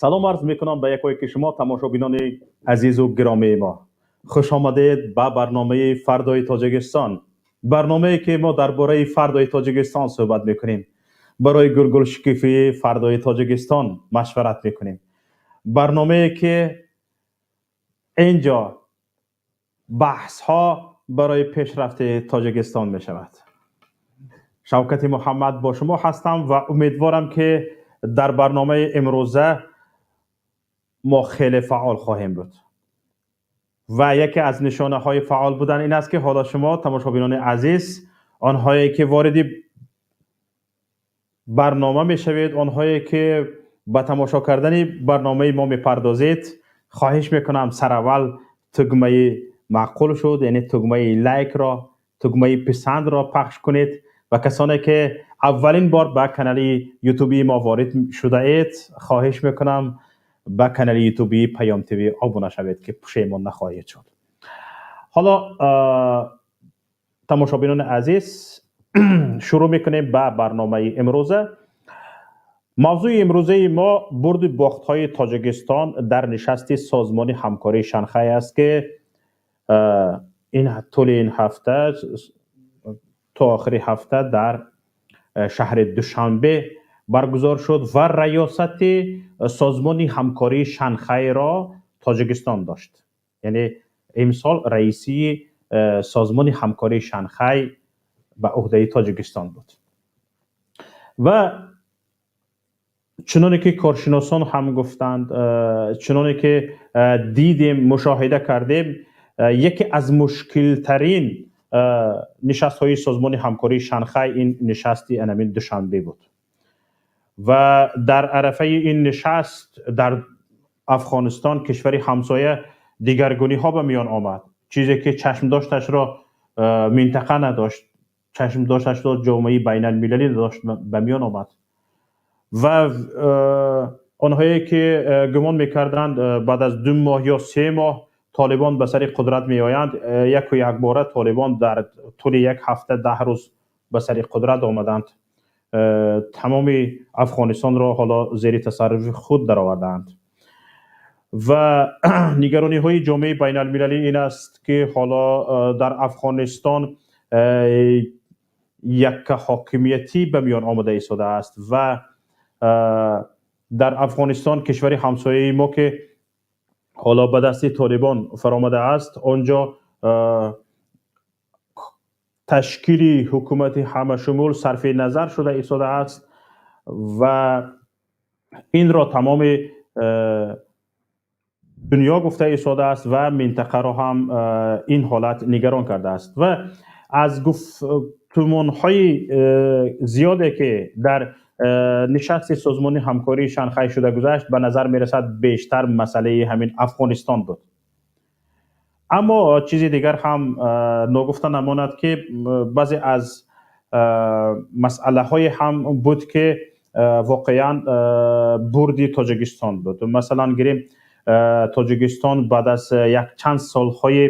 Салом арз мекунам ба якое ки шумо, тамошобинони азизу гиромии мо. Хуш омадед ба барномаи «Фардои Тоҷикистон», барномае ки мо дар бораи фардои Тоҷикистон суҳбат мекунем, барои гулгулшукуфии фардои Тоҷикистон машварат мекунем, барномае ки инҷо баҳсҳо барои пешрафти Тоҷикистон мешавад. Шавкати Муҳаммад бо шумо ҳастам ва умедворам, ки дар барномаи имрӯза мо хеле фаъол хоҳем буд. Ва яке аз нишонаҳои фаъол будан ин аст, ки ҳоло шумо, тамошобинони азиз, онҳое ки вориди барнома мешавед, онҳое ки ба тамошо кардани барномаи мо мепардозед, хоҳиш мекунам, сараввал тугмаи «Маъқул шуд», яъне тугмаи лайкро, тугмаи писандро пахш кунед. Ва касоне ки аввалин бор ба канали ютубии мо ворид шудаед, хоҳиш мекунам, ба канали ютубии Паём ТВ обуна шавед, ки пушаймон нахоҳед шуд. Ҳоло, тамошобинони азиз, шурӯъ мекунем ба барномаи имрӯза. Мавзӯи имрӯзаи мо бурду бохтҳои Тоҷикистон дар нишасти Созмони ҳамкории Шанхай аст, ки ин тӯли ин ҳафта то охири ҳафта дар шаҳри Душанбе баргузор шуд ва раёсати Созмони ҳамкории Шанхайро Тоҷикистон дошт, яъне имсол раисии Созмони ҳамкории Шанхай ба ӯҳдаи Тоҷикистон буд. Ва чуноне ки коршиносон ҳам гуфтанд, чуноне ки дидем, мушоҳида кардем, яке аз мушкилтарин нишастҳои Созмони ҳамкории Шанхай ин нишасти анамин Душанбе буд. Ва дар арафаи ин нишаст дар Афғонистон, кишвари ҳамсоя, дигаргуниҳо ба миён омад, чизе ки чашмдошташро минтақа надошт, чашмдошташро ҷомеаи байналмилалӣ надошт, ба миён омад. Ва онҳое ки гумон мекарданд, баъд аз 2 моҳ ё 3 моҳ Толибон ба сари қудрат меоянд, яку якбора Толибон дар тӯли як ҳафта, 10 рӯз ба сари қудрат омаданд, тамоми Афғонистонро ҳоло зери тасарруфи худ даровардаанд. Ва нигарониҳои ҷомеаи байналмилалӣ ин аст, ки ҳоло дар Афғонистон якка ҳокимиятӣ ба миён омада истодааст ва дар Афғонистон, кишвари ҳамсояи мо, ки ҳоло ба дасти Толибон фаромадааст, он ҷо ташкили ҳукумати ҳамашумул сарфи назар шуда истодааст. Ва инро тамоми дунё гуфта истодааст ва минтақаро ҳам ин ҳолат нигарон кардааст. Ва аз гуфтумонҳои зиёде ки дар нишасти Созмони ҳамкории Шанхай шуда гузашт, ба назар мерасад, бештар масъалаи ҳамин Афғонистон буд. Аммо чизи дигар ҳам ногуфта намонад, ки баъзе аз масъалаҳое ҳам буд, ки воқеан бурди Тоҷикистон буд. Масалан гирем, Тоҷикистон баъд аз якчанд солҳои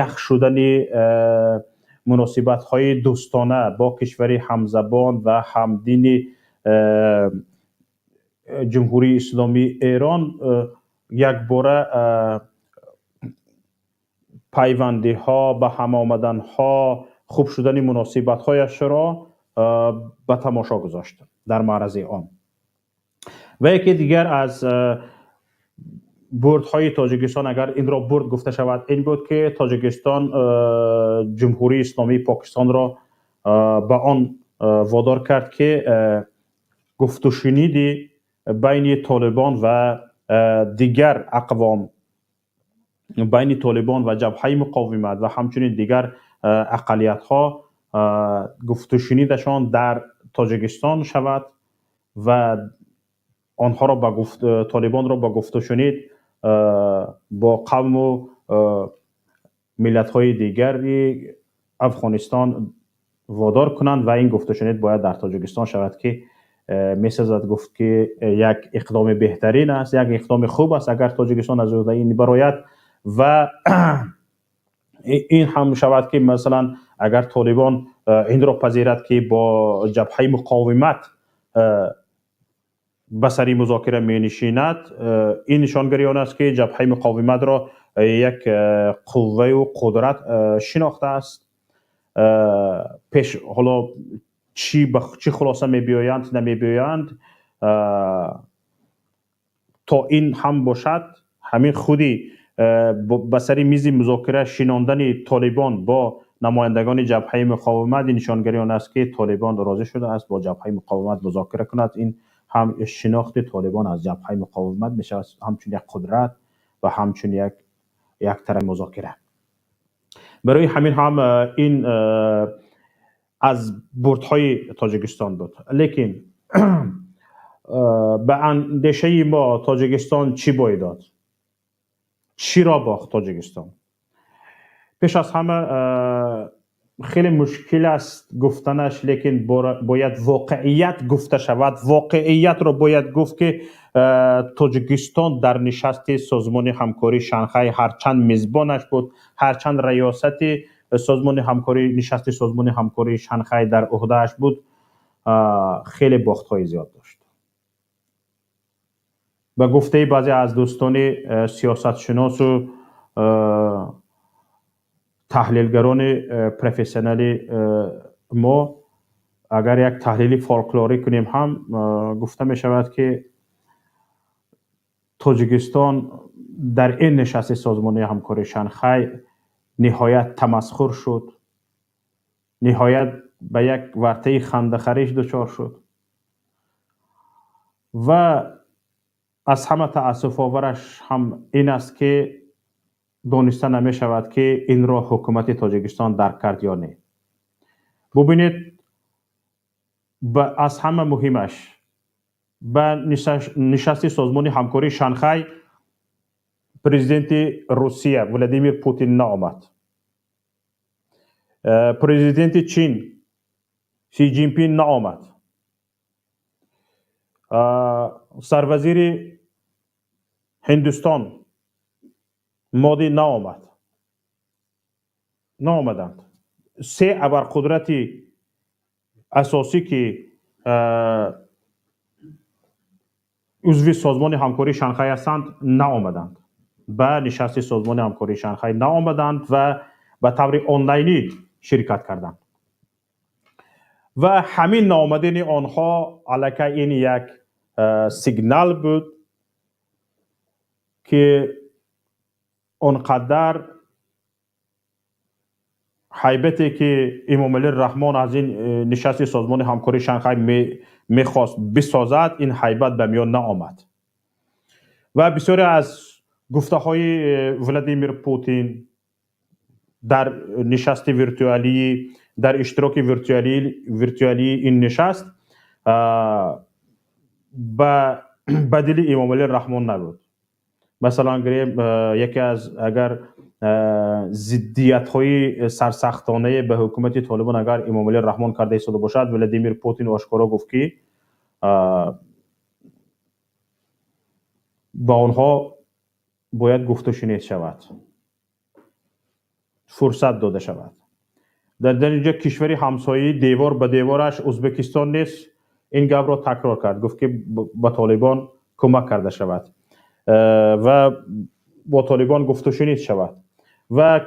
ях шудани муносибатҳои дӯстона бо кишвари ҳамзабон ва ҳамдини Ҷумҳурии Исломии Эрон якбора пайвандиҳо, ба ҳам омаданҳо, хуб шудани муносибатҳояшро ба тамошо гузошт дар маърази он. Ва яке дигар аз бурдҳои Тоҷикистон, агар инро бурд гуфта шавад, ин буд, ки Тоҷикистон Ҷумҳурии Исломии Покистонро ба он водор кард, ки гуфтушуниди байни Толибон ва дигар ақвом, байни Толибон ва Ҷабҳаи Муқовимат ва ҳамчунин дигар ақаллиятҳо гуфтушунидашон дар Тоҷикистон шавад ва онҳоро ба Толибонро ба гуфтушунид бо қавму миллатҳои дигари Афғонистон водор кунанд. Ва ин гуфтушунид бояд дар Тоҷикистон шавад, ки месазад гуфт, ки як иқдоми беҳтарин аст, як иқдоми хуб аст, агар Тоҷикистон аз ӯҳдаи ин барояд. Ва ин ҳам шавад, ки масалан агар Толибон инро пазирад, ки бо Ҷабҳаи Муқовимат Ба сари музокира менишинад, ин нишонгари он аст, ки Ҷабҳаи Муқовиматро як қувваю қудрат шинохтааст. Пеш ҳоло чӣ ба чӣ хулоса мебиёянд, намебиёянд, то ин ҳам бошад, ҳамин худи ба сари мизи музокира шинондани Толибон бо намояндагони Ҷабҳаи Муқовимат нишонгари он аст, ки Толибон розӣ шудааст бо Ҷабҳаи Муқовимат музокира кунад. Ин ҳам шинохти Толибон аз Ҷабҳаи Муқовимат мешавад, ҳамчун як қудрат ва ҳамчун як тарафи музокира. Барои ҳамин ҳам ин аз бурдҳои Тоҷикистон буд. Лекин ба андешаи мо, Тоҷикистон чӣ бой дод, чиро бохт Тоҷикистон? Пеш аз ҳама, хеле мушкил аст гуфтанаш, лекин бояд воқеият гуфта шавад. Воқеиятро бояд гуфт, ки Тоҷикистон дар нишасти Созмони Ҳамкории Шанхай, ҳарчанд мизбонаш буд, ҳарчанд раёсати Созмони Ҳамкорӣ, нишасти Созмони Ҳамкории Шанхай дар ӯҳдааш буд, хеле бохтҳои зиёд дошт. Ба гуфтаи баъзе аз дӯстони сиёсатшиносу таҳлилгарони профессионали мо, агар як таҳлили фолклорӣ кунем ҳам, гуфта мешавад, ки Тоҷикистон дар ин нишасти Созмони Ҳамкории Шанхай ниҳоят тамасхур шуд, ниҳоят ба як вартаи хандахариш дучор шуд. Ва аз ҳама таассуфовараш ҳам ин аст, ки дониста намешавад, ки инро ҳукумати Тоҷикистон дарк кард ё не. Бубинед, аз ҳама муҳимаш, ба нишасти Созмони Ҳамкории Шанхай президенти Русия Владимир Путин наомад, президенти Чин Си Ҷинпин наомад, сарвазири Ҳиндустон Моди наомад. Наомаданд се абарқудрати асосӣ, ки узви Созмони Ҳамкории Шанхай ҳастанд, наомаданд, ба нишасти Созмони Ҳамкории Шанхай наомаданд ва ба таври онлайнӣ ширкат карданд. Ва ҳамин наомадани онҳо аллакай ин як сигнал буд, ки он қадар ҳайбате, ки Эмомалӣ Раҳмон аз ин нишасти Созмони Ҳамкории Шанхай мехост бисозад, ин ҳайбат ба миён наомад. Ва бисёре аз гуфтаҳои Владимир Путин дар нишасти виртуалии, дар иштироки виртуалии ин нишаст ба дили Эмомалӣ Раҳмон набуд. Масалан, гирем, яке аз агар зиддиятҳои сарсахтонае ба ҳукумати Толибон агар Эмомалӣ Раҳмон карда истода бошад, Владимир Путин ошкоро гуфт, ки ба онҳо бояд гуфтушунид шавад, фурсат дода шавад. Дар инҷо кишвари ҳамсояи девор ба девораш Ӯзбекистон низ ин гапро такрор кард, гуфт, ки ба Толибон кӯмак карда шавад ва бо Толибон гуфтушунид шавад. Ва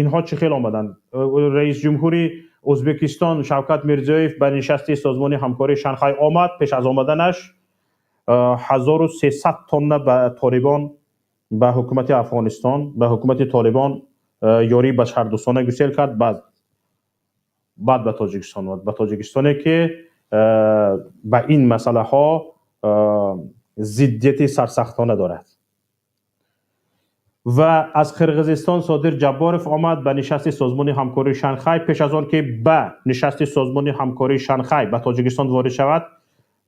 инҳо чӣ хел омаданд? Раис ҷумҳури Ӯзбекистон Шавкат Мирзиёев ба нишасти Созмони Ҳамкории Шанхай омад. Пеш аз омаданаш 1300 тонна ба Толибон, ба ҳукумати Афғонистон, ба ҳукумати Толибон ёрии башардӯстона гусел кард. Баъд ба Тоҷикистон омад, ба Тоҷикистоне, ки ба ин масъалаҳо зиддияти сарсахтона дорад. Ва аз Қирғизистон Содир Ҷабборов омад ба нишасти Созмони Ҳамкории Шанхай. Пеш аз он ки ба нишасти Созмони Ҳамкории Шанхай ба Тоҷикистон ворид шавад,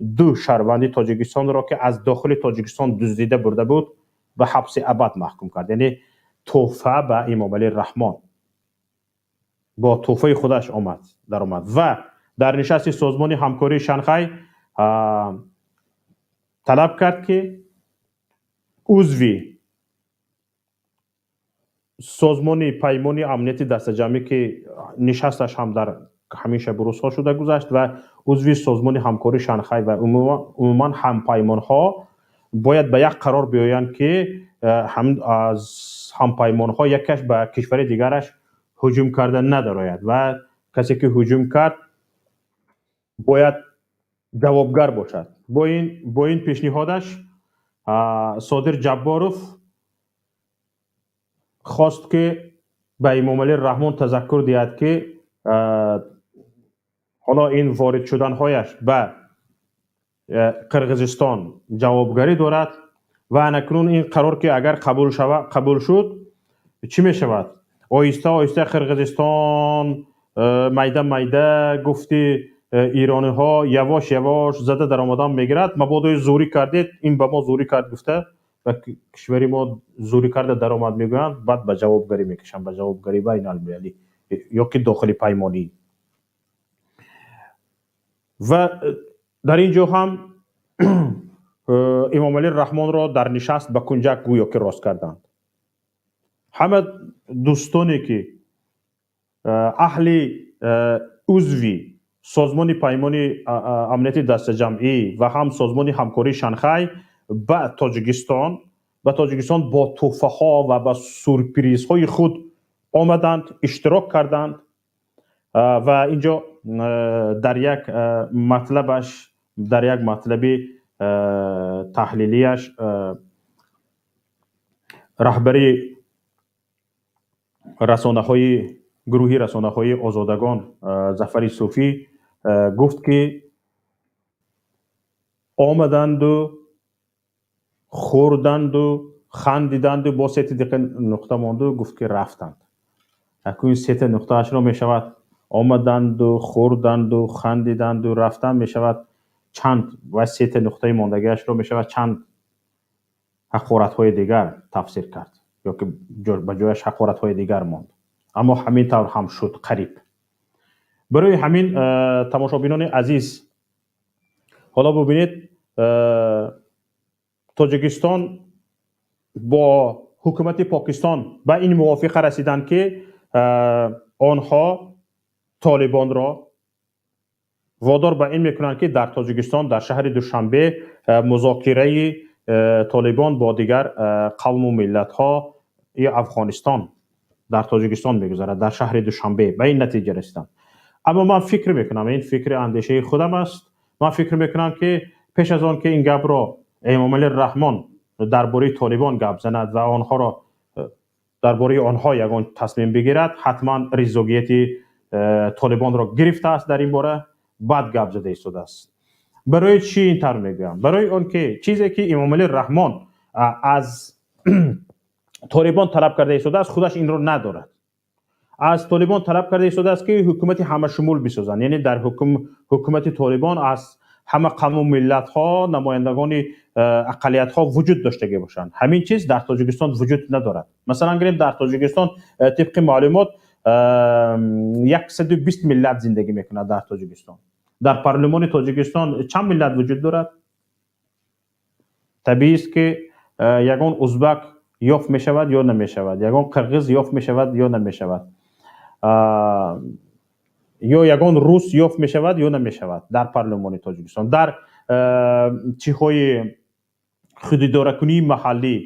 ду шаҳрванди Тоҷикистонро, ки аз дохили Тоҷикистон дуздида бурда буд, ба ҳабси абад маҳкум кард. Яъне тӯҳфа ба Эмомалӣ Раҳмон, бо тӯҳфаи худаш омад, даромад ва дар нишасти Созмони Ҳамкории Шанхай талаб кард, ки узви Созмони Паймони Амнияти Дастаҷамъӣ, ки нишасташ ҳам дар Ҳамин шабу рӯзҳо шуда гузашт ва узви Созмони ҳамкории Шанхай ва умуман ҳампаймонҳо бояд ба як қарор биёянд, ки аз ҳампаймонҳо якаш ба кишвари дигараш ҳуҷум карда надарояд ва касе ки ҳуҷум кард, бояд ҷавобгар бошад. Бо ин пешниҳодаш Содир Ҷабборов хост, ки ба Эмомалӣ Раҳмон тазаккур диҳад, ки ҳоло ин ворид шуданҳояш ба Қирғизистон ҷавобгарӣ дорад ва анакнун ин қарор ки агар қабул шуд, чӣ мешавад? Оҳиста оҳиста Қирғизистон майда майда, гуфти эрониҳо, явош явош зада даромадан мегирад. Мабодо зӯрӣ кардед, ин ба мо зӯрӣ кард гуфта, ба кишвари мо зӯрӣ карда даромад мегӯянд, баъд ба ҷавобгарӣ мекашанд, ба ҷавобгарии байналмилалӣ ё ки дохили паймонӣ. Ва дар ин ҷо ҳам Эмомалӣ Раҳмонро дар нишаст ба кунҷак гӯё ки рост карданд. Ҳама дӯстоне ки аҳли узви Созмони Паймони Амнияти Дастаҷамъӣ ва ҳам Созмони Ҳамкории Шанхай ба Тоҷикистон бо тӯҳфаҳо ва ба сюрпризҳои худ омаданд, иштирок карданд. Ва инҷо дар як матлабаш, дар як матлаби таҳлилияш раҳбари расонаҳои гурӯҳи расонаҳои Озодагон Зафари Суфӣ гуфт, ки омаданду, хӯрданду, хандиданду, бо сета диқа нуқта монду, гуфт ки рафтанд. Акун сета нуқтаашро мешавад омаданду, хӯрданду, хандиданду, рафтан мешавад чанд ва сета нуқтаи мондагиашро мешавад чанд ҳақоратҳои дигар тафсир кард ё ки ба ҷояш ҳақоратҳои дигар монд. Аммо ҳамин тавр ҳам шуд қариб. Барои ҳамин, тамошобинони азиз, ҳоло бубинед, Тоҷикистон бо ҳукумати Покистон ба ин мувофиқа расиданд, ки онҳо Толибонро водор ба ин мекунанд, ки дар Тоҷикистон, дар шаҳри Душанбе музокираи Толибон бо дигар қавму миллатҳо Афғонистон дар Тоҷикистон мегузарад, дар шаҳри Душанбе. Ба ин натиҷа расиданд. Аммо ман фикр мекунам, ин фикри андешаи худам аст, ман фикр мекунам, ки пеш аз он ки ин гапро Эмомалӣ Раҳмон дар бораи Толибон гап занад ва онҳоро дар бораи онҳо ягон тасмим бигирад, ҳатман ризогияти Толибонро гирифтааст дар ин бора, баъд гап зада истодааст. Барои чӣ ин тавр мегӯям? Барои он ки чизе ки Эмомалӣ Раҳмон аз Толибон талаб карда истодааст, худаш инро надорад. Аз Толибон талаб карда истодааст, ки ҳукумати ҳамашумул бисозанд, яъне дар ҳукумати Толибон аз ҳама қавму миллатҳо, намояндагони ақаллиятҳо вуҷуд доштагӣ бошанд. Ҳамин чиз дар Тоҷикистон вуҷуд надорад. Масалан гирем, дар Тоҷикистон тибқи маълумот 120 миллат зиндагӣ мекунад дар Тоҷикистон. Дар парлумони Тоҷикистон чанд миллат вуҷуд дорад? Табиист, ки ягон узбак ёфт мешавад ё намешавад, ягон қирғиз ёфт мешавад ё намешавад, ё ягон рус ёфт мешавад ё намешавад дар парлумони Тоҷикистон. Дар чиҳои худидоракунии маҳаллӣ,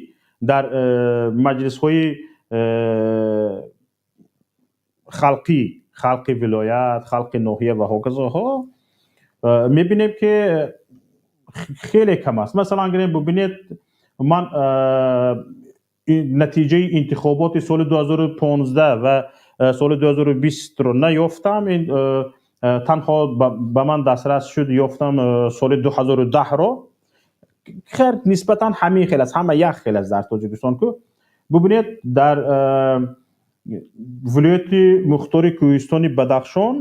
дар маҷлисҳои халқӣ, халқи вилоят, халқи ноҳия ва ҳоказоҳо мебинем, ки хеле кам аст. Масалан гирем, бубинед, ман натиҷаи интихоботи соли 2015 ва соли 2020-ро наёфтам. Ин танҳо ба ман дастрас шуд, ёфтам соли 2010-ро. Хер, нисбатан ҳамин хел аст, ҳама як хел аст дар тоҷикистон ку. Бубинед, дар вилояти мухтори Кӯҳистони Бадахшон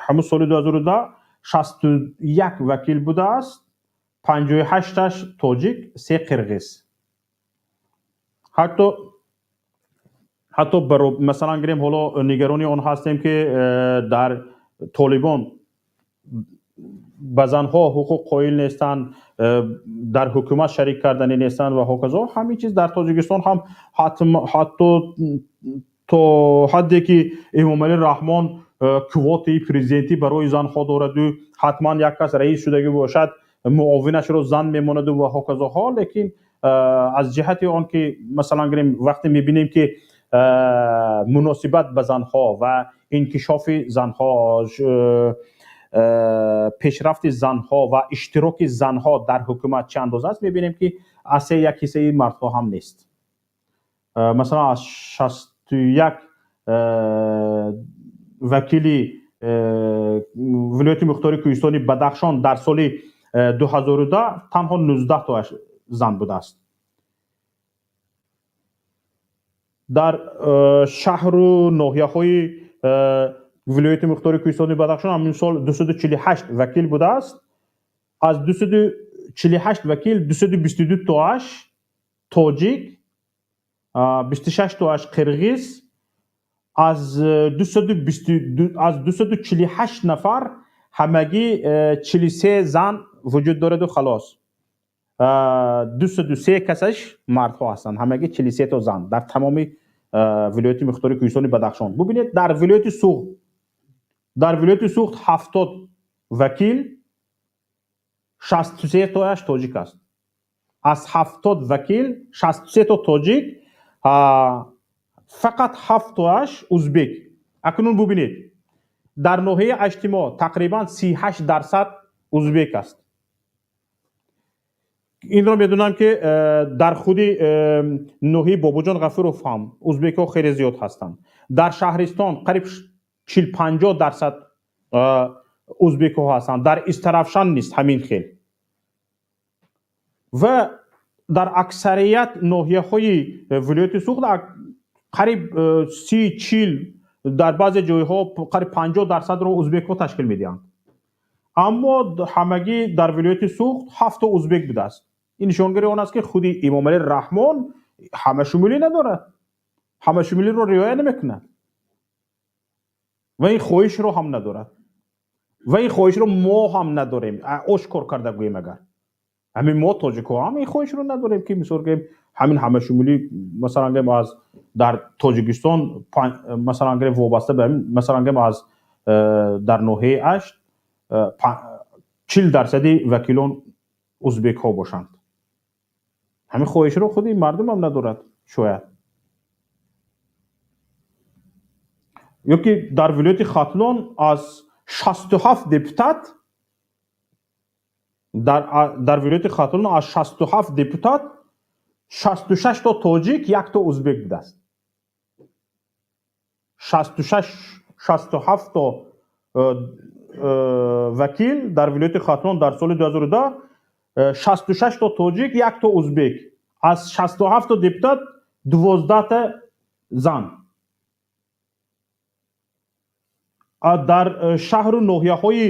ҳамун соли 2010 61 вакил будааст, 58-аш тоҷик, се қирғиз. Ҳатто масалан гирем, ҳоло нигарони он ҳастем, ки дар Толибон ба занҳо ҳуқуқ қоил нестанд, дар ҳукумат шарик карданӣ нестанд ва ҳоказо. Ҳамин чиз дар Тоҷикистон ҳам ҳатто то ҳадде ки Эмомалӣ Раҳмон квотаи президентӣ барои занҳо дораду ҳатман як кас раис шудагӣ бошад, муовинашро зан мемонаду ва ҳоказоҳо. Лекин аз ҷиҳати он ки, масалан гирем, вақте мебинем, ки муносибат ба занҳо ва инкишофи занҳо, пешрафти занҳо ва иштироки занҳо дар ҳукумат чӣ андоза аст, мебинем, ки аз се як ҳиссаи мардҳо ҳам нест. Масалан, аз 61 вакили Вилояти Мухтори Кӯҳистони Бадахшон дар соли 2010 танҳо 19 тоаш зан будааст. Дар шаҳру ноҳияҳои Вилояти Мухтори Кӯҳистони Бадахшон ҳамин сол 248 вакил будааст. Аз 248 вакил 222 тоаш тоҷик, 26 тоаш қирғиз. Аз 248 нафар ҳамагӣ 43 зан вуҷуд дораду халос, 203 касаш мардҳо ҳастанд. Ҳамагӣ 43 то зан дар тамоми Вилояти Мухтори Кӯҳистони Бадахшон. Бубинед, дар вилояти Суғд 70 вакил, 63 тояш тоҷик аст. Аз 70 вакил 63 то тоҷик, фақат ҳафт тоаш узбек. Акнун бубинед, дар ноҳияи Аштимо тақрибан 38% узбек аст. Инро медонам, ки дар худи ноҳияи Бобоҷон Ғафуров ҳам узбекҳо хеле зиёд ҳастанд. Дар шаҳристон қариб 40-50% узбекҳо ҳастанд. Дар Истаравшан низ ҳамин хел ва дар аксарият ноҳияҳои вилояти Суғд қариб 30-40, дар баъзе ҷойҳо қариб 50%-ро узбекҳо ташкил медиҳанд. Аммо ҳамагӣ дар вилояти Суғд ҳафто узбек будааст. Ин нишонгари он аст, ки худи Эмомалӣ Раҳмон ҳамашумулӣ надорад, ҳамашумулиро риоя намекунад ва ин хоҳишро ҳам надорад ва ин хоҳишро мо ҳам надорем. Ошкор карда гӯем агар, ҳамин мо тоҷикҳо ҳам ин хоҳишро надорем, ки мисол гӯем, ҳамин ҳамашумулӣ, масалан гӯем, аз дар Тоҷикистон, масалан гӯем, вобаста ба масалан гӯем, аз дар ноҳияи Ашт 40 дарсади вакилон узбекҳо бошанд. Ҳамин хоҳишро худи мардумам надорад шояд. Ё ки дар вилояти Хатлон аз 67 депутат, дар вилояти Хатлон аз 67 депутат 66 то тоҷик, як то узбек будааст. 66, 67 то вакил дар вилояти Хатлон дар соли 2010, 66 то тоҷик, як то узбек. Аз 67 то депутат 12 зан. Дар шаҳру ноҳияҳои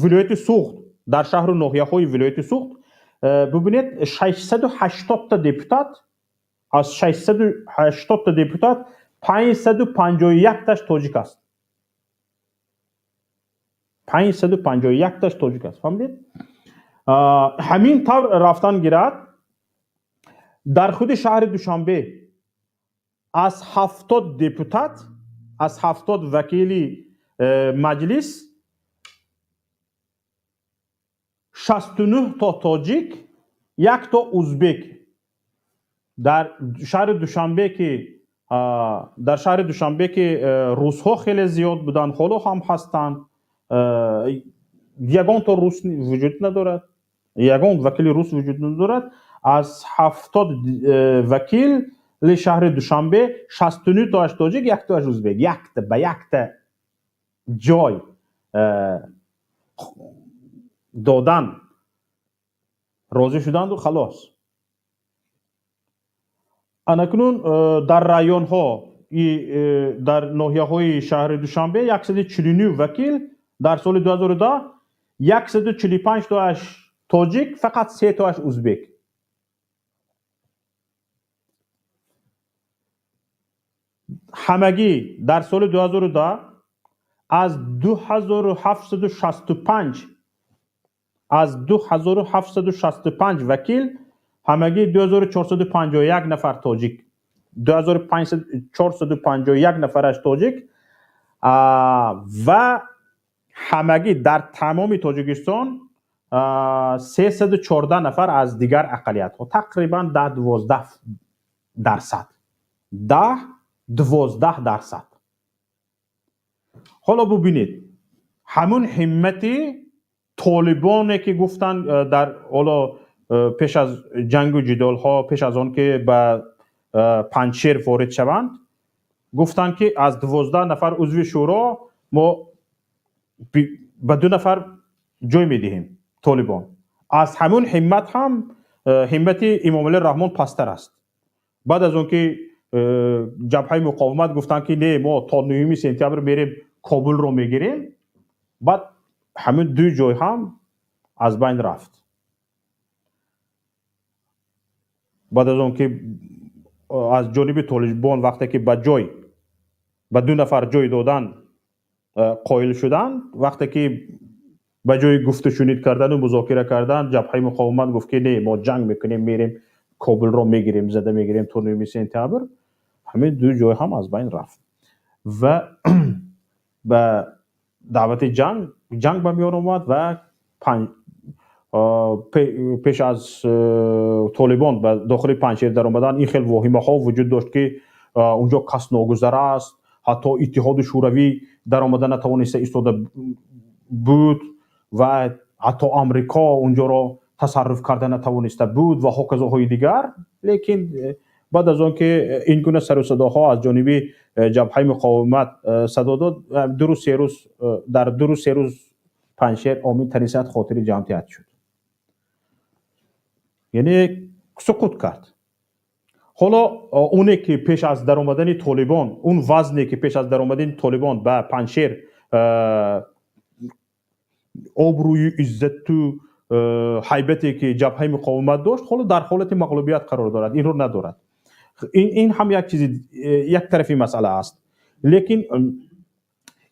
вилояти Суғд, дар шаҳру ноҳияҳои вилояти Суғд бубинед, 680 та депутат, аз 680 та депутат 551 таш тоҷик аст. 551 таш тоҷик аст, фаҳмидед? Ҳамин тавр рафтан гирад, дар худи шаҳри Душанбе аз 70 депутат, аз 70 вакили маҷлис 69 то тоҷик, як то узбек. Дар шаҳри Душанбе, ки русҳо хеле зиёд буданд, ҳоло ҳам ҳастанд, ягон то рус вуҷуд надорад, ягон вакили рус вуҷуд надорад. Аз 70 вакили шаҳри Душанбе 69 тоаш тоҷик, як тоаш узбек. Якта ба якта ҷой додан розӣ шуданду халос. Анакнун дар районҳо, дар ноҳияҳои шаҳри Душанбе 149 вакил дар соли 2010, 145 тоаш тоҷик, фақат се тоаш узбек. Ҳамагӣ дар соли 2010 аз 2765, аз 2765 вакил ҳамагӣ 2451 нафар тоҷик, 2451 нафараш тоҷик. Ва ҳамагӣ дар тамоми Тоҷикистон 314 нафар аз дигар ақаллиятҳо, тақрибан 10-12%, 10-12%. Ҳоло бубинед, ҳамун ҳиммати толибоне, ки гуфтанд, дар ҳоло пеш аз ҷангу ҷидолҳо, пеш аз он ки ба Панҷшер ворид шаванд, гуфтанд, ки аз 12 нафар узви шӯро мо ба ду нафар ҷой медиҳем. Толибон аз ҳамун ҳиммат ҳам ҳиммати Эмомалӣ Раҳмон пасттар аст. Баъд аз он ки Ҷабҳаи муқовимат гуфтанд, ки не, мо то 9 сентябр мерем, Кобулро мегирем, баъд ҳамин ду ҷой ҳам аз байн рафт. Баъд аз он ки аз ҷониби толибон вақте ки ба ҷой ба ду нафар ҷой додан қоил шуданд, вақте ки ба ҷои гуфтушунид кардану музокира кардан Ҷабҳаи муқовимат гуфт, ки не, мо ҷанг мекунем, мерем, Кобулро мегирем, зада мегирем то 9 сентябр, ҳамин ду ҷой ҳам аз байн рафт ва ба даъвати ҷанг ба миён омад. Ва пеш аз толибон ба дохили Панҷшер даромадан ин хел воҳимаҳо вуҷуд дошт, ки унҷо кас ногузар аст, ҳатто Иттиҳоди Шӯравӣ даромада натавониста истода буд ва ҳатто Амрико унҷоро тасарруф карда натавониста буд ва ҳоказоҳои дигар. Лекин баъд аз он ки ин гуна сару садоҳо аз ҷониби Ҷабҳаи муқовимат садо дод, 2 рӯз, 3 рӯз, дар 2 рӯз, 3 рӯз Панҷшер омин танисат хотири ҷамъият шуд, яъне суқут кард. Ҳоло оне ки пеш аз даромадани толибон, он вазне ки пеш аз даромадани толибон ба Панҷшер обрӯю иззату ҳайбате ки Ҷабҳаи муқовимат дошт, ҳоло дар ҳолати мағлубият қарор дорад, инро надорад. Ин ҳам як чизи, як тарафи масъала аст. Лекин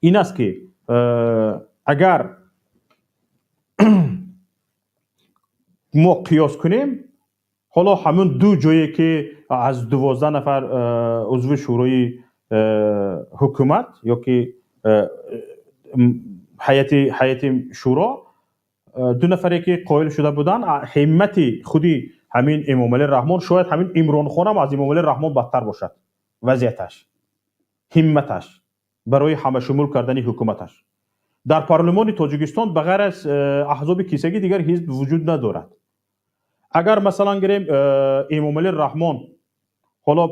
ин аст, ки агар мо қиёс кунем, ҳоло ҳамун ду ҷое ки аз 12 нафар узви шӯрои ҳукумат ё ки ҳайати шӯро ду нафаре ки қоил шуда буданд, ҳиммати худи ҳамин Эмомалӣ Раҳмон, шояд ҳамин Имронхонам аз Эмомалӣ Раҳмон бадтар бошад вазъияташ, ҳимматаш барои ҳамашумул кардани ҳукуматаш. Дар парлумони Тоҷикистон ба ғайр аз аҳзоби кисагӣ дигар ҳизб вуҷуд надорад. Агар масалан гирем, Эмомалӣ Раҳмон ҳоло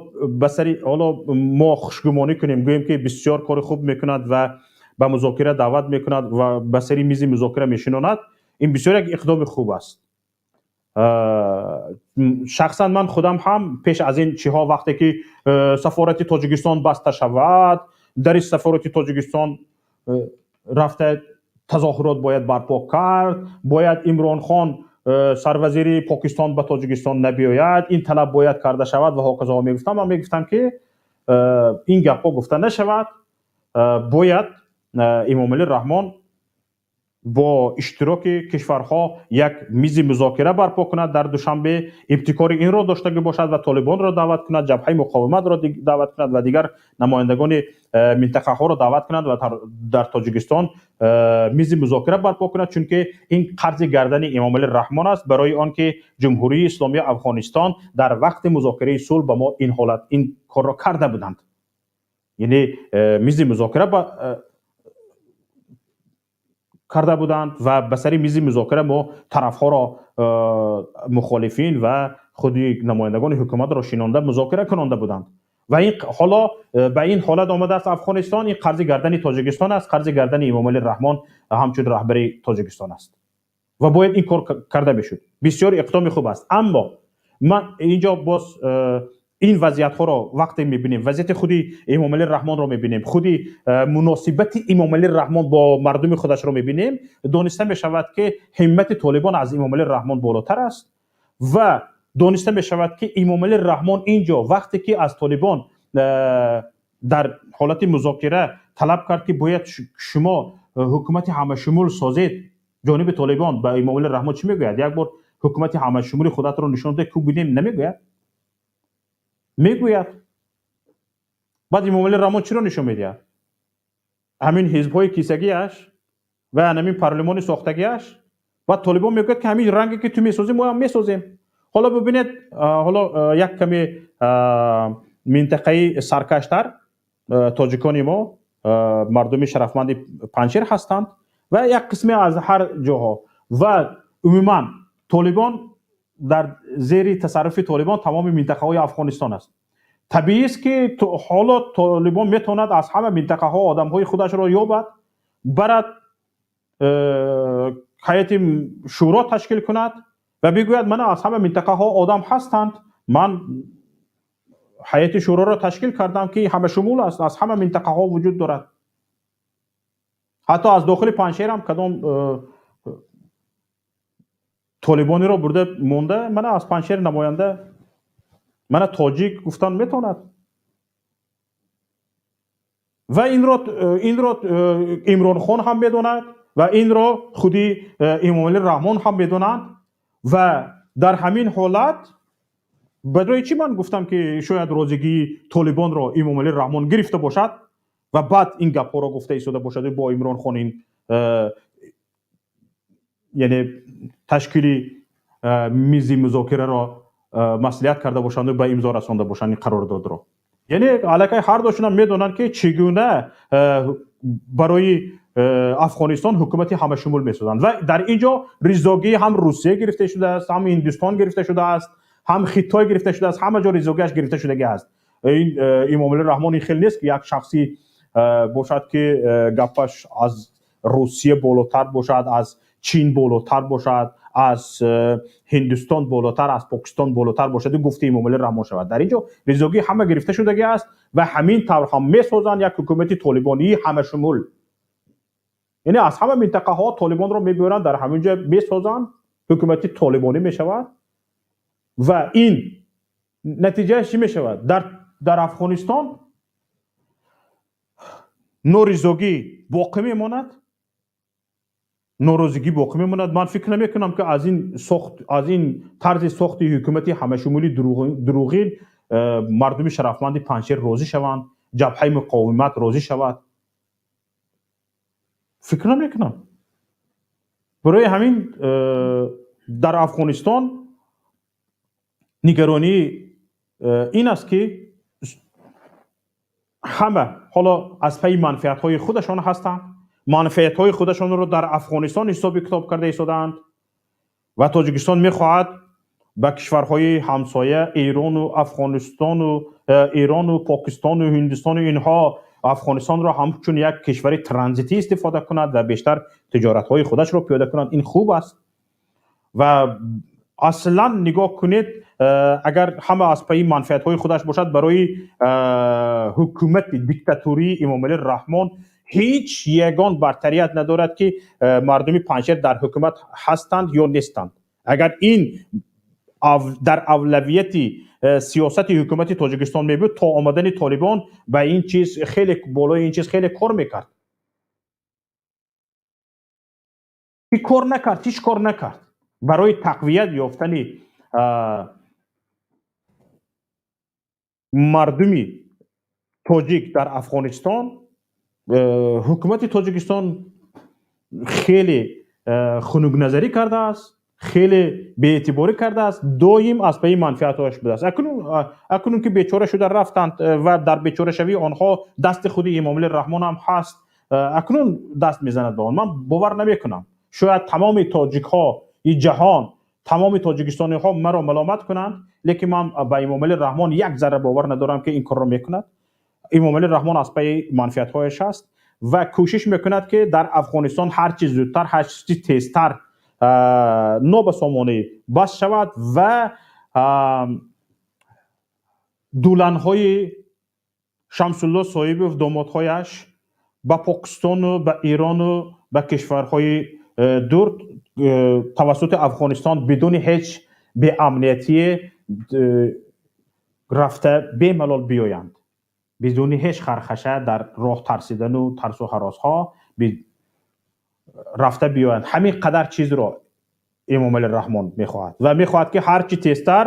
ба сари ҳоло мо хушгумонӣ кунем, гӯем, ки бисёр кори хуб мекунад ва ба музокира даъват мекунад ва ба сари мизи музокира мешинонад, ин бисёр як иқдоми хуб аст. Шахсан ман худам ҳам пеш аз ин чиҳо, вақте ки сафорати Тоҷикистон баста шавад, дари сафорати Тоҷикистон рафта тазоҳурот бояд барпо кард, бояд Имронхон, сарвазири Покистон, ба Тоҷикистон набиёяд, ин талаб бояд карда шавад ва ҳоказоҳо мегуфтам. Ман мегуфтам, ки ин гапҳо гуфта нашавад, бояд Эмомалӣ Раҳмон бо иштироки кишварҳо як мизи музокира барпо кунад дар Душанбе, ибтикори инро доштагӣ бошад ва толибонро даъват кунад, Ҷабҳаи муқовиматро даъват кунад ва дигар намояндагони минтақаҳоро даъват кунад ва дар Тоҷикистон мизи музокира барпо кунад, чунки ин қарзи гардани Эмомалӣ Раҳмон аст, барои он ки Ҷумҳурии Исломии Афғонистон дар вақти музокираи сулҳ ба мо ин ҳолат, ин корро карда буданд, яъне мизи музокира карда буданд ва ба сари мизи музокира мо тарафҳоро, мухолифин ва худи намояндагони ҳукуматро шинонда, музокира кунонда буданд. Ва ин ҳоло ба ин ҳолат омадааст Афғонистон. Ин қарзи гардани Тоҷикистон аст, қарзи гардани Эмомалӣ Раҳмон ҳамчун раҳбари Тоҷикистон аст ва бояд ин кор карда мешуд. Бисёр иқдоми хуб аст. Аммо ман инҷо боз ин вазъиятҳоро вақте мебинем, вазъияти худи Эмомалӣ Раҳмонро мебинем, худи муносибати Эмомалӣ Раҳмон бо мардуми худашро мебинем, дониста мешавад, ки ҳиммати толибон аз Эмомалӣ Раҳмон болотар аст ва дониста мешавад, ки Эмомалӣ Раҳмон инҷо вақте ки аз толибон дар ҳолати музокира талаб кард, ки бояд шумо ҳукумати ҳамашумул созед, ҷониби толибон ба Эмомалӣ Раҳмон чӣ мегӯяд? Як бор ҳукумати ҳамашумули худатро нишон деҳ, ку бинем, намегӯяд? Мегӯяд. Баъд Эмомалӣ Раҳмон чиро нишон медиҳад? Ҳамин ҳизбҳои кисагиаш ва ҳамин парлумони сохтагиаш ва Толибон мегӯяд, ки ҳамин ранге, ки ту месозӣ, мо ҳам месозем. Ҳоло бибинед, ҳоло як каме минтақаи саркаштар тоҷикони мо, мардуми шарафманди Панҷшер ҳастанд ва як қисме аз ҳар ҷоҳо. Ва умуман Толибон, дар зери тасарруфи Толибон тамоми минтақаҳои Афғонистон аст. Табиист, ки ҳоло Толибон метавонад аз ҳама минтақаҳо одамҳои худашро ёбад, барад, ҳайати шӯро ташкил кунад ва бигӯяд: «Мана, аз ҳама минтақаҳо одам ҳастанд, ман ҳайати шӯроро ташкил кардам, ки ҳамашумул аст, аз ҳама минтақаҳо вуҷуд дорад». Ҳатто аз дохили Панҷшерам кадом толибониро бурда монда, мана, аз Панҷшер намоянда, мана, тоҷик гуфтан метавонад. Ва инро Имронхон ҳам медонад ва инро худи Эмомалӣ Раҳмон ҳам медонанд. Ва дар ҳамин ҳолат барои чӣ ман гуфтам, ки шояд розигии Толибонро Эмомалӣ Раҳмон гирифта бошад ва баъд ин гапҳоро гуфта истода бошад, бо Имронхон ин яъне ташкили мизи музокираро маслиҳат карда бошанду ба имзо расонда бошанд ин қарордодро? Яъне аллакай ҳар дошонам медонанд, ки чӣ гуна барои Афғонистон ҳукумати ҳамашумул месозанд. Ва дар ин ҷо ризогии ҳам Русия гирифта шудааст, ҳам Ҳиндустон гирифта шудааст, ҳам Хитой гирифта шудааст, ҳама ҷо ризогиаш гирифта шудагӣ аст. Ин Эмомалӣ Раҳмон ин хел нест, ки як шахси бошад, ки гапаш аз Русия болотар бошад, аз Чин болотар бошад, аз Ҳиндустон болотар, аз Покистон болотар бошад, гуфти Эмомалӣ Раҳмон шавад. Дар ин ҷо ризогии ҳама гирифта шудагӣ аст ва ҳамин тавр ҳам месозанд як ҳукумати толибонии ҳамашумул. Яъне аз ҳама минтақаҳо толибонро мебиёранд, дар ҳамин ҷо месозанд, ҳукумати толибонӣ мешавад. Ва ин натиҷааш чӣ мешавад? Дар Афғонистон норизогӣ боқӣ мемонад, норозигӣ боқӣ мемонад. Ман фикр намекунам, ки аз ин сохт, аз ин тарзи сохти ҳукумати ҳамашумули дурӯғин мардуми шарафманди Панҷшер розӣ шаванд, Ҷабҳаи муқовимат розӣ шавад, фикр намекунам. Барои ҳамин дар Афғонистон нигаронӣ ин аст, ки ҳама ҳоло аз пайи манфиатҳои худашон ҳастанд, манфиатҳои худашонро дар Афғонистон ҳисоби китоб карда истодаанд. Ва Тоҷикистон мехоҳад ба кишварҳои ҳамсоя, Эрону Афғонистону Эрону Покистону Ҳиндистону инҳо, Афғонистонро ҳамчун як кишвари транзитӣ истифода кунад ва бештар тиҷоратҳои худашро пиёда кунад. Ин хуб аст. Ва аслан нигоҳ кунед, агар ҳама аз пайи манфиатҳои худаш бошад, барои ҳукумати диктатурии Эмомалӣ Раҳмон ҳеҷ ягон бартарият надорад, ки мардуми Панҷшер дар ҳукумат ҳастанд ё нестанд. Агар ин дар авлавияти сиёсати ҳукумати Тоҷикистон мебуд, то омадани Толибон ба ин чиз хеле, болои ин чиз хеле кор мекард. Кор накард, ҳеҷ кор накард барои тақвият ёфтани мардуми тоҷик дар Афғонистон. Ҳукумати Тоҷикистон хеле хунукназарӣ кардааст, хеле беэътиборӣ кардааст, доим аз пайи манфиатҳояш будааст. Акнун ки бечора шуда рафтанд ва дар бечорашавии онҳо дасти худи Эмомалӣ Раҳмон ҳам ҳаст, акнун даст мезанад ба он. Ман бовар намекунам. Шояд тамоми тоҷикҳо и ҷаҳон, тамоми тоҷикистониҳо маро маломат кунанд, лекин ман ба Эмомалӣ Раҳмон як зарра бовар надорам, ки ин корро мекунад. Эмомалӣ Раҳмон аз пайи манфиатҳояш аст ва кӯшиш мекунад, ки дар Афғонистон ҳарчи зудтар, ҳарчи тезтар нобасомонӣ бас шавад ва дуланҳои Шамсулло Соҳибов, домодҳояш ба Покистону ба Эрону ба кишварҳои дур тавассути Афғонистон бидуни ҳеҷ беамниятие рафта бемалол биёянд, бидуни ҳеҷ хархаша, дар роҳ тарсидану тарсу ҳаросҳо рафта биёянд. Ҳамин қадар чизро Эмомалӣ Раҳмон мехоҳад ва мехоҳад, ки ҳарчи тезтар.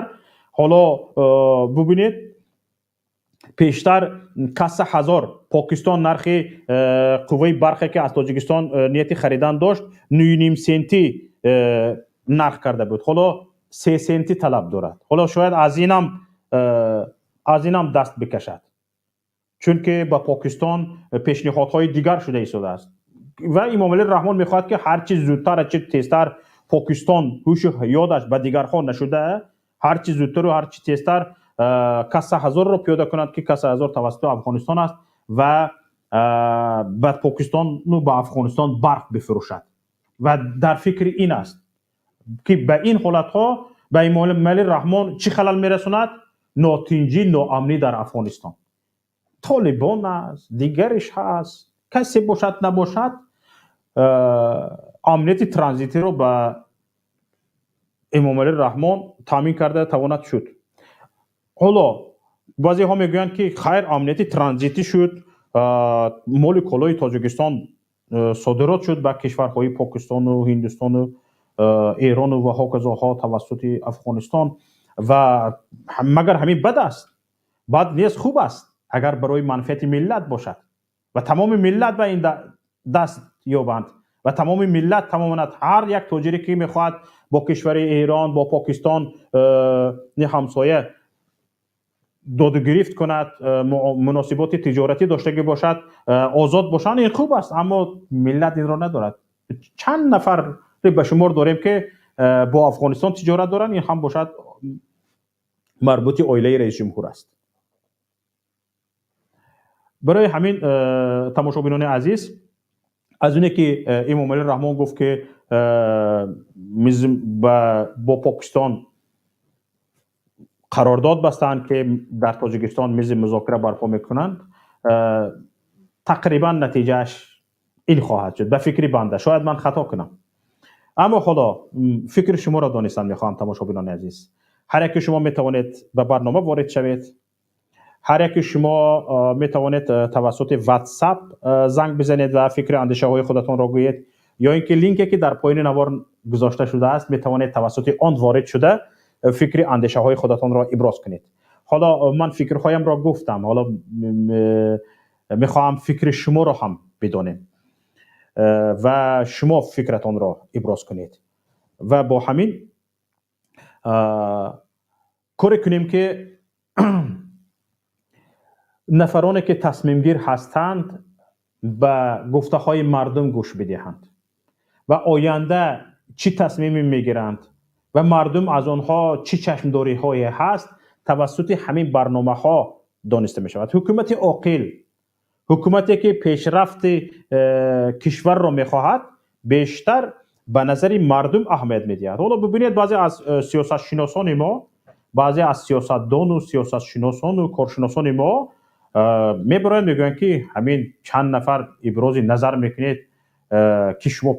Ҳоло бубинед. Пештар КАСА 1000 Покистон нархи қувваи барқе, ки аз Тоҷикистон нияти харидан дошт, 9,5 сентӣ нарх карда буд, ҳоло 3 сентӣ талаб дорад. Ҳоло шояд аз инам даст бикашад, чунки ба Покистон пешниҳодҳои дигар шуда истодааст ва Имомалӣ Раҳмон мехоҳад, ки ҳарчи зудтар, ҳарчи тезтар Покистон ҳушу ёдаш ба дигарҳо нашуда, ҳарчи зудтару ҳарчи тезтар КАСА 1000-ро пиёда кунад, ки КАСА 1000 тавассути Афғонистон аст ва ба Покистону ба Афғонистон барқ бифурӯшад. Ва дар фикри ин аст, ки ба ин ҳолатҳо ба Имомалӣ Раҳмон чӣ халал мерасонад? Нотинҷӣ, ноамнӣ дар Афғонистон. Толибон аст, дигариш ҳаст, касе бошад, набошад, амнияти транзитиро ба Эмомалӣ Раҳмон таъмин карда тавонад шуд. Ҳоло баъзеҳо мегӯянд, ки хайр, амнияти транзитӣ шуд, моли колои Тоҷикистон содирот шуд ба кишварҳои Покистону Ҳиндустону Эрону ва ҳоказоҳо тавассути Афғонистон. Ва магар ҳамин бад аст? Бад нест, хуб аст, агар барои манфиати миллат бошад ва тамоми миллат ба ин даст ёбанд ва тамоми миллат тамоманад. Ҳар як тоҷире, ки мехоҳад бо кишвари Эрон, бо Покистон ҳамсоя додугирифт кунад, муносиботи тиҷоратӣ доштагӣ бошад, озод бошанд, ин хуб аст. Аммо миллат инро надорад. Чанд нафар ба шумор дорем, ки бо Афғонистон тиҷорат доранд, ин ҳам бошад, марбути оилаи раисҷумҳур аст. Барои ҳамин, тамошобинони азиз, аз оне ки Эмомалӣ Раҳмон гуфт, ки бо Покистон қарордод бастанд, ки дар Тоҷикистон мизи музокира барпо мекунанд, тақрибан натиҷааш ин хоҳад шуд, ба фикри банда. Шояд ман хато кунам, аммо ҳоло фикри шуморо донистан мехоҳам. Тамошобинони азиз, ҳар яке шумо метавонед ба барнома ворид шавед, ҳар яке шумо метавонед тавассути WhatsApp занг бизанед ва фикри андешаҳои худатонро гӯед, ё ин ки линке, ки дар поёни навор гузошта шудааст, метавонед тавассути он ворид шуда, фикри андешаҳои худатонро иброз кунед. Ҳоло ман фикрҳоямро гуфтам, ҳоло мехоҳам фикри шуморо ҳам бидонем ва шумо фикратонро иброз кунед ва бо ҳамин коре кунем, ки нафароне, ки тасмимгир ҳастанд, ба гуфтаҳои мардум гӯш бидиҳанд ва оянда чӣ тасмиме мегиранд ва мардум аз онҳо чӣ чашмдориҳое ҳаст, тавассути ҳамин барномаҳо дониста мешавад. Ҳукумати оқил, ҳукумате, ки пешрафти кишварро мехоҳад, бештар ба назари мардум аҳамият медиҳад. Ҳоло бибинед, баъзе аз сиёсатшиносони мо, баъзе аз сиёсатдону сиёсатшиносону коршиносони мо мебароянд, мегӯянд, ки ҳамин чанд нафар ибрози назар мекунед, ки шумо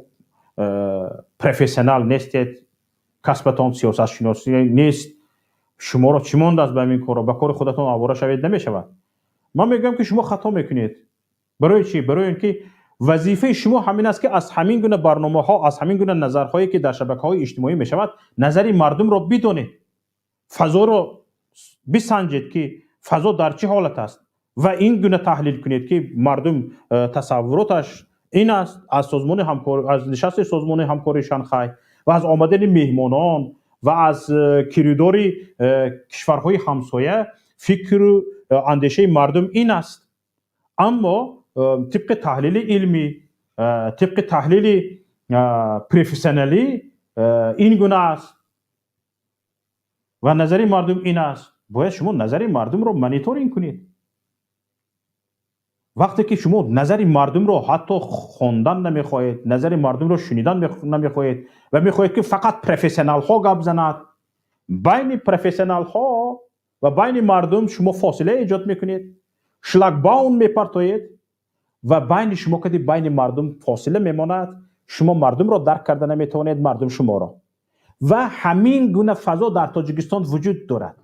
профессионал нестед, касбатон сиёсатшиносӣ нест, шуморо чӣ мондааст ба ҳамин корро? Ба кори худатон овора шавед, намешавад? Ман мегӯям, ки шумо хато мекунед. Барои чӣ? Барои он ки вазифаи шумо ҳамин аст, ки аз ҳамин гуна барномаҳо, аз ҳамин гуна назарҳое, ки дар шабакаҳои иҷтимоӣ мешавад, назари мардумро бидонед, фазоро бисанҷед, ки фазо дар чӣ ҳолат аст, ва ин гуна таҳлил кунед, ки мардум тасаввуроташ ин аст аз созмони ҳамкор, аз нишасти Созмони ҳамкории Шанхай ва аз омадани меҳмонон ва аз киридори кишварҳои ҳамсоя фикру андешаи мардум ин аст. Аммо тибқи таҳлили илмӣ, тибқи таҳлили профессионалӣ ин гуна аст ва назари мардум ин аст. Бояд шумо назари мардумро мониторинг кунед. Вақте ки шумо назари мардумро ҳатто хондан намехоҳед, назари мардумро шунидан намехоҳед ва мехоҳед, ки фақат профессионалҳо гап занад, байни профессионалҳо ва байни мардум шумо фосила эҷод мекунед, шлагбаум мепартоед ва байни шумо кади байни мардум фосила мемонад. Шумо мардумро дарк карда наметавонед, мардум шуморо. Ва ҳамин гуна фазо дар Тоҷикистон вуҷуд дорад,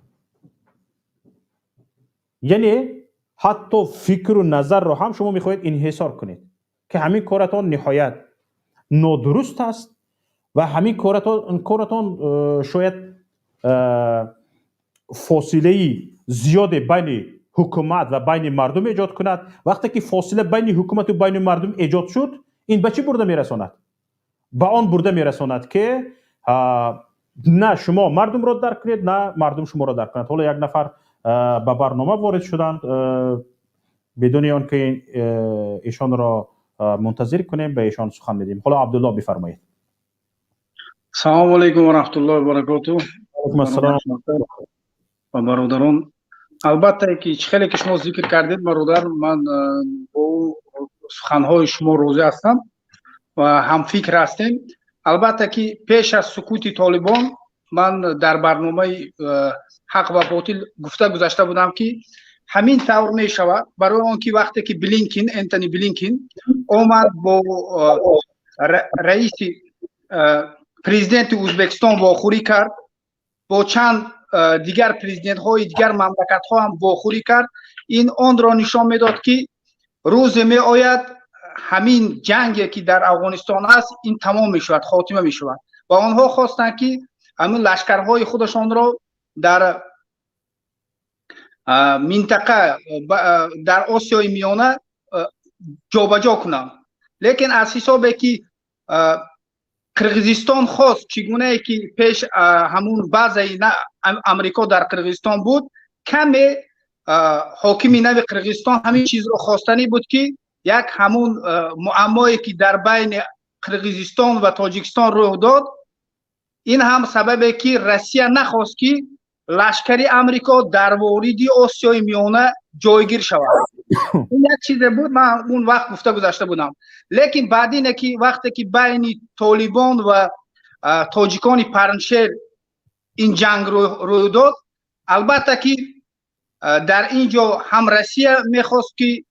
яъне ҳатто фикру назарро ҳам шумо мехоҳед инҳисор кунед, ки ҳамин коратон ниҳоят нодуруст аст ва ҳамин коратон шояд фосилаи зиёде байни Ҳукумат ва байни мардум эҷод кунад. Вақте ки фосила байни ҳукумату байни мардум эҷод шуд, ин ба чӣ бурда мерасонад? Ба он бурда мерасонад, ки на шумо мардумро дарк кунед, на мардум шуморо дарк кунад. Ҳоло як нафар ба барнома ворид шуданд. Бидуни он ки ишонро мунтазир кунем, ба ишон сухан медиҳем. Ҳоло Абдулло, бифармоед. Салому алайкум ва раҳматуллоҳи ва баракоту. Алайкум ассалом. Ва бародарон, албатта, ки чӣ хеле ки шумо зикр кардед, бародар, ман бо суханҳои шумо розӣ ҳастам ва ҳамфикр ҳастем. Албатта, ки пеш аз суқути Толибон ман дар барномаи «Ҳақ ва ботил» гуфта гузашта будам, ки ҳамин тавр мешавад, барои он ки вақте ки Блинкин, Энтони Блинкин омад, бо раиси президенти Ӯзбекистон вохӯрӣ кард, бо чанд дигар президентҳои дигар мамлакатҳо ҳам вохӯрӣ кард, ин онро нишон медод, ки рӯзе меояд, ҳамин ҷанге ки дар Афғонистон аст, ин тамом мешавад, хотима мешавад. Ва онҳо хостанд, ки ҳамин лашкарҳои худашонро дар минтақа, дар Осиёи Миёна ҷобаҷо кунанд. Лекин аз ҳисобе ки Қирғизистон хост, чӣ гунае ки пеш ҳамун базаи Амрико дар Қирғизистон буд, каме ҳокими нави Қирғизистон ҳамин чизро хостанӣ буд, ки як ҳамун муаммое ки дар байни Қирғизистон ва Тоҷикистон рӯй дод, ин ҳам сабабе ки Россия нахост, ки лашкари Амрико дар вориди Осиёи Миёна ҷойгир шавад. Ин як чизе буд, ман он вақт гуфта гузашта будам. Лекин баъд ине ки вақте ки байни Толибон ва тоҷикони Панҷшер ин ҷанг рӯй дод, албатта, ки дар ин ҷо ҳам Россия мехост, ки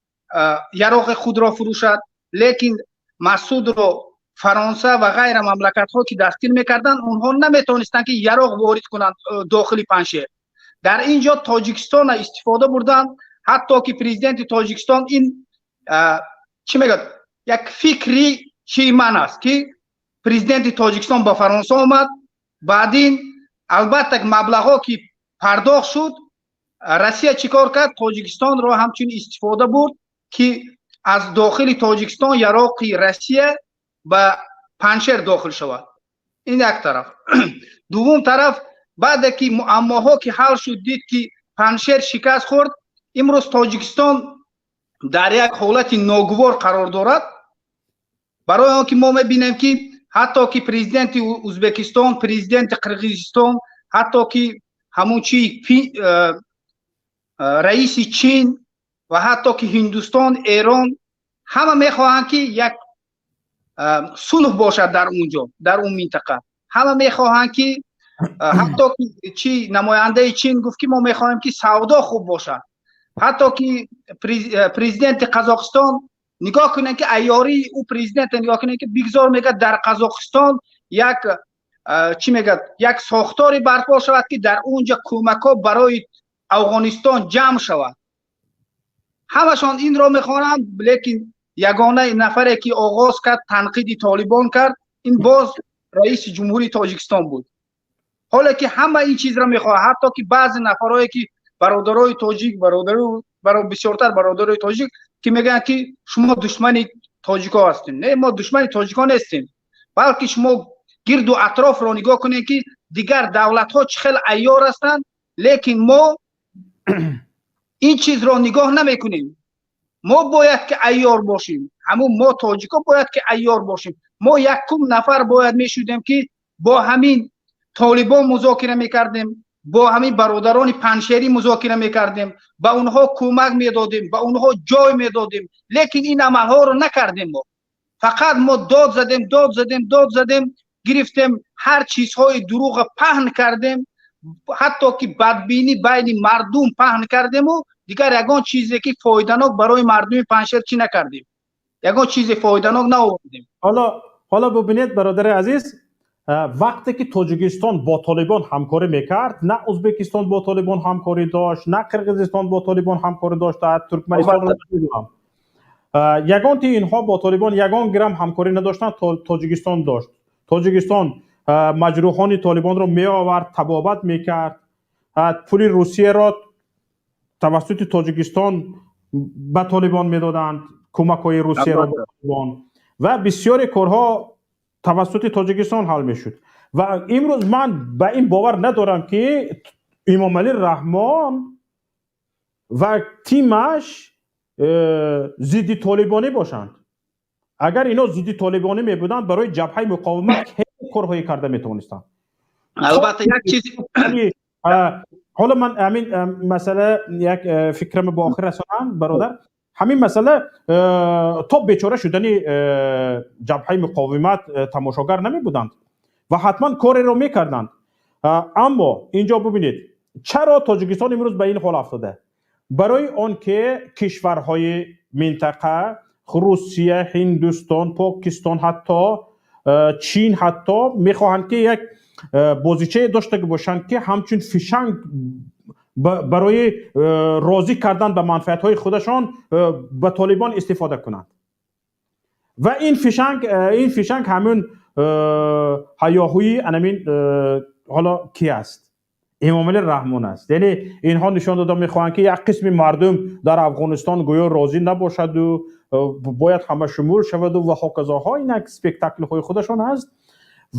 яроқи худро фурӯшад, лекин Масудро Фаронса ва ғайра мамлакатҳо ки дастгир мекарданд, онҳо наметавонистанд, ки яроқ ворид кунанд дохили Панҷшер. Дар ин ҷо Тоҷикистона истифода бурданд. Ҳатто ки президенти Тоҷикистон, ин чӣ мегӯяд, як фикри чи ман аст, ки президенти Тоҷикистон ба Фаронса омад. Баъдин, албатта, маблағҳо ки пардохт шуд, Россия чӣ кор кард? Тоҷикистонро ҳамчун истифода бурд, ки аз дохили Тоҷикистон яроқи Россия ба Панҷшер дохил шавад. Ин як тараф. Дуввум тараф, баъде ки муаммоҳо ки ҳал шуд, дид, ки Панҷшер шикаст хӯрд, имрӯз Тоҷикистон дар як ҳолати ногувор қарор дорад, барои он ки мо мебинем, ки ҳатто ки президенти Ӯзбекистон, президенти Қирғизистон, ҳатто ки ҳамун чи раиси Чин ва ҳатто ки Ҳиндустон, Эрон, ҳама мехоҳанд, ки як сулҳ бошад дар он ҷо, дар он минтақа. Ҳама мехоҳанд, ки ҳатто ки чи намояндаи Чин гуфт, ки мо мехоҳем, ки савдо хуб бошад. Ҳатто ки президенти Қазоқистон, нигоҳ кунед, ки айёрии ӯ президента нигоҳ кунед, ки бигзор, мегӯяд, дар Қазоқистон як чӣ мегӯяд, як сохторе барпо шавад, ки дар он ҷо кӯмакҳо барои Афғонистон ҷамъ шавад. Ҳамашон инро мехоҳанд, лекин ягона нафаре ки оғоз кард, танқиди Толибон кард, ин боз раиси ҷумҳурии Тоҷикистон буд, ҳоле ки ҳама ин чизро мехоҳад. Ҳатто ки баъзе нафарое ки бародарои тоҷик, бисёртар бародарои тоҷик, ки мегӯянд, ки шумо душмани тоҷико ҳастем. Не, мо душмани тоҷико нестем, балки шумо гирду атрофро нигоҳ кунед, ки дигар давлатҳо чӣ хел айёр ҳастанд, лекин мо ин чизро нигоҳ намекунем. Мо бояд ки айёр бошем. Ҳамун мо тоҷико бояд ки айёр бошем. Мо якум нафар бояд мешудем, ки бо ҳамин Толибон музокира мекардем, бо ҳамин бародарони панҷшерӣ музокира мекардем, ба онҳо кӯмак медодем, ба онҳо ҷой медодем. Лекин ин амалҳоро накардем. Мо фақат мо дод задем, дод задем, дод задем, гирифтем, ҳар чизҳои дурӯға паҳн кардем, ҳатто ки бадбинӣ байни мардум паҳн кардему дигар ягон чизе ки фоиданок барои мардуми Панҷшер чӣ накардем, ягон чизе фоиданок наовардем. Ҳоло бубинед, бародари азиз, вақте ки Тоҷикистон бо Толибон ҳамкорӣ мекард, на Ӯзбекистон бо Толибон ҳамкорӣ дошт, на Қирғизистон бо Толибон ҳамкорӣ дошт, Туркманистон, ягонти инҳо бо Толибон ягон грамм ҳамкорӣ надоштанд. Тоҷикистон дошт. Тоҷикистон маҷрӯҳони Толибонро меовард, табобат мекард, пули Русияро Тавассути Тоҷикистон ба Толибон медоданд, кӯмакҳои Русияро ба Толибон, ва бисёре корҳо тавассути Тоҷикистон ҳал мешуд. Ва имрӯз ман ба ин бовар надорам, ки Имомалӣ Раҳмон ва тимаш зидди толибонӣ бошанд. Агар ино зидди толибонӣ мебуданд, барои Ҷабҳаи Муқовимат хеле корҳое карда метавонистанд. Албатта, як чиз. Ҳоло ман ҳамин масъала як фикрам ба охир расонам, бародар. Ҳамин масъала, то бечора шудани Ҷабҳаи Муқовимат тамошогар намебуданд ва ҳатман кореро мекарданд. Аммо инҷо бубинед, чаро Тоҷикистон имрӯз ба ин ҳол афтода? Барои он ки кишварҳои минтақа, Русия, Ҳиндустон, Покистон, ҳатто Чин, ҳатто мехоҳанд, ки як бозичае дошта бошанд, ки ҳамчун фишанг барои розӣ кардан ба манфиатҳои худашон ба Толибон истифода кунанд. Ва ин фишанг ҳамун ҳаёҳӯи анамин ҳоло ки аст, Эмомалӣ Раҳмон аст. Яъне инҳо нишон дода мехоҳанд, ки як қисми мардум дар Афғонистон гӯё розӣ набошаду бояд ҳамашумул шаваду ва ҳоказоҳо. Ин як спектаклҳои худашон аст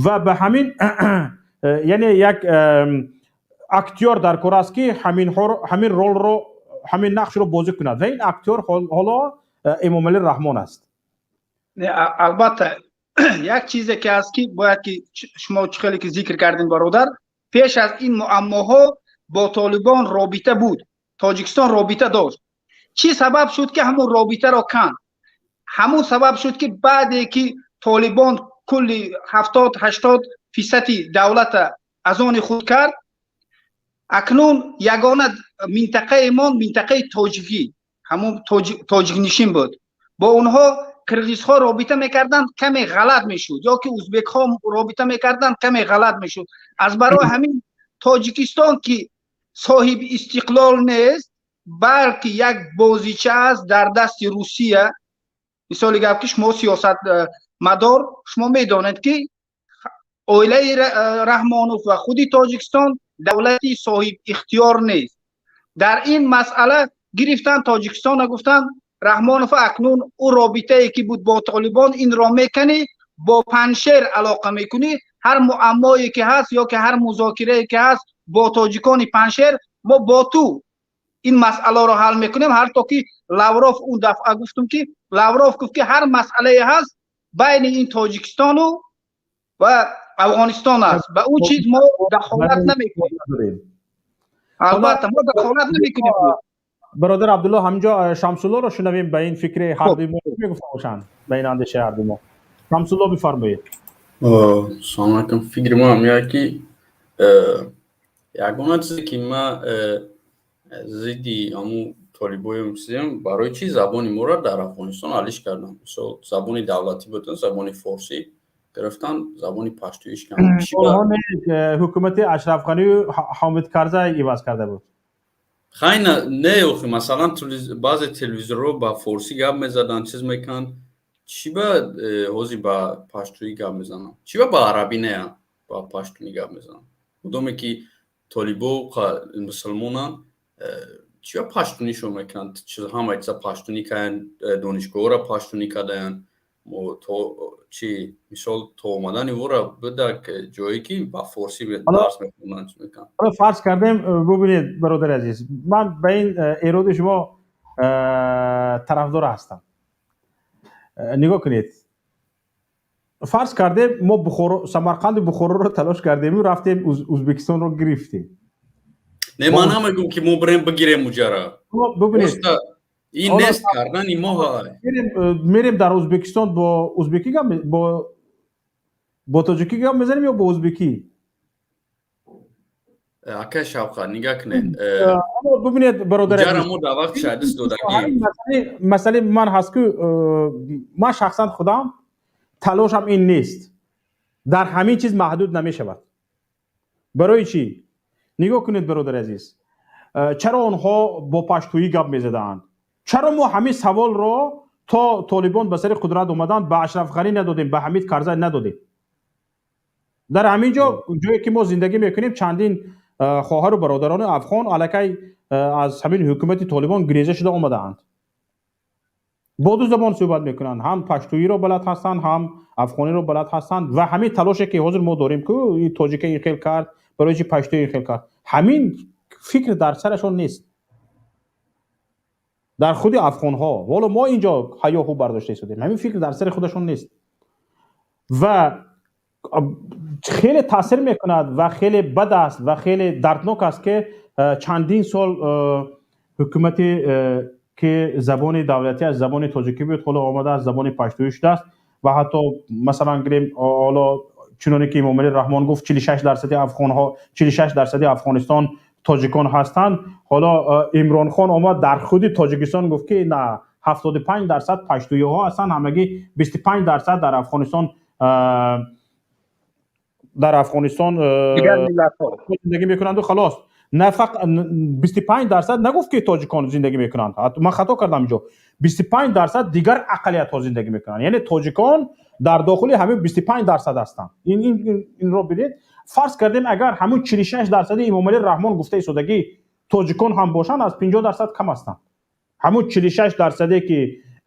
ва ба ҳамин, яъне як актёр дар кор аст, ки ҳамин ролро, ҳамин нақшро бозӣ кунад, ва ин актёр ҳоло Эмомалӣ Раҳмон аст. Албатта, як чизе ки ҳаст, ки бояд ки шумо чӣ хеле ки зикр кардем, бародар, пеш аз ин муаммоҳо бо Толибон робита буд, Тоҷикистон робита дошт. Чӣ сабаб шуд, ки ҳамун робитаро канд? Ҳамун сабаб шуд, ки баъде ки Толибон кулли 70-80 фисади давлата аз они худ кард, акнун ягона минтақаемон минтақаи тоҷикӣ, ҳамун тоҷикнишин буд. Бо онҳо қирғизҳо робита мекарданд, каме ғалат мешуд, ё ки узбекҳо робита мекарданд, каме ғалат мешуд. Аз барои ҳамин Тоҷикистон, ки соҳиби истиқлол нест, балки як бозича аст дар дасти Русия. Мисоли гап, ки шумо сиёсатмадор, шумо медонед, ки оилаи Раҳмонов ва худи Тоҷикистон давлати соҳиб ихтиёр нест. Дар ин масъала гирифтан Тоҷикистона, гуфтанд Раҳмонов: акнун ӯ робитае ки буд бо Толибон, инро мекунӣ, бо Паншер алоқа мекунӣ. Ҳар муаммое ки ҳаст ё ки ҳар музокирае ки ҳаст бо тоҷикони Паншер, мо бо ту ин масъаларо ҳал мекунем. Ҳатто ки Лавров, он дафъа гуфтум, ки Лавров гуфт, ки ҳар масъалае ҳаст байни ин Тоҷикистону ва Афғонистон аст, ба ӯ чиз мо дахолат намекунем. Албатта, мо дахолат намекунем. Бародар Абдулло, ҳаминҷо Шамсуллоро шунавем, ба ин фикри ҳардуи мо мегуфта бошанд, ба ин андешаи ҳардуи мо. Шамсулло, бифармоед. Салом алайкум. Фикри мо ҳам як, ки ягона чизе ки ма зидди ҳамун толибоем чизем, барои чӣ забони моро дар Афғонистон алиш кардан? Мисол, забони давлатӣ будан, забони форсӣ гирифтан, забони паштуиш. Ҳукумати Ашраф Ғанию Ҳомид Карзай иваз карда буд. Хайна не, охи, масалан, баъзе телевизорҳо ба форсӣ гап мезаданд, чиз мекунанд. Чӣ ба ҳозир ба паштуӣ гап мезананд? Чӣ ба арабӣ неа, ба паштунӣ гап мезананд? Мудоме ки толибо мусулмонанд, чӣ ба паштунишон мекунанд? Ҳама чиза паштунӣ карданд, донишгоҳҳоро паштунӣ кардаянд. То чи, мисол, то омадани ӯра буда ҷое ки ба форсӣ дарс мехонанд. Фарз кардем, бубинед, бародари азиз, ман ба ин эроди шумо тарафдор ҳастам. Нигоҳ кунед, фарз кардем, мо Бухоро, Самарқанду Бухороро талош кардему рафтем, Узбекистонро гирифтем. Не, ман намегӯм, ки мо бирем бигирем уҷара. Бубинед. Ин нест кардани мо. Мерем дар Узбекистон, бо узбекӣ гап, бо тоҷикӣ гап мезанем ё бо узбекӣ? Акай Шавқат, нигаҳ кунед. Бубинед, бародар. Ҷара мо дар вақти шайдис додагӣ. Масъалаи ман ҳаст, ки ман шахсан худам талошам ин нест, дар ҳамин чиз маҳдуд намешавад. Барои чӣ? Нигоҳ кунед, бародари азиз, чаро онҳо бо паштуӣ гап мезадаанд? Чаро мо ҳамин саволро то Толибон ба сари қудрат омаданд, ба Ашраф Ғанӣ надодем, ба Ҳамид Карзай надодем? Дар ҳамин ҷо, ҷое ки мо зиндагӣ мекунем, чандин хоҳару бародарони афғон аллакай аз ҳамин ҳукумати Толибон гиреза шуда омадаанд. Бо ду забон суҳбат мекунанд, ҳам паштуиро балад ҳастанд, ҳам афғониро балад ҳастанд. Ва ҳамин талоше ки ҳозир мо дорем, ку тоҷика ин хел кард, барои чи паштуи ин хел кард, ҳамин фикр дар сарашон нест, дар худи афғонҳо. Ҳоло мо инҷо ҳаёҳу бардошта истодем, ҳамин фикр дар сари худашон нест ва хеле таъсир мекунад ва хеле бад аст ва хеле дарднок аст, ки чандин сол ҳукумати, ки забони давлатӣ аз забони тоҷикӣ буд, ҳоло омада аз забони паштуӣ шудааст. Ва ҳатто, масалан, гирем, ҳоло чуноне ки Эмомалӣ Раҳмон гуфт, 46% афғонҳо, 46% Афғонистон тоҷикон ҳастанд. Ҳоло Имронхон омад, дар худи Тоҷикистон гуфт, ки на, 75% паштуиҳо ҳастанд, ҳамагӣ 25% дар Афғонистон зиндагӣ мекунанду халос. Нафақ 25% нагуфт, ки тоҷикон зиндагӣ мекунанд, ман хато кардам, инҷо 25% дигар ақалиятҳо зиндагӣ мекунанд, яъне тоҷикон дар дохили ҳамин 25% ҳастанд. Инро бинед, фарз кардем, агар ҳамун 46% Эмомалӣ Раҳмон гуфта истодагӣ тоҷикон ҳам бошанд, аз 50% кам ҳастанд. Ҳамун 46%-е ки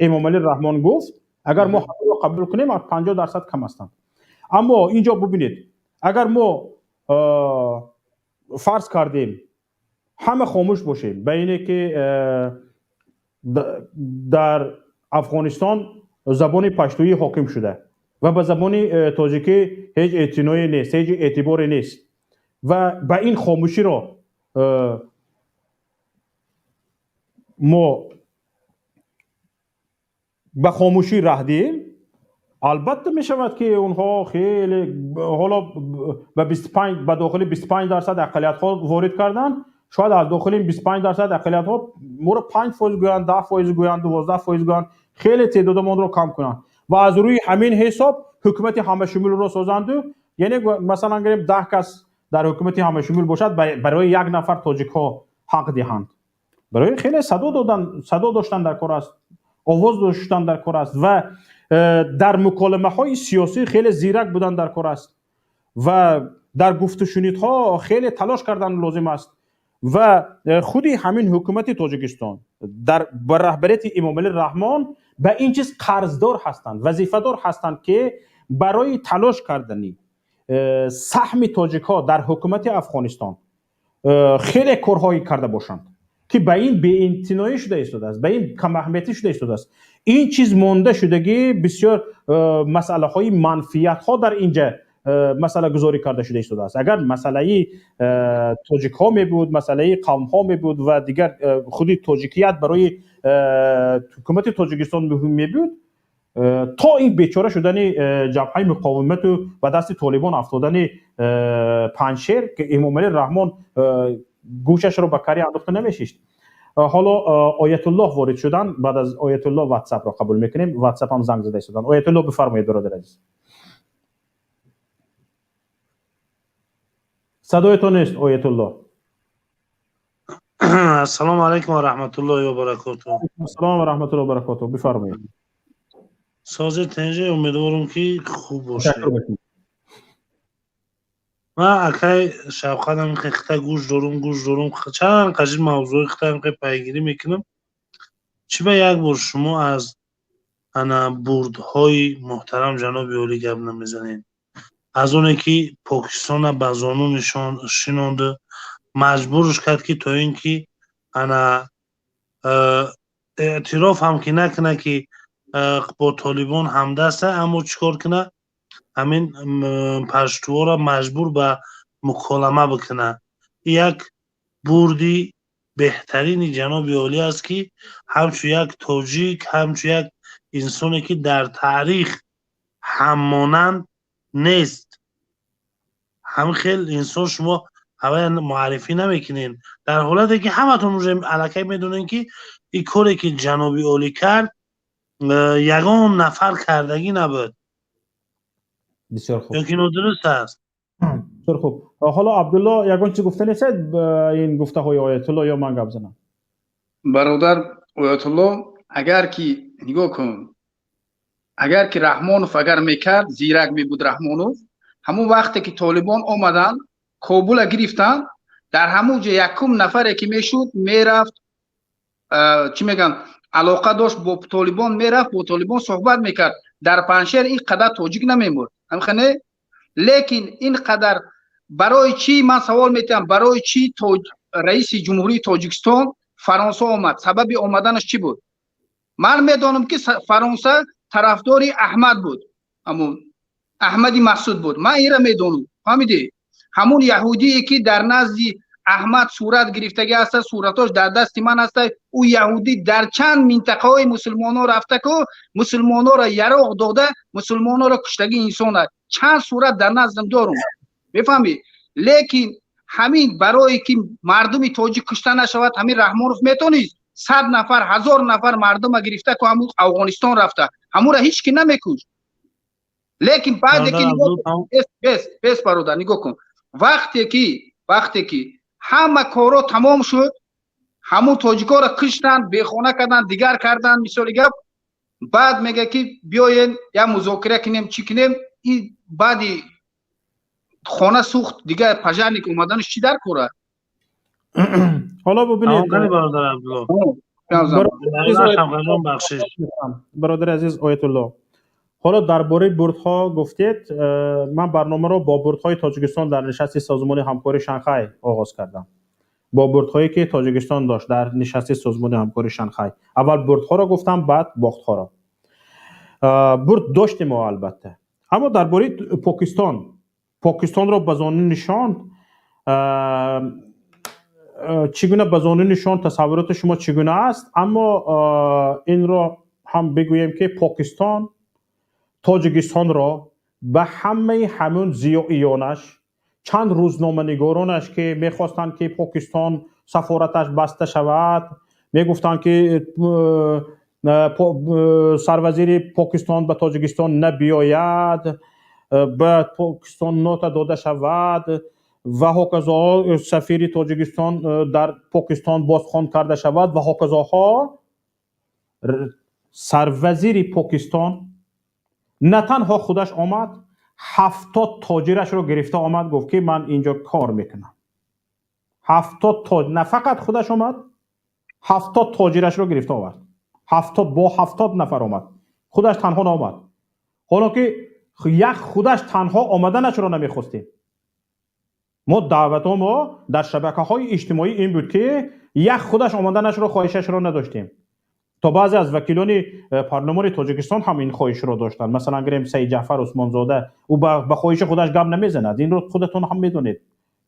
Эмомалӣ Раҳмон гуфт, агар мо ҳамонро қабул кунем, аз 50% кам ҳастанд. Аммо инҷо бубинед, агар мо фарз кардем, ҳама хомӯш бошем ба ине ки дар Афғонистон забони паштуӣ ҳоким шуда ва ба забони тоҷикӣ ҳеҷ эътиное нест, ҳеҷ эътиборе нест, ва ба ин хомӯширо мо ба хомӯшӣ раҳ диҳем, албатта мешавад, ки онҳо хеле ҳоло ба 25, ба дохили 25% ақалиятҳо ворид карданд. Шояд аз дохили 25% ақалиятҳо моро 5% гӯянд, 10% гӯянд, 12% гӯянд, хеле теъдодамонро кам кунанд ва аз рӯи ҳамин ҳисоб ҳукумати ҳамашумулро созанду. Яъне, масалан, гирем, 10 кас дар ҳукумати ҳамашумул бошад, барои як нафар тоҷикҳо ҳақ диҳанд. Барои хеле садо додан, садо доштан дар кор аст, овоз доштан дар кор аст ва дар муколимаҳои сиёсӣ хеле зирак будан дар кор аст ва дар гуфтушунидҳо хеле талош кардан лозим аст. Ва худи ҳамин ҳукумати Тоҷикистон дар ба раҳбарияти Эмомалӣ Раҳмон ба ин чиз қарздор ҳастанд, вазифадор ҳастанд, ки барои талош кардани саҳми тоҷикҳо дар ҳукумати Афғонистон хеле корҳое карда бошанд, ки ба ин беэътиноӣ шуда истодааст, ба ин камаҳамиятӣ шуда истодааст. Ин чиз монда шудагӣ, бисёр масъалаҳои манфиятҳо дар инҷа масъалагузорӣ карда шуда истодааст. Агар масъалаи тоҷикҳо мебуд, масъалаи қавмҳо мебуд ва дигар худи тоҷикият барои ҳукумати Тоҷикистон муҳим мебуд, то ин бечора шудани Ҷабҳаи Муқовимату ба дасти Толибон афтодани Панҷшер, ки Эмомалӣ Раҳмон гӯшашро ба карӣ андохта намешишт. Ҳоло Оятуллоҳ ворид шуданд. Баъд аз Оятуллоҳ Ватсапро қабул мекунем. Ватсап ҳам занг зада истоданд. Оятуллоҳ, бифармоед, бародар азиз. Садоятон нест, Оятуллоҳ. Ассалому алайкум ва раҳматуллоҳи ва баракотуҳ. Ассалому ва раҳматуллоҳи ва баракотуҳ, бифармоед. Сози тенҷа, умедворам, ки хуб бошед. Ман, акай Шавқатам, хита гӯш дорум, гӯш дорум, чанд қажи мавзӯи хитам пайгирӣ мекунам. Чӣ ба як бор шумо аз ана бурдҳои муҳтарам ҷаноби олӣ гап намезанед, аз оне ки Покистона ба зону шинонду маҷбурш кард, ки то ин ки ана эътироф ҳам ки накунад, ки бо Толибон ҳамдаста, аммо чӣ кор кунад, ҳамин паштуҳоро маҷбур ба муколама бикунад. Як бурди беҳтарини ҷаноби олӣ аст, ки ҳамчун як тоҷик, ҳамчун як инсоне, ки дар таърих ҳаммонанд нест, ҳамин хел инсон шумо ҳавая муаррифӣ намекунед, дар ҳолате ки ҳаматон уже аллакай медонед, ки ин коре ки ҷаноби олӣ кард, ягон нафар кардагӣ набуд. Бисёр хуб. Ёки нодуруст аст? Бисёр хуб. Ҳоло Абдулло, ягон чиз гуфта нестед ин гуфтаҳои Оятулло ё ман гап занам? Бародар Оятулло, агар ки нигоҳ кун, агар ки Раҳмонов агар мекард, зирак мебуд Раҳмонов, ҳамон вақте ки Толибон омаданд, Кобула гирифтанд. Дар ҳамун ҷо якум нафаре ки мешуд, мерафт, чӣ мегӯям, алоқа дошт бо Толибон, мерафт, бо Толибон суҳбат мекард. Дар Панҷшер ин қадар тоҷик намемурд, ҳамихане. Лекин ин қадар барои чӣ, ман савол метиҳам, барои чӣ раиси ҷумҳурии Тоҷикистон Фаронса омад? Сабаби омаданаш чӣ буд? Ман медонам, ки Фаронса тарафдори Аҳмад буд, ҳамун Аҳмади Масуд буд. Ман инра медонам, фаҳмидӣ? Ҳамун яҳудие, ки дар назди Аҳмад сурат гирифтагӣ ҳаста, суратош дар дасти ман ҳаста. Ӯ яҳудӣ дар чанд минтақаҳои мусулмонҳо рафта ку мусулмонҳоро яроқ дода, мусулмонҳоро куштагӣ инсон аст. Чанд сурат дар наздам дорум, мефаҳмӣ? Лекин ҳамин барое ки мардуми тоҷик кушта нашавад, ҳамин Раҳмонов метонист 100 нафар, 1000 нафар мардума гирифта ку ҳамун Афғонистон рафта, ҳамура ҳеҷ ки намекушт. Лекин баъде ки, бес, бародар, нигоҳ кун, вақте ки ҳама корҳо тамом шуд, ҳамун тоҷикоро киштанд, бехона карданд, дигар карданд, мисоли гап, баъд мега, ки биёен, як музокира кунем, чӣ кунем. И баъди хона сӯхт, дигар пожарник омаданаш чӣ дар кора? Ҳоло бубинед, бахшиш. Бародари азиз Оятулло, ҳоло дар бораи бурдҳо гуфтед. Ман барномаро бо бурдҳои Тоҷикистон дар нишасти Созмони Ҳамкории Шанхай оғоз кардам, бо бурдҳое, ки Тоҷикистон дошт дар нишасти Созмони Ҳамкории Шанхай. Аввал бурдҳоро гуфтам, баъд бохтҳоро. Бурд доштем мо, албатта. Аммо дар бораи Покистон, Покистонро ба зону нишонд, чӣ гуна ба зону нишонд, тасаввуроти шумо чӣ гуна аст? Аммо инро ҳам бигӯем, ки Покистон Тоҷикистонро ба ҳамаи ҳамун зиёиёнаш, чанд рӯзноманигоронаш, ки мехостанд, ки Покистон сафораташ баста шавад, мегуфтанд, ки сарвазири Покистон ба Тоҷикистон набиёяд, ба Покистон нота дода шавад ва ҳоказо, сафири Тоҷикистон дар Покистон бозхон карда шавад ва ҳоказоҳо, сарвазири Покистон на танҳо худаш омад, 70 тоҷирашро гирифта омад, гуфт, ки ман инҷо кор мекунам. 70 тоҷ на фақат худаш омад, 70 тоҷирашро гирифта овард, 70 бо 70 нафар омад, худаш танҳо наомад. Ҳоло ки як худаш танҳо омаданашро намехостем. Мо даъвато мо дар шабакаҳои иҷтимоӣ ин буд, ки як худаш омаданашро хоҳишашро надоштем. То баъзе аз вакилони парлумони Тоҷикистон ҳам ин хоҳишро доштанд. Масалан, гирем Саид Ҷаъфар Усмонзода, ӯ ба хоҳиши худаш гап намезанад, инро худатон ҳам медонед,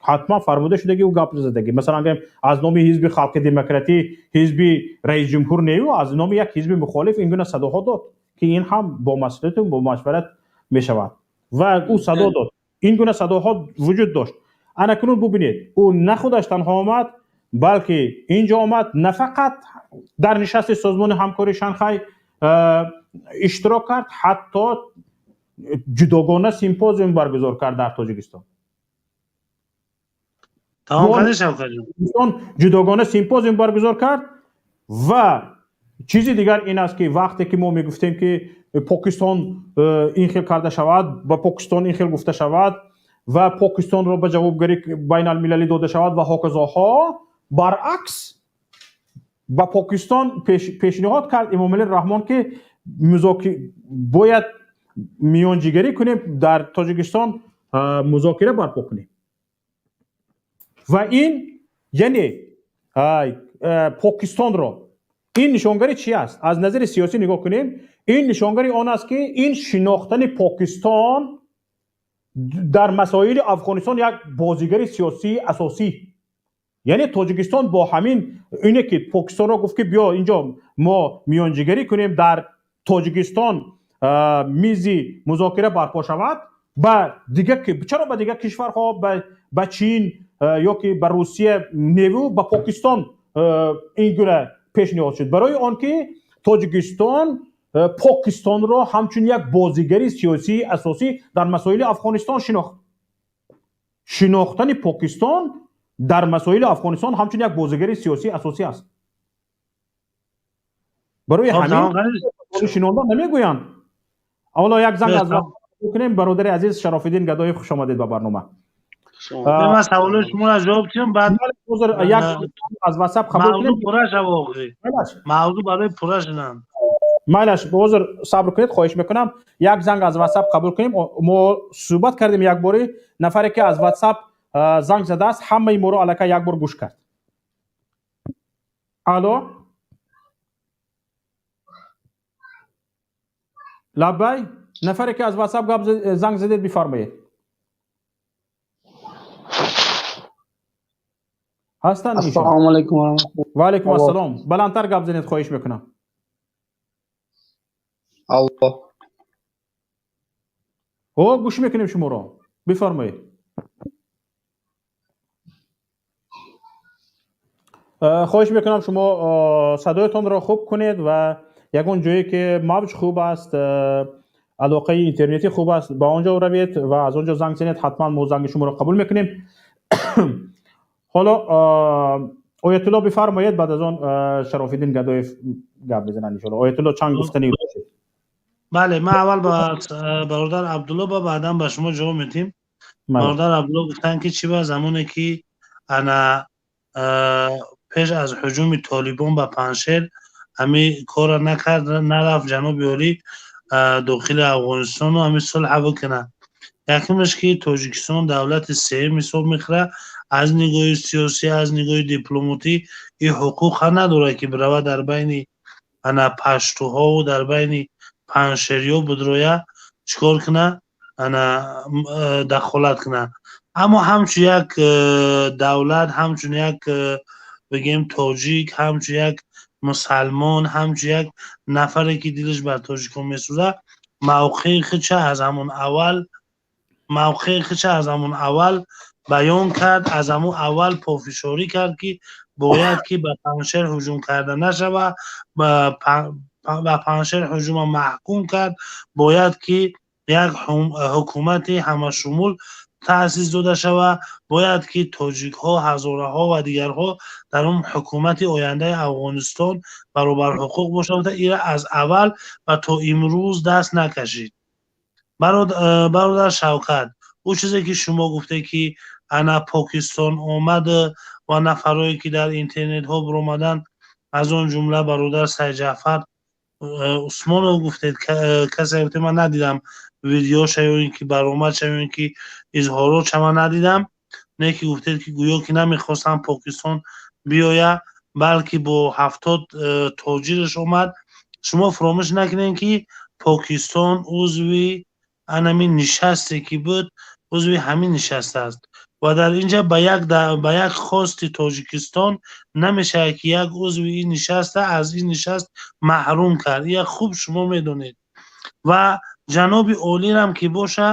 ҳатман фармуда шудаги ӯ гап задагӣ. Масалан, гирем, аз номи Ҳизби Халқи Демократӣ, ҳизби раисҷумҳур нею, аз номи як ҳизби мухолиф ин гуна садоҳо дод, ки ин ҳам бо маслиҳату бо машварат мешавад, ва ӯ садо дод. Ин гуна садоҳо вуҷуд дошт. Анакунун бубинед, ӯ на худаш танҳо омад, балки инҷо омад, на фақат дар нишасти Созмони Ҳамкории Шанхай иштирок кард, ҳатто ҷудогона симпозиум баргузор кард дар Тоҷикистон. Тамом кардӣ, Шавкатҷон? Ҷудогона симпозиум баргузор кард. Ва чизи дигар ин аст, ки вақте ки мо мегуфтем, ки Покистон ин хел карда шавад, ба Покистон ин хел гуфта шавад ва Покистонро ба ҷавобгарӣ байналмилалӣ дода шавад ва ҳоказоҳо, баръакс, ба Покистон пешниҳод кард Эмомалӣ Раҳмон, ки бояд миёнҷигарӣ кунем, дар Тоҷикистон музокира барпо кунем. Ва ин яъне Покистонро, ин нишонгари чи аст? Аз назари сиёсӣ нигоҳ кунем, ин нишонгари он аст, ки ин шинохтани Покистон дар масоили Афғонистон як бозигари сиёсии асосӣ. Яъне Тоҷикистон бо ҳамин ине, ки Покистонро гуфт, ки биё инҷо, мо миёнҷигарӣ кунем, дар Тоҷикистон мизи музокира барпо шавад, ба дигар, чаро ба дигар кишварҳо, ба Чин ё ки ба Русия неву, ба Покистон ин гуна пешниҳод шуд? Барои он ки Тоҷикистон Покистонро ҳамчун як бозигари сиёсии асосӣ дар масоили Афғонистон шинохт. Шинохтани Покистон дар масоили Афғонистон ҳамчун як бозигари сиёсии асосӣ аст. Барои ҳамин шинонда намегӯянд. Аввало як занг аз кунем. Бародари азиз Шарофиддин Гадоев, хуш омадед ба барнома. Ман саволи шуморо ҷавоб диҳам, баъд як аз WhatsApp қабул кунем. Мавзӯъ пурра шава охир. Мавзӯъ барои пурра шудан. Майлаш, ҳозир сабр кунед, хоҳиш мекунам. Як занг аз WhatsApp қабул кунем. Мо суҳбат кардем як бори. Нафаре ки аз WhatsApp занг задааст, ҳамаи моро аллакай як бор гӯш кард. Алло, лаббай, нафаре ки аз WhatsApp гап занг задед, бифармоед. Ҳастанд? Ассалому алайкум ва раҳматуллоҳ. Ва алайкум ассалом. Баландтар гап занед, хоҳиш мекунам. Алло. О, гӯш мекунем шуморо, бифармоед. Хоҳиш мекунам, шумо садоятонро хуб кунед ва ягон ҷое ки мавҷ хуб аст, алоқаи интернетӣ хуб аст, ба он ҷо равед ва аз он ҷо занг занед. Ҳатман мо занги шуморо қабул мекунем. Ҳоло Оятулло бифармоед, баъд аз он Шарофиддин Гадоев гап мезананд иншоалло. Оятулло, чанд гуфтанӣ доштед? Бале, ман аввал ба бародар Абдулло ва баъдан ба шумо ҷавоб медиҳем. Бародар Абдулло гуфтанд, ки чӣ ба замоне ки ана пеш аз ҳуҷуми Толибон ба Панҷшер ҳами корро накард, нарафт ҷаноби олӣ дохили Афғонистону ҳами сулҳа бикунад. Якумаш ки Тоҷикистон давлати сеюм ҳисоб мехӯрад аз нигоҳи сиёсӣ, аз нигоҳи дипломатӣ ин ҳуқуқа надорад, ки бирава дар байни ана паштуҳову дар байни панҷшериё бидроя, чикор кунад, ана дахолат кунад. Аммо ҳамчун як давлат, ҳамчун як бигем тоҷик, ҳамчун як мусалмон, ҳамчун як нафаре ки дилаш бар тоҷикон месӯзад, мавқеи худша аз ҳамон аввал баён кард, аз ҳамон аввал пофишорӣ кард, ки бояд ки ба Панҷшер ҳуҷум карда нашава, ба Панҷшер ҳуҷума маҳкум кард, бояд ки як ҳукумати ҳамашумул таъсис дода шава, бояд ки тоҷикҳо, ҳазораҳо ва дигарҳо дар он ҳукумати ояндаи Афғонистон баробарҳуқуқ бошанд. Ира аз аввал ва то имрӯз даст накашид. Бародар Шавкат, ӯ чизе ки шумо гуфте, ки ана Покистон омад ва нафарое ки дар интернетҳо биромаданд, аз он ҷумла бародар Сайҷаъфар Усмонов гуфтед, касе гуфте, ман надидам видеоша ё ин ки баромадша ё ин ки изҳоротша ман надидам, не ки гуфтед, ки гӯё ки намехостанд Покистон биёя, балки бо 70 тоҷираш омад. Шумо фуромӯш накунед, ки Покистон узви анамин нишасте ки буд, узви ҳамин нишаст аст ва дар инҷа ба як хости Тоҷикистон намешавад, ки як узви ин нишаста аз ин нишаст маҳрум кард. Як хуб шумо медонед. Ва ҷаноби олирам ки боша,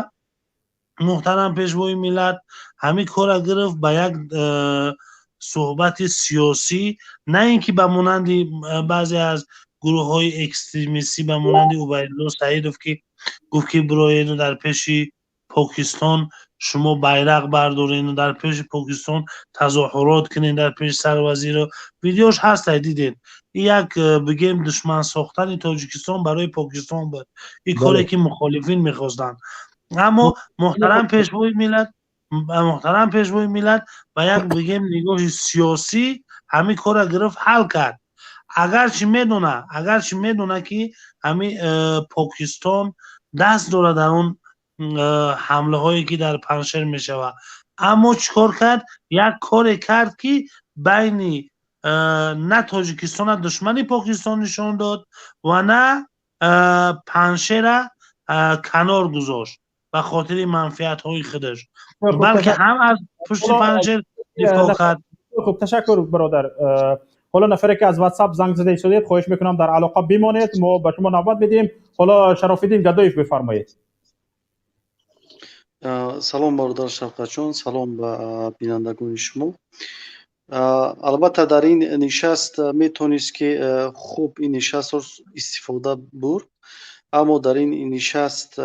муҳтарам пешвои миллат ҳамин корра гирифт ба як суҳбати сиёсӣ, на ин ки ба монанди баъзе аз гурӯҳҳои экстремистӣ, ба монанди Убайдулло Саидов, ки гуфт, ки бироеду дар пеши Покистон шумо байрақ бардорену дар пеши Покистон тазоҳурот кунед, дар пеши сарвазиру. Видеош ҳастай, дидед. Ин як бигем душман сохтани Тоҷикистон барои Покистон буд, ин коре ки мухолифин мехостанд. Аммо муҳтарам пешвои миллат ба як бигем нигоҳи сиёсӣ ҳамин корра гирифт, ҳал кард. Агарчи медона, ки ҳамин Покистон даст дорад дар он ҳамлаҳое ки дар Панҷшер мешавад, аммо чӣ кор кард? Як коре кард, ки байни на Тоҷикистона душмани Покистон нишон дод ва на Панҷшера канор гузошт ба хотири манфиатҳои худаш, балки ҳам аз пушти Панҷшер дифоъ кард. Хуб, ташаккур, бародар. Ҳоло нафаре ки аз WhatsApp занг зада истодед, хоҳиш мекунам, дар алоқа бимонед, мо ба шумо навбат медиҳем. Ҳоло Шарофиддин Гадоев бифармоед. Салом, бародар Шавкатҷон, салом ба бинандагони шумо. Албатта, дар ин нишаст метавонист, ки хуб ин нишастро истифода бурд, аммо дар ин нишаст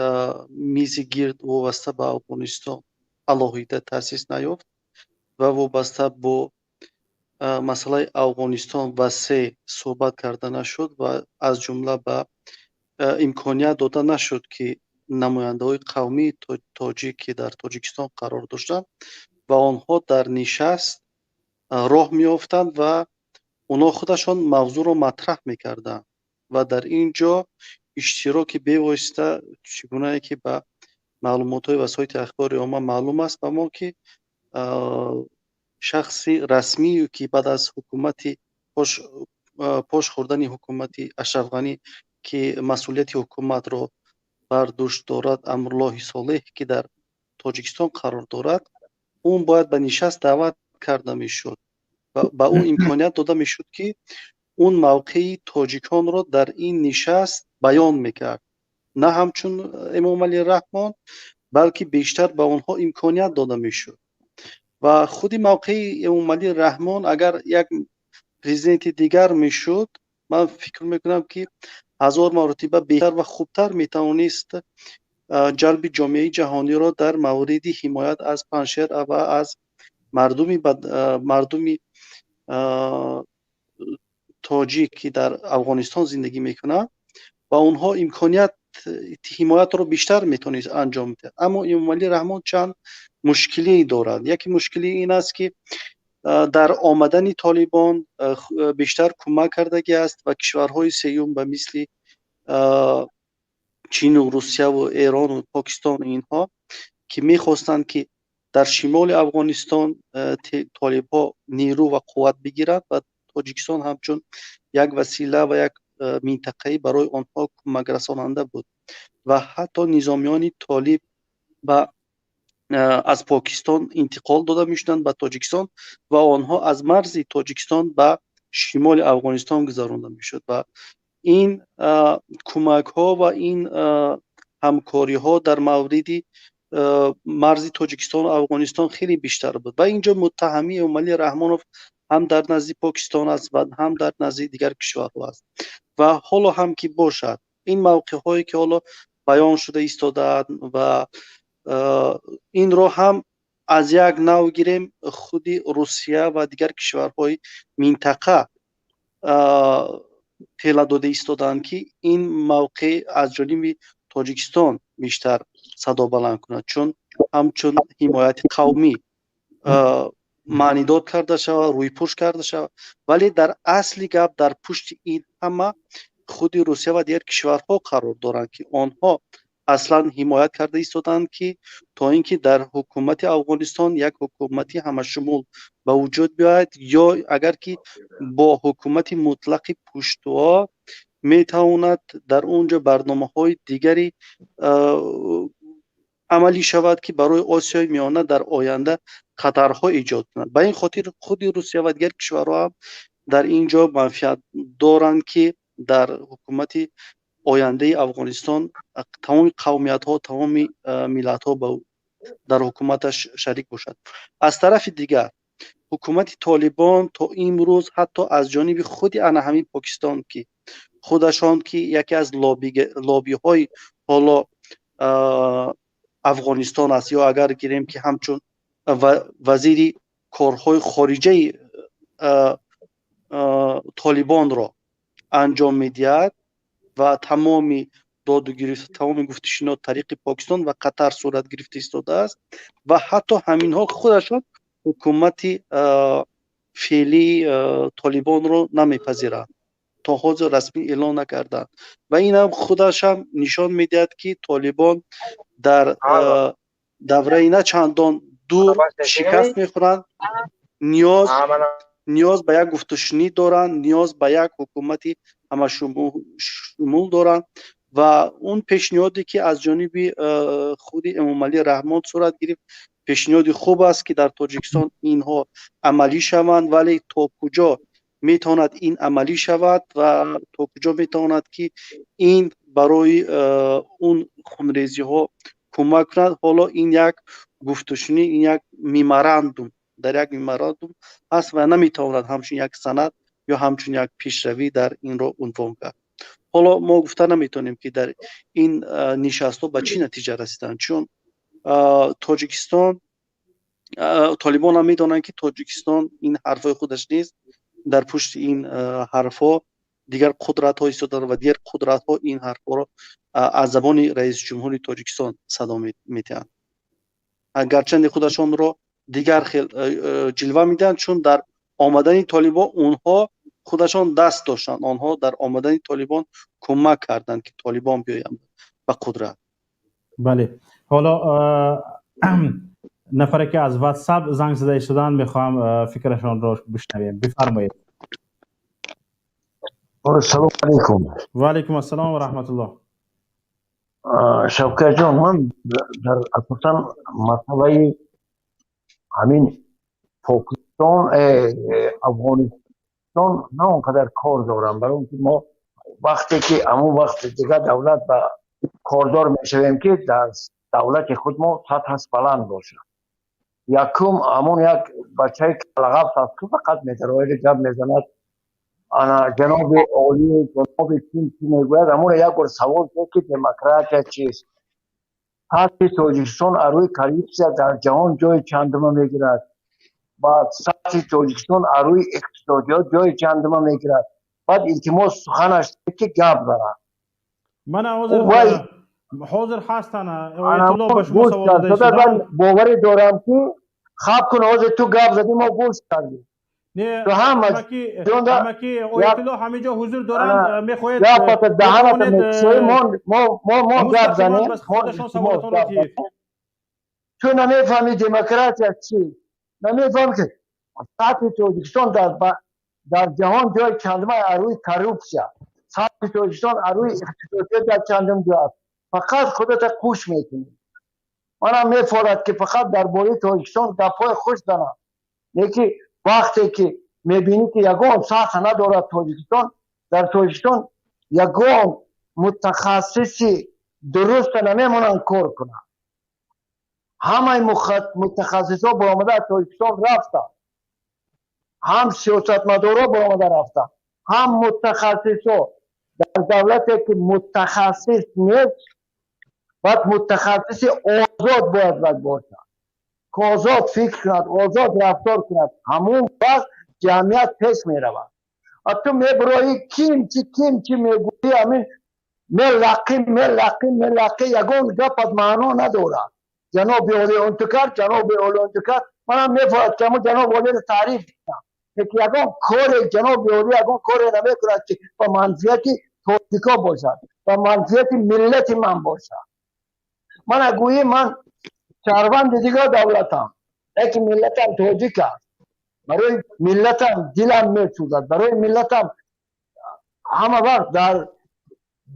мизи гирд вобаста ба Афғонистон алоҳида таъсис наёфт ва вобаста бо масъалаи Афғонистон васеъ суҳбат карда нашуд ва аз ҷумла ба имконият дода нашуд, ки намояндаҳои қавмии тоҷик, ки дар Тоҷикистон қарор доштанд, Ва онҳо дар нишаст роҳ меёфтанд ва онҳо худашон мавзӯъро матраҳ мекарданд. Ва дар ин ҷо иштироки бевосита, чӣ гунае ки ба маълумотҳои васоити ахбори омма маълум аст ба мо, ки шахси расмию ки баъд аз ҳукумати пош хӯрдани ҳукумати Ашраф Ғанӣ, ки масъулияти ҳукуматро бар дӯш дорад, Амруллоҳи Солеҳ, ки дар Тоҷикистон қарор дорад, он бояд ба нишаст даъват карда мешуд ва ба ӯ имконият дода мешуд, ки он мавқеи тоҷиконро дар ин нишаст баён мекард. На ҳамчун Эмомалӣ Раҳмон, балки бештар ба онҳо имконият дода мешуд. Ва худи мавқеи Эмомалӣ Раҳмон, агар як президенти дигар мешуд, ман фикр мекунам, ки ҳазор маротиба беҳтар ва хубтар метавонист ҷалби ҷомеаи ҷаҳониро дар мавриди ҳимоят аз Панҷшер ва аз мардуми тоҷик, ки дар Афғонистон зиндагӣ мекунанд, ва онҳо имконият ҳимоятро бештар метавонист анҷом диҳад. Аммо Эмомалӣ Раҳмон чанд мушкилӣ дорад. Яке мушкилӣ ин аст, ки дар омадани Толибон бештар кӯмак кардагӣ аст ва кишварҳои сеюм ба мисли Чину Русияву Эрону Покистону инҳо, ки мехостанд, ки дар шимоли Афғонистон толибҳо нерӯ ва қувват бигиранд ва Тоҷикистон ҳамчун як васила ва як минтақаӣ барои онҳо кӯмакрасонанда буд. Ва ҳатто низомиёни толиб ба аз Покистон интиқол дода мешуданд ба Тоҷикистон ва онҳо аз марзи Тоҷикистон ба шимоли Афғонистон гузаронда мешуд. Ва ин кӯмакҳо ва ин ҳамкориҳо дар мавриди марзи Тоҷикистону Афғонистон хеле бештар буд. Ва инҷо муттаҳамии Эмомалӣ Раҳмонов ҳам дар назди Покистон аст ва ҳам дар назди дигар кишварҳо аст. Ва ҳоло ҳам ки бошад, ин мавқеъҳое ки ҳоло баён шуда истодаанд ва инро ҳам аз як нав гирем, худи Русия ва дигар кишварҳои минтақа тела дода истодаанд, ки ин мавқеъ аз ҷониби Тоҷикистон бештар садо баланд кунад, чун ҳамчун ҳимояти қавмӣ маънидод карда шавад, рӯйпӯш карда шавад. Вале дар асли гап дар пушти ин ҳама худи Русия ва дигар кишварҳо қарор доранд, ки онҳо аслан ҳимоят карда истодаанд, ки то ин ки дар ҳукумати Афғонистон як ҳукумати ҳамашумул ба вуҷуд биёяд, ё агар ки бо ҳукумати мутлақи пуштуҳо метавонад дар он ҷо барномаҳои дигари амалӣ шавад, ки барои Осиёи Миёна дар оянда хатарҳо эҷод кунад. Ба ин хотир худи Русия ва дигар кишварҳо ҳам дар ин ҷо манфиат доранд, ки дар ҳукумати ояндаи Афғонистон тамоми қавмиятҳо, тамоми миллатҳо дар ҳукуматаш шарик бошад. Аз тарафи дигар, ҳукумати Толибон то имрӯз ҳатто аз ҷониби худи ана ҳамин Покистон, ки худашон ки яке аз лобиҳои ҳоло Афғонистон аст, ё агар гирем, ки ҳамчун вазири корҳои хориҷаи Толибонро анҷом медиҳад ва тамоми доду гирифт, тамоми гуфтушунид тариқи Покистон ва Қатар сурат гирифта истодааст. Ва ҳатто ҳаминҳо худашон ҳукумати феълии Толибонро намепазиранд, то ҳозир расмӣ эълон накарданд. Ва инам худашам нишон медиҳад, ки Толибон дар давраи на чандон дур шикаст мехӯранд, ниёз ба як гуфтушунид доранд, ниёз ба як ҳукумати ҳамашумул доранд. Ва он пешниҳоде, ки аз ҷониби худи Эмомалӣ Раҳмон сурат гирифт, пешниҳоди хуб аст, ки дар Тоҷикистон инҳо амалӣ шаванд. Вале то куҷо метавонад ин амалӣ шавад ва то куҷо метавонад, ки ин барои он хунрезиҳо кӯмак кунад, ҳоло ин як гуфтушунид, ин як меморандум дар як меморандум аст ва наметавонад ҳамчун як санад ё ҳамчун як пешравӣ дар инро унвон кард. Ҳоло мо гуфта наметавонем, ки дар ин нишастҳо ба чӣ натиҷа расиданд, чун Тоҷикистон, Толибон ҳам медонанд, ки Тоҷикистон ин ҳарфҳои худаш нест, дар пушти ин ҳарфҳо дигар қудратҳо истоданд ва дигар қудратҳо ин ҳарфҳоро аз забони раисҷумҳури Тоҷикистон садо метиҳанд, гарчанде худашонро Дигар хел ҷилва медиҳанд, чун дар омадани толибон онҳо худашон даст доштанд. Онҳо дар омадани толибон кӯмак карданд, ки толибон биёянд ба қудрат. Бале, ҳоло нафаре, ки аз Ватсап занг зада истоданд, мехоҳам фикрашонро бишнавем. Бифармоед. Салому алейкум. Ва алейкум ассалом ва раҳматуллоҳ. Шавкатҷон, ман дар асосан масъалаи ҳамин Покистон, Афғонистон на он қадар кор дорам, барои он ки мо вақте ки ҳамон вақт дигар давлат ба кордор мешавем, ки дар давлати худ мо сатҳаш баланд бошад. Якум, ҳамон як бачаи калағафт аст, ки фақат медарояд, гап мезанад, ана ҷаноби олӣ, ҷаноби ким чӣ мегӯяд. Ҳамоно як бор савол шуд, ки демократия чист, сатҳи Тоҷикистон аз рӯи коррупсия дар ҷаҳон ҷои чандума мегирад ва сатҳи Тоҷикистон аз рӯи иқтисодиёт ҷои чандума мегирад. Баъд илтимос суханаш, ки гап занад. Мана ҳозир ҳастанд, оятулло ба шумо савол дода. Боварӣ дорам, ки хаб кун, ҳозир ту гап задӣ, мо гӯш кардем. Ҳамаки оятулло ҳаминҷо ҳузур доранд, мехоҳед Мо гап занем. Худашон саволотонро диҳед. Ту намефаҳми демократия чи, намефаҳми, ки сатҳи Тоҷикистон дар ҷаҳон ҷои чандума аз рӯи коррупсия, сатҳи Тоҷикистон аз рӯи иқтисодиёт дар чандум ҷо аст. Фақат худата қуш мекунӣ. Манам мефорад, ки фақат дар бораи Тоҷикистон гапҳои хуш занам, леки вақте ки мебинӣ, ки ягон сатҳ надорад Тоҷикистон, дар Тоҷикистон ягон мутахассиси дуруста намемонанд кор кунанд. Ҳамаи мутахассисҳо баромада аз Тоҷикистон рафтанд, ҳам сиёсатмадорҳо баромада рафтанд, ҳам мутахассисҳо. Дар давлате, ки мутахассис нест, бояд мутахассиси озод бояд бошад, ки озод фикр кунад, озод рафтор кунад. Ҳамун вақт ҷамъият пеш меравад. А ту мебироӣ, ким чи, ким чи мегӯӣ, ҳамин мелақӣ, мелақӣ, мелақӣ, ягон гапат маъно надорад. Ҷаноби олӣ онту кард, ҷаноби олӣ онту кард. Манам мефорад, ки ҳамун ҷаноби олиро таъриф кунам, лекин ягон коре ҷаноби олӣ ягон коре намекунад, ки ба манфиати тоҷико бошад, ба манфиати миллати ман бошад. Мана гӯӣ, ман шаҳрванди дигар давлатам, лекин миллатам тоҷик аст. Барои миллатам дилам месӯзад, барои миллатам ҳама вақт дар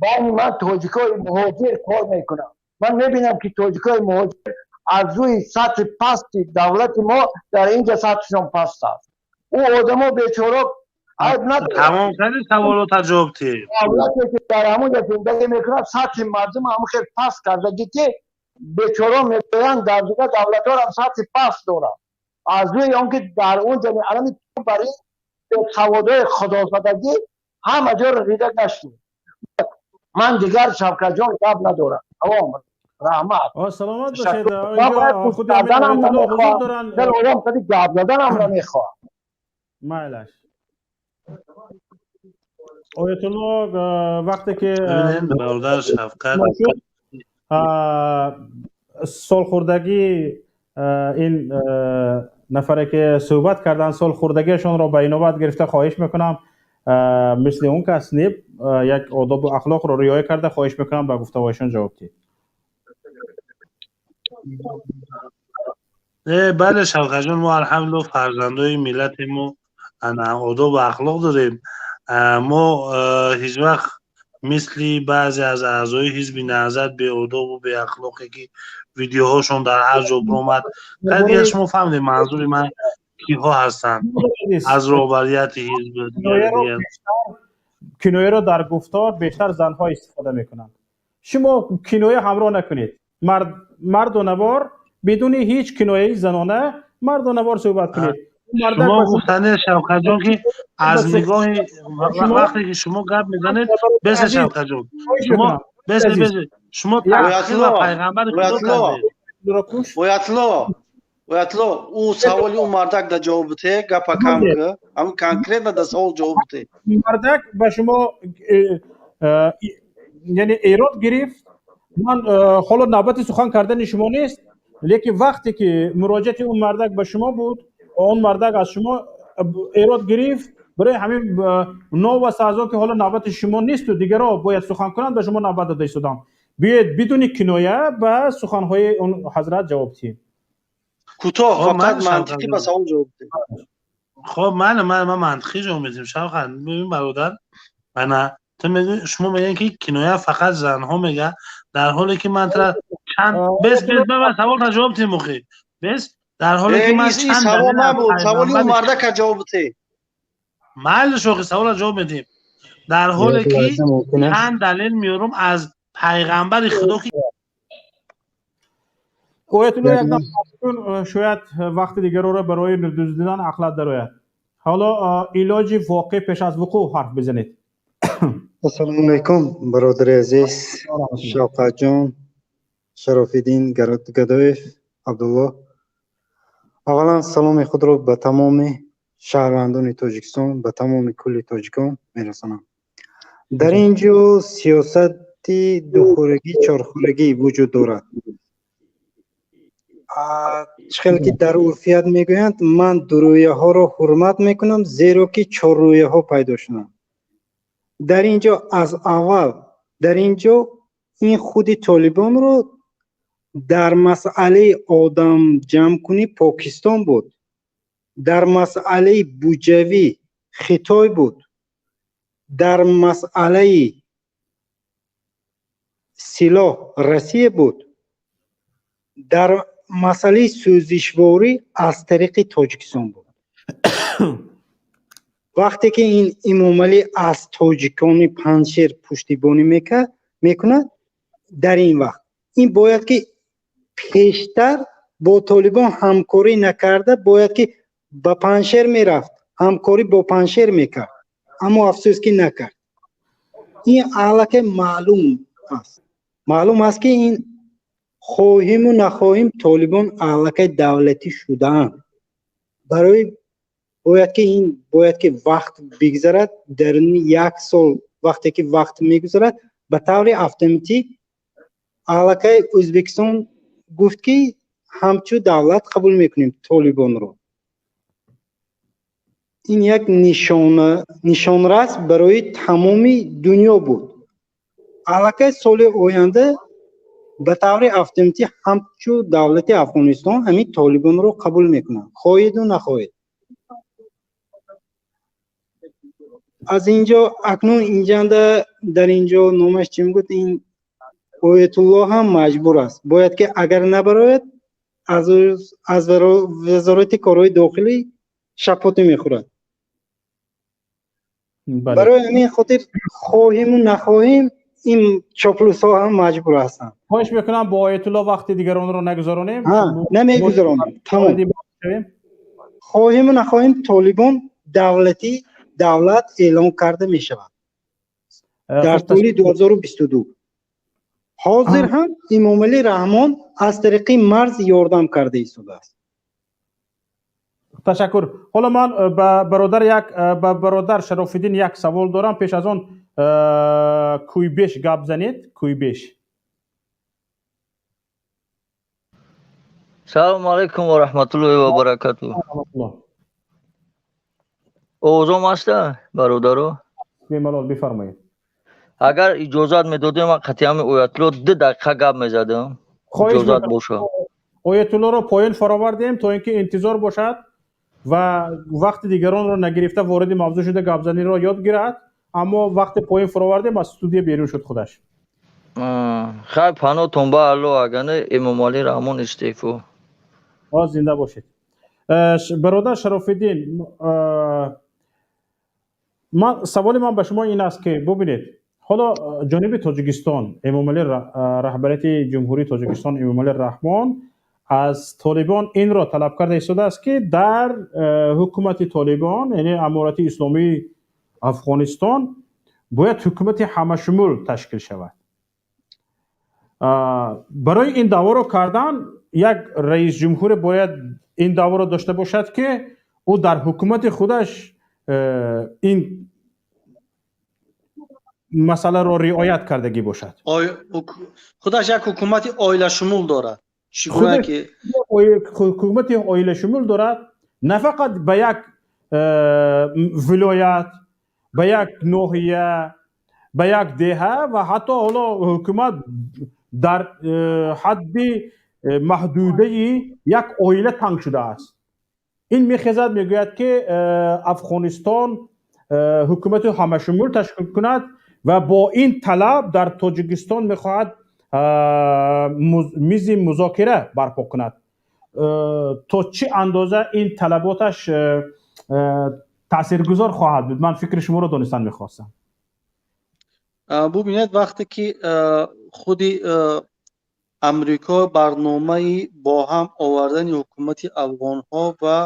байни ман тоҷикои муҳоҷир кор мекунам. Ман мебинам, ки тоҷикои муҳоҷир аз рӯи сатҳи пасти давлати мо дар инҷа сатҳшон паст аст. Ӯ одамо бечоро айб надорад. Тамом кардӣ саволота, ҷавоб диҳ. Давлате, ки дар ҳамонҷа зиндагӣ мекунад, сатҳи мардум ҳамон хел паст кардагӣ, ки бечоро мегӯянд, дар дигар давлатҳоам сатҳи паст дорад, аз рӯи он ки дар он ҷо алами бар ин саводои худозадагӣ ҳама ҷоро рида гаштем. Ман дигар, Шавкатҷон, гап надорам, тамом, раҳмат. Саломат бошед. Ҳузур доранд. Одам қади гап заданам намехоҳам. Майлаш, оятулло, вақте ки бародар Шавкат солхӯрдагӣ ин нафаре, ки суҳбат карданд, солхӯрдагиашонро ба инобат гирифта, хоҳиш мекунам, мисли он кас не, як одобу ахлоқро риоя карда, хоҳиш мекунам, ба гуфтаҳояшон ҷавоб диҳед. Бале, Шавкатҷон, мо алҳамдулилло фарзандои миллати мо одобу ахлоқ дорем. Мо ҳеҷ вақт мисли баъзе аз аъзои ҳизби Наҳзат беодобу беахлоқе, ки видеоҳошон дар ҳар ҷо биромад. Дигар шумо фаҳмидед, манзури ман киҳо ҳастанд аз роҳбарияти ҳизб. Кинояро дар гуфтор бештар занҳо истифода мекунанд. Шумо киноя ҳамроҳ накунед. Мардонавор, бидуни ҳеҷ кинояи занона, мардонавор суҳбат кунед. Шумо гуфтанед, Шавкатҷон, ки аз нигоҳи вақте ки шумо гап мезанед, бесе, Шавкатҷон, шумо бесе, бесе, шумо таҳқир ва пайғамбари худо кардед. Оятло, оятло, ӯ саволи ӯ мардак да ҷавоб бите, гапа кам ки, ҳамн конкретно да савол ҷавоб бите. Мардак ба шумо яъне эрод гирифт. Ман ҳоло навбати сухан кардани шумо нест. Лекин вақте ки муроҷиати он мардак ба шумо буд, он мардак аз шумо эрод гирифт, барои ҳамин новобаста аз он ки ҳоло навбати шумо несту дигарро бояд сухан кунанд, ба шумо навбат дода истодам. Биёед, бидуни киноя ба суханҳои он ҳазрат ҷавоб диҳем. Кӯтоҳ, фақат мантиқӣ ба савол ҷавоб диҳем. Хоб, ман мантиқӣ ҷавоб медиҳам. Шавқат, бибин, бародар, ана ту мегӯӣ, шумо мегӯед, ки киноя фақат занҳо мега, дар ҳоле ки ман тра чанд бес бес, ман саволта ҷавоб диҳем охи, бес, дар ҳоле ки ман чанд савол набуд, саволи он мардака ҷавоб диҳ. Майли, шохи, савола ҷавоб медиҳем. Дар ҳоле ки чанд далел меорам аз пайғамбари Худо, ки Оятулло, якдам, шояд вақти дигарро барои дуздидан ақлат дарояд. Ҳоло илоҷи воқеъ пеш аз вуқӯъ ҳарф бизанед. Ассалому алайкум, бародари азиз Шавқатҷон, Шарофиддин Гадоев, Абдулло. Аввалан саломи худро ба тамоми шаҳрвандони Тоҷикистон, ба тамоми кулли тоҷикон мерасонам. Дар ин ҷо сиёсати духӯрагӣ, чорхӯрагӣ вуҷуд дорад. Чӣ хел ки дар урфият мегӯянд, ман дурӯяҳоро ҳурмат мекунам, зеро ки чоррӯяҳо пайдо шуданд. Дар ин ҷо аз аввал, дар ин ҷо ин худи толибонро дар масъалаи одамҷамъкунӣ Покистон буд, дар масъалаи буҷавӣ Хитой буд, дар масъалаи силоҳ Россия буд, дар масъалаи сӯзишворӣ аз тариқи Тоҷикистон буд. Вақте ки ин Имомалӣ аз тоҷикони Панҷшер пуштибонӣ мекунад, дар ин вақт ин бояд ки пештар бо толибон ҳамкорӣ накарда, бояд ки ба Панҷшер мерафт, ҳамкорӣ бо Панҷшер мекард, аммо афсӯс, ки накард. Ин аллакай маълум аст, маълум аст, ки ин хоҳиму нахоҳим толибон аллакай давлатӣ шудаанд. Барои бояд ки ин бояд ки вақт бигзарад, даруни як сол. Вақте ки вақт мегузарад, ба таври автоматӣ аллакай Ӯзбекистон гуфт, ки ҳамчун давлат қабул мекунем толибонро. Ин як нишонрас барои тамоми дунё буд. Аллакай соли оянда ба таври автоматӣ ҳамчун давлати Афғонистон ҳамин толибонро қабул мекунанд, хоҳеду нахоҳед. Аз инҷо акнун инҷанда дар инҷо номаш чӣ мегӯяд, ин Оятулло ҳам маҷбур аст, бояд ки агар набарояд, аз Вазорати корҳои дохилӣ шапотӣ мехӯрад. Барои ҳамин хотир хоҳиму нахоҳим ин чоплусҳо ҳам маҷбур ҳастанд. Хоҳиш мекунам, бо Оятулло вақти дигаронро нагузаронем. Намегузаронем, тамом. Хоҳиму нахоҳим толибон давлатӣ, давлат эълон карда мешавад дар соли 2022. Ҳозир ҳам Имомалӣ Раҳмон аз тариқи марз ёрдам карда истодааст. Ташаккур. Ҳоло ман ба бародар як ба бародар Шарофиддин як савол дорам. Пеш аз он Кӯйбеш гап занед. Кӯйбеш. Салому алайкум ва раҳматуллоҳи ва баракатуҳ. Овозом ҳаста, бародаро? Бемалол, бифармоед. Агар иҷозат медодем, ман қатъиян Оятулло 2 дақиқа гап мезадам, иҷозат боша. Оятуллоро поён фаровардем, то ин ки интизор бошад ва вақти дигаронро нагирифта вориди мавзӯъ шуда гапзаниро ёд гирад. Аммо вақте поён фаровардем, аз студия берун шуд худаш. Хайр, панотон ба Алло, агар не, Эмомалӣ Раҳмон истеъфо. Зинда бошед. Бародар Шарофиддин, ман саволи ман ба шумо ин аст, ки бубинед, ҳоло ҷониби Тоҷикистон, Эмомалӣ, раҳбарияти Ҷумҳурии Тоҷикистон Эмомалӣ Раҳмон аз толибон инро талаб карда истодааст, ки дар ҳукумати толибон, яъне Аморати Исломии Афғонистон, бояд ҳукумати ҳамашумул ташкил шавад. Барои ин даъворо кардан як раисҷумҳуре бояд ин даъворо дошта бошад, ки ӯ дар ҳукумати худаш ин масъаларо риоят кардагӣ бошад. Худаш як ҳукумати оилашумул дорад. Чӣ гуна ки ҳукумати оилашумул дорад, на фақат ба як вилоят, ба як ноҳия, ба як деҳа ва ҳатто ҳоло ҳукумат дар ҳадди маҳдудаи як оила танг шудааст. Ин мехезад, мегӯяд, ки Афғонистон ҳукумати ҳамашумул ташкил кунад ва бо ин талаб дар Тоҷикистон мехоҳад мизи музокира барпо кунад. То чӣ андоза ин талаботаш таъсиргузор хоҳад буд? Ман фикри шуморо донистан мехостам. Бубинед, вақте ки худи Амрико барномаи бо ҳам овардани ҳукумати афғонҳо ва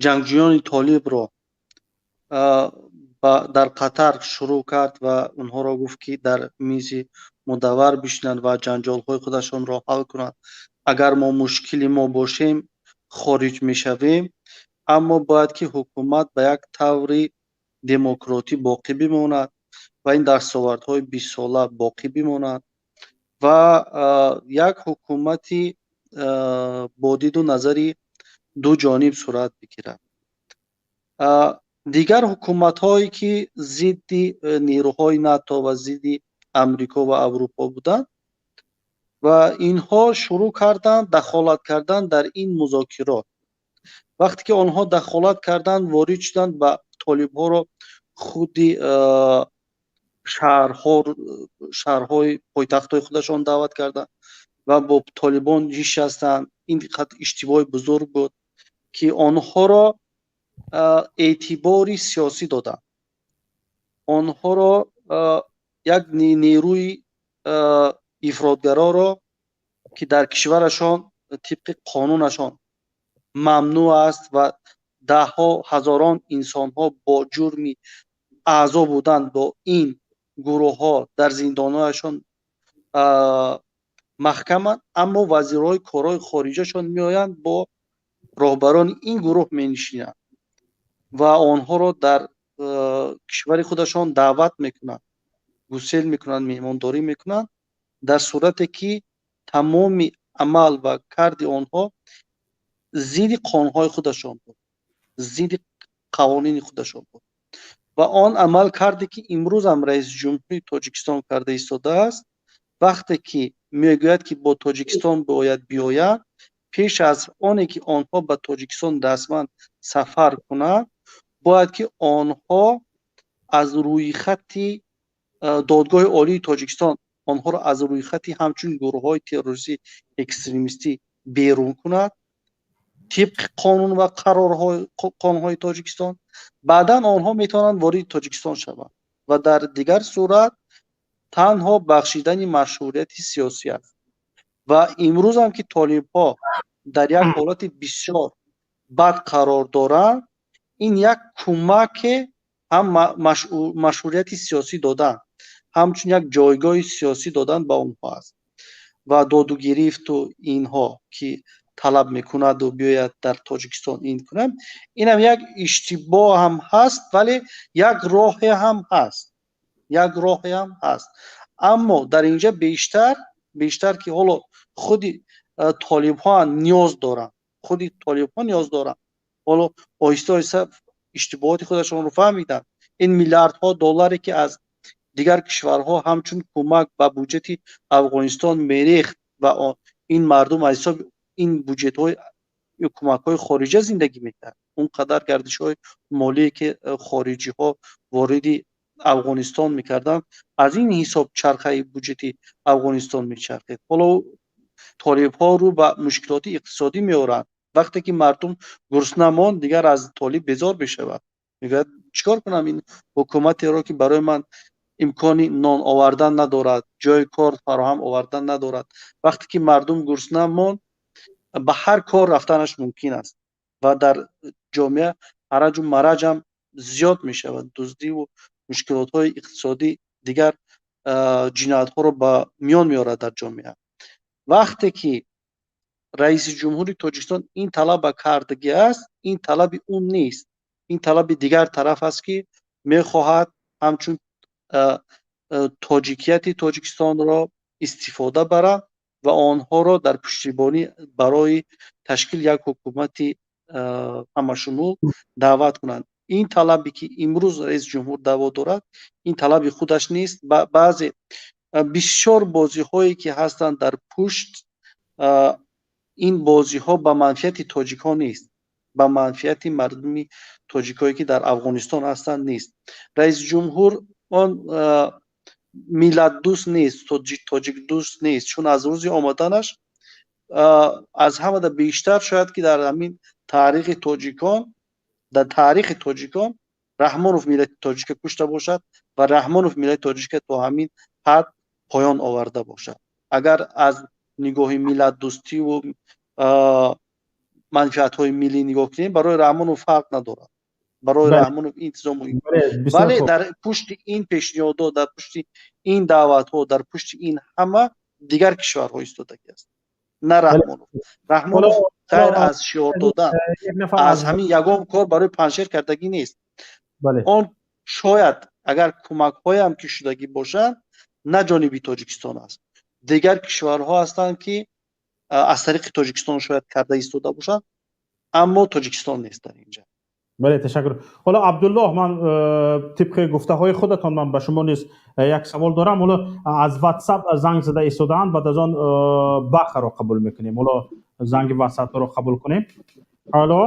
ҷангҷӯёни толибро дар Қатар шурӯъ кард ва онҳоро гуфт, ки дар мизи мудаввар бишинанд ва ҷанҷолҳои худашонро ҳал кунанд. Агар мо мушкили мо бошем, хориҷ мешавем, аммо бояд ки ҳукумат ба як таври демократӣ боқӣ бимонад ва ин дастовардҳои бистсола боқӣ бимонад ва як ҳукумати бо диду назари ду ҷониб сурат бигирад. Дигар ҳукуматҳое ки зидди нерӯҳои НАТО ва зидди Амрико ва Аврупо буданд ва инҳо шурӯъ карданд дахолат кардан дар ин музокирот. Вақте ки онҳо дахолат карданд, ворид шуданд ба толибҳоро худи шаҳрҳои пойтахтҳои худашон даъват карданд ва бо толибон нишастанд. Ин иштибоҳи бузург буд, ки онҳоро эътибори сиёсӣ доданд, онҳоро як нерӯи ифротгароро, ки дар кишварашон тибқи қонунашон мамнӯъ аст ва даҳҳо ҳазорон инсонҳо бо ҷурми аъзо будан бо ин гурӯҳҳо дар зиндонҳояшон маҳкаманд, аммо вазирҳои корҳои хориҷашон меоянд, бо роҳбарони ин гурӯҳ менишинанд ва онҳоро дар кишвари худашон даъват мекунанд, гусел мекунанд, меҳмондорӣ мекунанд, дар сурате ки тамоми амал ва карди онҳо зидди қонунҳои худашон буд, зидди қавонини худашон буд. Ва он амал карде ки имрӯзам раиси ҷумҳурии Тоҷикистон карда истодааст, вақте ки мегӯяд, ки бо Тоҷикистон бояд биёяд, пеш аз оне ки онҳо ба Тоҷикистон расман сафар кунанд, бояд ки онҳо аз рӯйхати Додгоҳи Олии Тоҷикистон онҳоро аз рӯйхати ҳамчун гурӯҳҳои террористӣ, экстремистӣ берун кунад тибқи қонун ва қонунҳои Тоҷикистон. Баъдан онҳо метавонанд вориди Тоҷикистон шаванд ва дар дигар сурат танҳо бахшидани машҳурияти сиёсӣ аст. Ва имрӯзам ки толибҳо дар як ҳолати бисёр бад қарор доранд, ин як кӯмаке ҳам машҳурияти сиёсӣ додан, ҳамчун як ҷойгоҳи сиёсӣ додан ба онҳо аст ва доду гирифту инҳо ки талаб мекунаду биёяд дар Тоҷикистон ин кунад, инам як иштибоҳ ҳам ҳаст, вале як роҳе ҳам ҳаст, як роҳе ҳам ҳаст. Аммо дар инҷа бештар ки ҳоло худи толибҳо ниёз доранд, худи толибҳо ниёз доранд. Ҳоло оҳиста оҳиста иштибоҳоти худашонро фаҳмиданд. Ин миллиардҳо долларе ки аз дигар кишварҳо ҳамчун кӯмак ба буҷети Афғонистон мерехт ва ин мардум аз ҳисоби ин буҷетҳои кӯмакҳои хориҷа зиндагӣ мекард, он қадар гардишҳои молие ки хориҷиҳо вориди Афғонистон мекарданд, аз ин ҳисоб чархаи буҷети Афғонистон мечархед. Ҳоло толибҳо рӯ ба мушкилоти иқтисодӣ меоранд. Вақте ки мардум гурусна монд, дигар аз толиб безор мешавад, мегӯяд: чикор кунам ин ҳукуматеро, ки барои ман имкони нон овардан надорад, ҷои кор фароҳам овардан надорад? Вақте ки мардум гурусна монд, ба ҳар кор рафтанаш мумкин аст ва дар ҷомеа ҳараҷу мараҷам зиёд мешавад, дуздиву мушкилотҳои иқтисодӣ дигар ҷиноятҳоро ба миён меорад дар ҷомеа. Вақте ки раиси ҷумҳури Тоҷикистон ин талаба кардагӣ аст, ин талаби ӯ нест, ин талаби дигар тараф аст, ки мехоҳад ҳамчун тоҷикияти Тоҷикистонро Истифода баранд ва онҳоро дар пуштибонӣ барои ташкили як ҳукумати ҳамашумул даъват кунанд. Ин талабе, ки имрӯз раиси ҷумҳур даъво дорад, ин талаби худаш нест. Баъзе бисёр бозиҳое, ки ҳастанд дар пушт, ин бозиҳо ба манфиати тоҷикҳо нест, ба манфиати мардуми тоҷикҳое, ки дар Афғонистон ҳастанд, нест. Раиси ҷумҳур он миллатдӯст нест, тоҷикдӯст нест, чун аз рӯзи омаданаш аз ҳамада бештар шояд, ки дар ҳамин таърихи тоҷикон, дар таърихи тоҷикон Раҳмонов миллати тоҷика кушта бошад ва Раҳмонов миллати тоҷика то ҳамин ҳад поён оварда бошад. Агар аз нигоҳи миллатдӯстиву манфиатҳои миллӣ нигоҳ кунем, барои Раҳмонов фарқ надорад. Барои Раҳмонов ин чизо муҳим, вале дар пушти ин пешниҳодҳо, дар пушти ин даъватҳо, дар пушти ин ҳама дигар кишварҳо истодагӣ аст, на Раҳмонов. Раҳмонов ғайр аз шиор додан аз ҳамин ягон кор барои Панҷшер кардагӣ нест. Он шояд агар кӯмакҳоям ки шудагӣ бошанд, на ҷониби Тоҷикистон аст, дигар кишварҳо ҳастанд, ки аз тариқи Тоҷикистон шояд карда истода бошанд, аммо Тоҷикистон нест дар инҷа. Бале, ташаккур. Ҳоло, Абдуллоҳ, ман тибқи гуфтаҳои худатон ман ба шумо низ як савол дорам. Ҳоло аз Ватсап занг зада истодаанд, баъд аз он Бахаро қабул мекунем. Ҳоло занги Ватсапро қабул кунем. Алло.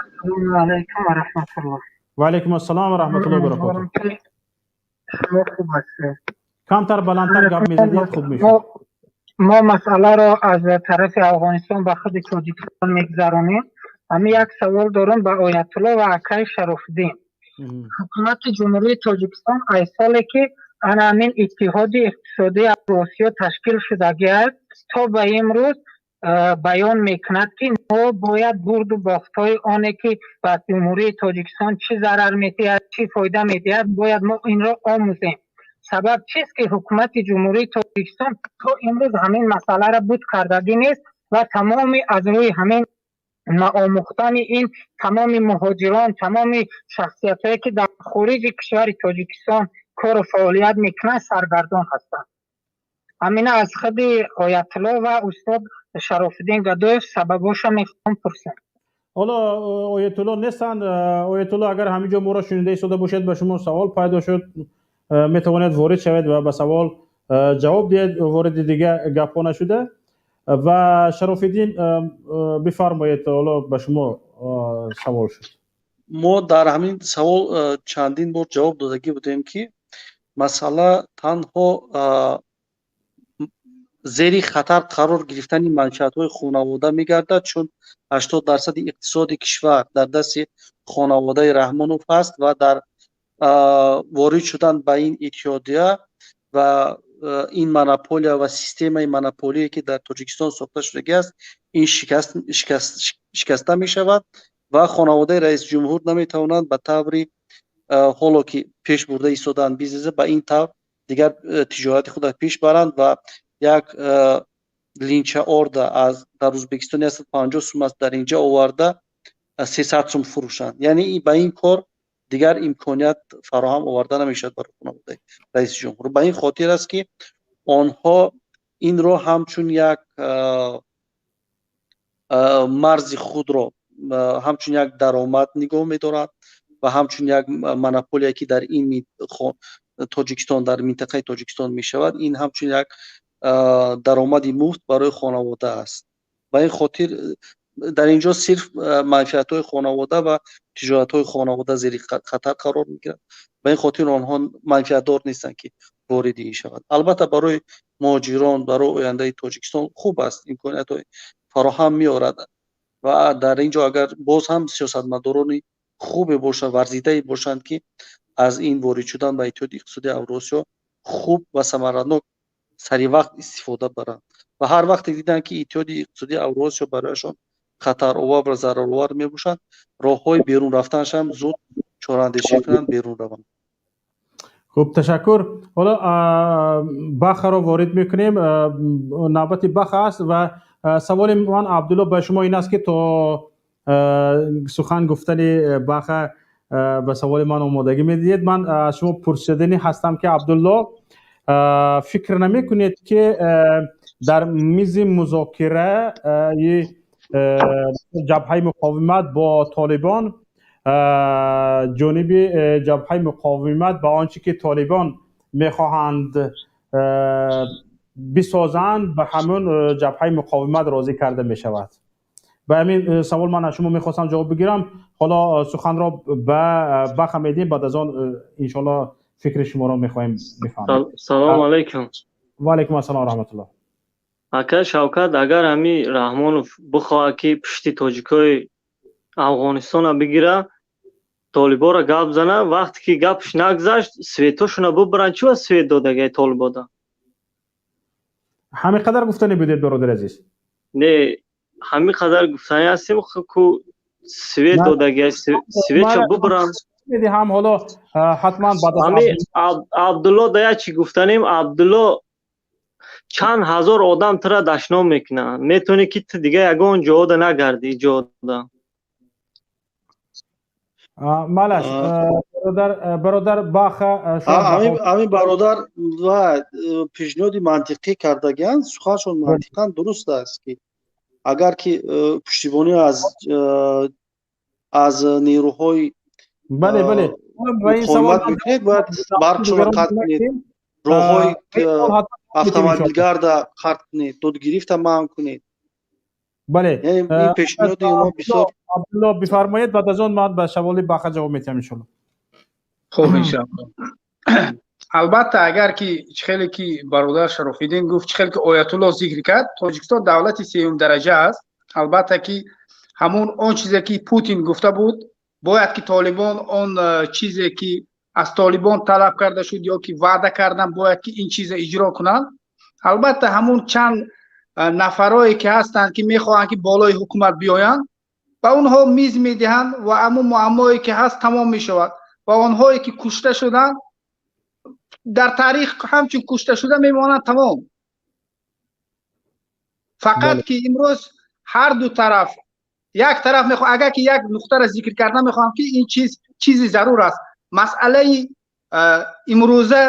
Ассалому алайкум ва раҳматуллоҳ. Ва алайкум ассалом ва раҳматуллоҳи баракотуҳ. Шумо хуб ҳастед? Камтар баландтар гап мезадед, хуб мешуд. Мо масъаларо аз тарафи Афғонистон ба худи Тоҷикистон мегузаронем. Ҳамин як савол дорам ба Оятулло ва акаи Шарофиддин. Ҳукумати Ҷумҳурии Тоҷикистон аз соле, ки ана ҳамин Иттиҳоди Иқтисодии Авросиё ташкил шудагӣ аст, то ба имрӯз баён мекунад, ки мо бояд бурду бохтҳои оне, ки ба Ҷумҳурии Тоҷикистон чӣ зарар медиҳад, чӣ фоида медиҳад, бояд мо инро омӯзем. Сабаб чист, ки ҳукумати Ҷумҳурии Тоҷикистон то имрӯз ҳамин масъаларо буд кардагӣ нест ва тамоми аз рӯи ҳамин наомӯхтани ин тамоми муҳоҷирон, тамоми шахсиятҳое, ки дар хориҷи кишвари Тоҷикистон кору фаъолият мекунанд, саргардон ҳастанд? Ҳамина аз худи Оятулло ва устод Шарофиддин Гадоев сабабоша мехоҳам пурсам. Ҳоло Оятулло нестанд. Оятулло, агар ҳамин ҷо моро шунида истода бошед, ба шумо савол пайдо шуд, метавонед ворид шавед ва ба савол ҷавоб диҳед, вориди дига гапҳо нашуда. Ва Шарофиддин, бифармоед, ҳоло ба шумо савол шуд. Мо дар ҳамин савол чандин бор ҷавоб додагӣ будем, ки масъала танҳо зери хатар қарор гирифтани манфиатҳои хонавода мегардад, чун 80 дарсади иқтисоди кишвар дар дасти хонаводаи Раҳмонов ҳаст ва дар ворид шудан ба ин иттиҳодия ва ин монополия ва системаи монополие, ки дар Тоҷикистон сохта шудагӣ аст, ин шикаста мешавад ва хонаводаи раисҷумҳур наметавонанд ба таври ҳоло, ки пеш бурда истодаанд бизнеса, ба ин тавр дигар тиҷорати худро пеш баранд. Ва як линча орда аз дар Ӯзбекистон 150 сум аст, дар инҷа оварда 300 сум фурӯшанд. Яъне ба ин кор дигар имконият фароҳам оварда намешавад барои хонаводаи раиси ҷумҳур. Ба ин хотир аст, ки онҳо инро ҳамчун як марзи худро ҳамчун як даромад нигоҳ медоранд ва ҳамчун як монополия, ки дар ин Тоҷикистон, дар минтақаи Тоҷикистон мешавад, ин ҳамчун як даромади муфт барои хонавода аст. Ба ин хотир дар инҷо сирф манфиатҳои хонавода ва тиҷоратҳои хонавода зери хатар қарор мегирад. Ба ин хотир онҳо манфиатдор нестанд, ки вориди ин шавад. Албатта, барои муҳоҷирон, барои ояндаи Тоҷикистон хуб аст, имкониятҳои фароҳам меорад ва дар ин ҷо агар боз ҳам сиёсатмадорони хубе бошанд, варзидае бошанд, ки аз ин ворид шудан ба Иттиҳоди Иқтисодии Авросиё хуб ва самаранок саривақт истифода баранд ва ҳар вақте диданд, ки Иттиҳоди Иқтисодии Авросиё барояшон хатаровар ва зараровар мебошад, роҳҳои берун рафтанашам зуд чораандешӣ кунанд, берун раванд. Хуб, ташаккур. Ҳоло Бахаро ворид мекунем. Навбати Баха аст ва саволи ман, Абдулло, ба шумо ин аст, ки то сухан гуфтани Баха ба саволи ман омодагӣ медиҳед, ман аз шумо пурсиданӣ ҳастам, ки, Абдулло, Фикр намекунед, ки дар мизи музокираи Ҷабҳаи Муқовимат бо Толибон ҷониби Ҷабҳаи Муқовимат ба он чӣ ки Толибон мехоҳанд бисозанд, ба ҳамон Ҷабҳаи Муқовимат розӣ карда мешавад? Ба ҳамин савол ман аз шумо мехостам ҷавоб бигирам. Ҳоло суханро ба Баха медиҳем, баъд аз он, иншоалло, фикри шуморо мехоҳем бифаҳмем. Салому алайкум. Ва алайкум ассалом, раҳматуллоҳ. Ака Шавкат, агар ҳами Раҳмонов бихоҳад, ки пушти тоҷикои Афғонистона бигира, толиборо гап зана, вақте ки гапш нагзашт, светошуна бубаранд. Чӣ ва свет додагай толибода? Ҳамин қадар гуфтанӣ будед, бародари азиз? Не, ҳамин қадар гуфтанӣ ҳастем, ку свет додагай, светша бубаранд. Медиҳам ҳоло ҳатман баъд. Ҳами Абдулло да як чӣ гуфтанем. Абдулло, чанд ҳазор одам тура дашном мекунанд, метавонӣ, ки ту дига ягон ҷода нагардӣ, ҷода. Малаш, бародар Баха. Ҳамин бародар ва пешниҳоди мантиқӣ кардагианд, суханшон мантиқан дуруст аст, ки агар ки пуштибонӣ аз нерӯҳои бале бале муқовимат мекунед, бояд барқшонро қатъ кунед, роҳҳои автомобилгарда қатъ кунед, додгирифта манъ кунед. Ин пешниҳоди онҳо бисёр Абдулло, бифармоед, баъд аз он ман ба саволи Баха ҷавоб метиҳам, иншолло. Хуб, иншоалло. Албатта, агар ки чӣ хеле ки бародар Шарофиддин гуфт, чӣ хеле ки оятулло зикр кард, Тоҷикистон давлати сеюм дараҷа аст. Албатта ки ҳамун он чизе ки Путин гуфта буд, бояд ки Толибон он чизе ки аз Толибон талаб карда шуд ё ки ваъда кардан, бояд ки ин чиза иҷро кунанд. Албатта, ҳамун чанд нафарое ки ҳастанд, ки мехоҳанд, ки болои ҳукумат биёянд, ба онҳо миз медиҳанд ва ҳамун муаммое ки ҳаст, тамом мешавад ва онҳое ки кушта шуданд, дар таърих ҳамчун кушташуда мемонанд, тамом. Фақат ки имрӯз ҳар ду тараф як тараф мехоҳ. Агар ки як нуқтаро зикр карда мехоҳам, ки ин чиз чизи зарур аст. Масъалаи имрӯза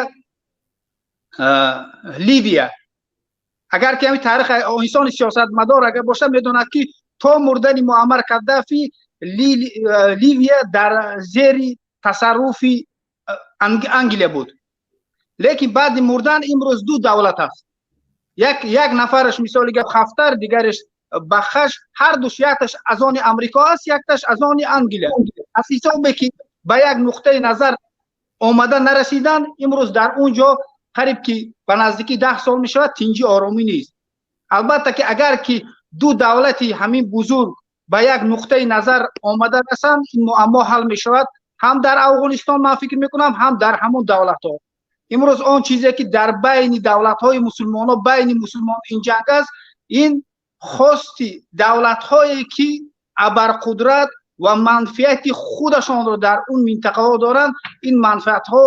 Ливия, агар ки ҳамин таърих инсони сиёсатмадор агар бошад, медонад, ки то мурдани Муаммар Каддафи Ливия дар зери тасарруфи Англия буд, лекин баъди мурдан имрӯз ду давлат аст. Як нафараш, мисоли гап, Хафтар, дигараш Бахаш, ҳардуш якташ аз они Амрико аст, якташ аз они Англия. Аз ҳисобе ки ба як нуқтаи назар омада нарасидан, имрӯз дар он ҷо қариб ки ба наздики 10 сол мешавад, тинҷи оромӣ нест. Албатта ки агар ки ду давлати ҳамин бузург ба як нуқтаи назар омада расанд, ин муаммо ҳал мешавад. Ҳам дар Афғонистон, ман фикр мекунам, ҳам дар ҳамон давлатҳо. Имрӯз он чизе ки дар байни давлатҳои мусулмонҳо, байни мусулмон ин ҷанг аст, ин хости давлатҳое ки абарқудрат ва манфиати худашонро дар он минтақаҳо доранд, ин манфиатҳо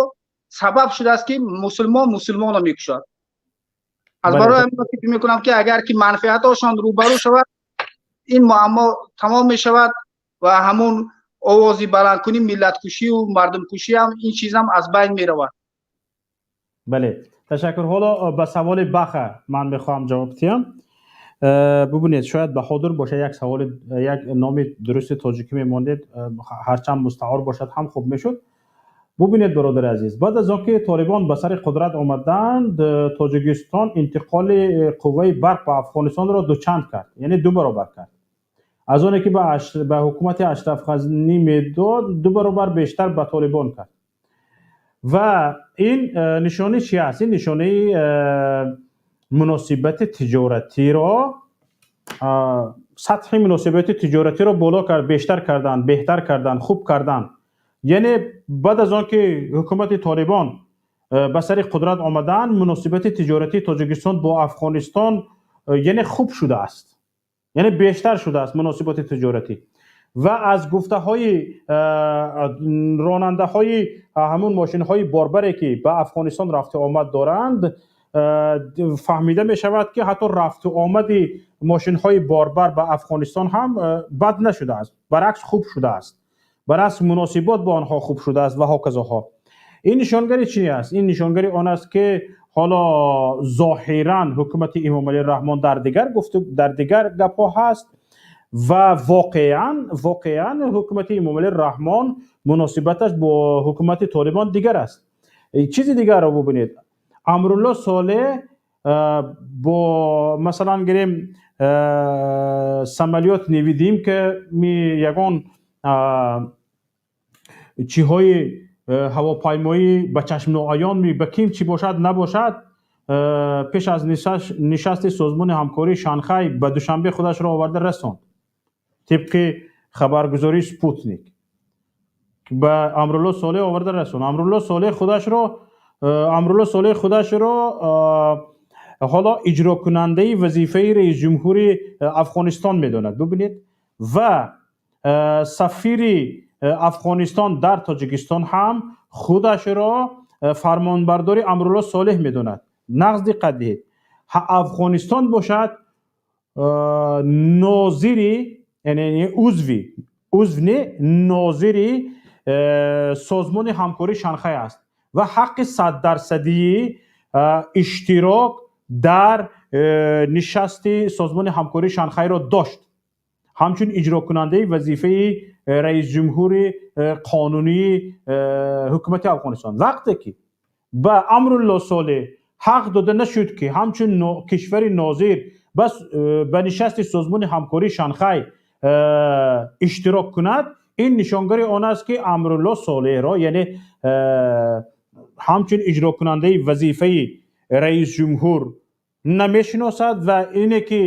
сабаб шудааст, ки мусулмон мусулмонро мекушад. Аз барои ҳамин фикр мекунам, ки агар ки манфиатҳошон рӯбарӯ шавад, ин муаммо тамом мешавад ва ҳамун овози баландкунӣ, миллаткушию мардумкушӣ ҳам, ин чизам аз байн меравад. Бале, ташаккур. Ҳоло ба саволи Баха ман мехоҳам ҷавоб диҳам. Бубинед, шояд Баҳодур бошад, як саволи, як номи дурусти тоҷикӣ мемондед, ҳарчанд мустаор бошад ҳам, хуб мешуд. Бубинед, бародари азиз, баъд аз он ки Толибон ба сари қудрат омаданд, Тоҷикистон интиқоли қувваи барқ ба Афғонистонро дучанд кард, яъне ду баробар кард. Аз оне ки ба ҳукумати Ашраф Ғанӣ медод, ду баробар бештар ба Толибон кард. Ва ин нишонаи чи аст? Ин нишонаи муносибати тиҷоратиро, сатҳи муносибати тиҷоратиро боло кард, бештар кардан, беҳтар кардан, хуб кардан. Яъне баъд аз он ки ҳукумати Толибон ба сари қудрат омаданд, муносибати тиҷоратии Тоҷикистон бо Афғонистон яъне хуб шудааст, яъне бештар шудааст муносиботи тиҷоратӣ. Ва аз гуфтаҳои ронандаҳои ҳамун мошинҳои борбаре, ки ба Афғонистон рафту омад доранд, фаҳмида мешавад, ки ҳатто рафту омади мошинҳои борбар ба Афғонистон ҳам бад нашудааст, баръакс, хуб шудааст, баръакс, муносибот бо онҳо хуб шудааст ва ҳоказоҳо. Ин нишонгари чи аст? Ин нишонгари он аст, ки Ҳоло зоҳиран ҳукумати Эмомалӣ Раҳмон дар дигар гуфту дар дигар гапҳо ҳаст ва воқеан ҳукумати Эмомалӣ Раҳмон муносибаташ бо ҳукумати Толибон дигар аст. Чизи дигарро бубинед. Амрулло Солеҳ бо, масалан гирем, самолёт невидимка ми, ягон чиҳои ҳавопаймоӣ ба чашм ноаён ми, ба ким чӣ бошад набошад, пеш аз нишасти Созмони ҳамкории Шанхай ба Душанбе худашро оварда расонд. Тибқи хабаргузории Спутник ба Амрулло Солеҳ оварда расонд. Амрулло Солеҳ худашро ҳоло иҷрокунандаи вазифаи раисҷумҳури Афғонистон медонад. Бубинед, ва сафири Афғонистон дар Тоҷикистон ҳам худашро фармонбардори Амрулло Солеҳ медонад. Нағз диққат диҳед, Афғонистон бошад нозири, яъне узви, узв не, нозири Созмони ҳамкории Шанхай аст ва ҳаққи 100-дарсадии иштирок дар нишасти Созмони ҳамкории Шанхайро дошт, ҳамчун иҷрокунандаи вазифаи раисҷумҳури қонунии ҳукумати Афғонистон. Вақте ки ба Амрулло Солеҳ ҳақ дода нашуд, ки ҳамчун кишвари нозир бас ба нишасти Созмони ҳамкории Шанхай иштирок кунад, ин нишонгари он аст, ки Амрулло Солеҳро, яъне ҳамчун иҷрокунандаи вазифаи раисҷумҳур намешиносад ва ине ки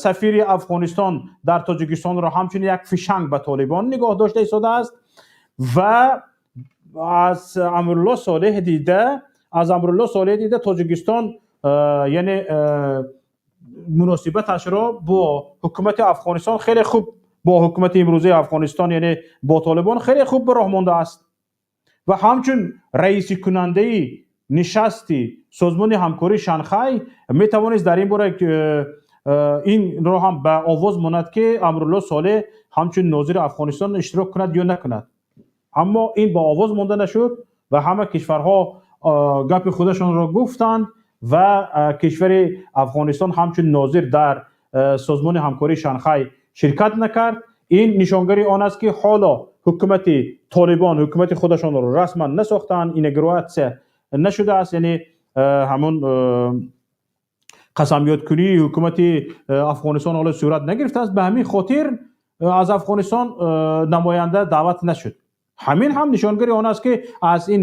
сафири Афғонистон дар Тоҷикистонро ҳамчун як фишанг ба Толибон нигоҳ дошта истодааст. Ва аз Амрулло Солеҳ дида Тоҷикистон, яъне муносибаташро бо ҳукумати Афғонистон хеле хуб, бо ҳукумати имрӯзаи Афғонистон, яъне бо Толибон хеле хуб ба роҳ мондааст ва ҳамчун раисикунандаи нишасти Созмони ҳамкории Шанхай метавонист дар ин бора инро ҳам ба овоз монад, ки Амрулло Солеҳ ҳамчун нозири Афғонистон иштирок кунад ё накунад. Аммо ин ба овоз монда нашуд ва ҳама кишварҳо гапи худашонро гуфтанд ва кишвари Афғонистон ҳамчун нозир дар Созмони ҳамкории Шанхай ширкат накард. Ин нишонгари он аст, ки ҳоло ҳукумати Толибон ҳукумати худашонро расман насохтаанд, инаугуратсия нашудааст, яъне ҳамон қасамёдкунии ҳукумати Афғонистон ҳоло сурат нагирифтааст. Ба ҳамин хотир аз Афғонистон намоянда даъват нашуд. Ҳамин ҳам нишонгари он аст, ки аз ин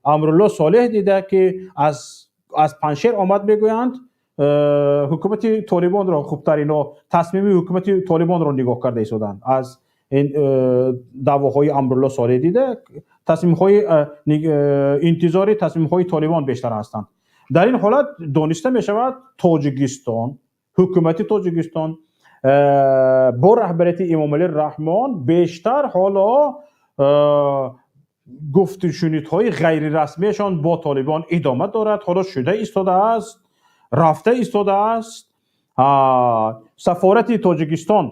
Амрулло Солеҳ дида, ки аз Паншер омад, мегӯянд, ҳукумати Толибонро хубтар ино тасмими ҳукумати Толибонро нигоҳ карда истоданд. Аз ин даъвоҳои Амрулло Солеҳ дида тасмимҳои интизори тасмимҳои Толибон бештар ҳастанд. Дар ин ҳолат дониста мешавад, Тоҷикистон, ҳукумати Тоҷикистон бо раҳбарияти Эмомалӣ Раҳмон бештар ҳоло гуфтушунидҳои ғайрирасмиашон бо Толибон идома дорад, ҳоло шуда истодааст, рафта истодааст. Сафорати Тоҷикистон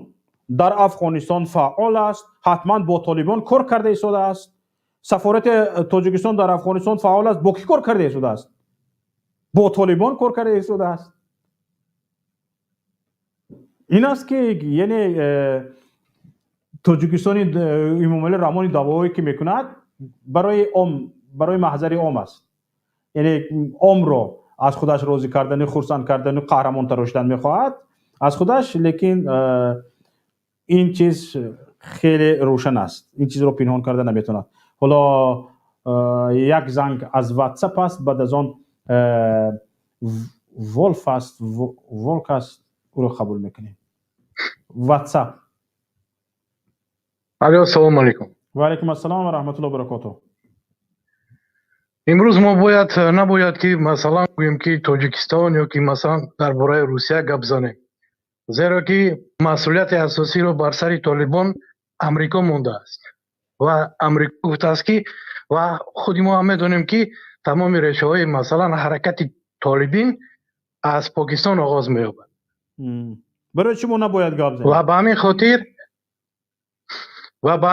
дар Афғонистон фаъол аст, ҳатман бо Толибон кор карда истодааст. Сафорати Тоҷикистон дар Афғонистон фаъол аст, бо кӣ кор карда истодааст? Бо Толибон кор карда истодааст. Ин аст, ки яъне Тоҷикистони Эмомалӣ Раҳмони даъвоҳое ки мекунад, барои ом, барои маҳзари ом аст, яъне омро аз худаш розӣ кардану хурсанд кардану қаҳрамон тарошидан мехоҳад аз худаш. Лекин ин чиз хеле рӯшан аст, ин чизро пинҳон карда наметавонад. Ҳоло як занг аз Ватсап аст, баъд аз он Волф аст, Волк аст, ӯро қабул мекунем. Ватсап. Алло, салому алейкум. Ва алайкум ассалом ва раҳматуллоҳи баракотуҳ. Имрӯз мо бояд, набояд ки, масалан, гӯем, ки Тоҷикистон ё ки, масалан, дар бораи Русия гап занем, зеро ки масъулияти асосиро бар сари Толибон Амрико мондааст ва Амрико гуфтааст, ки ва худи мо ҳам медонем, ки тамоми решаҳои, масалан, ҳаракати толибин аз Покистон оғоз меёбад. Барои чӣ мо набояд гап занем? Ва ба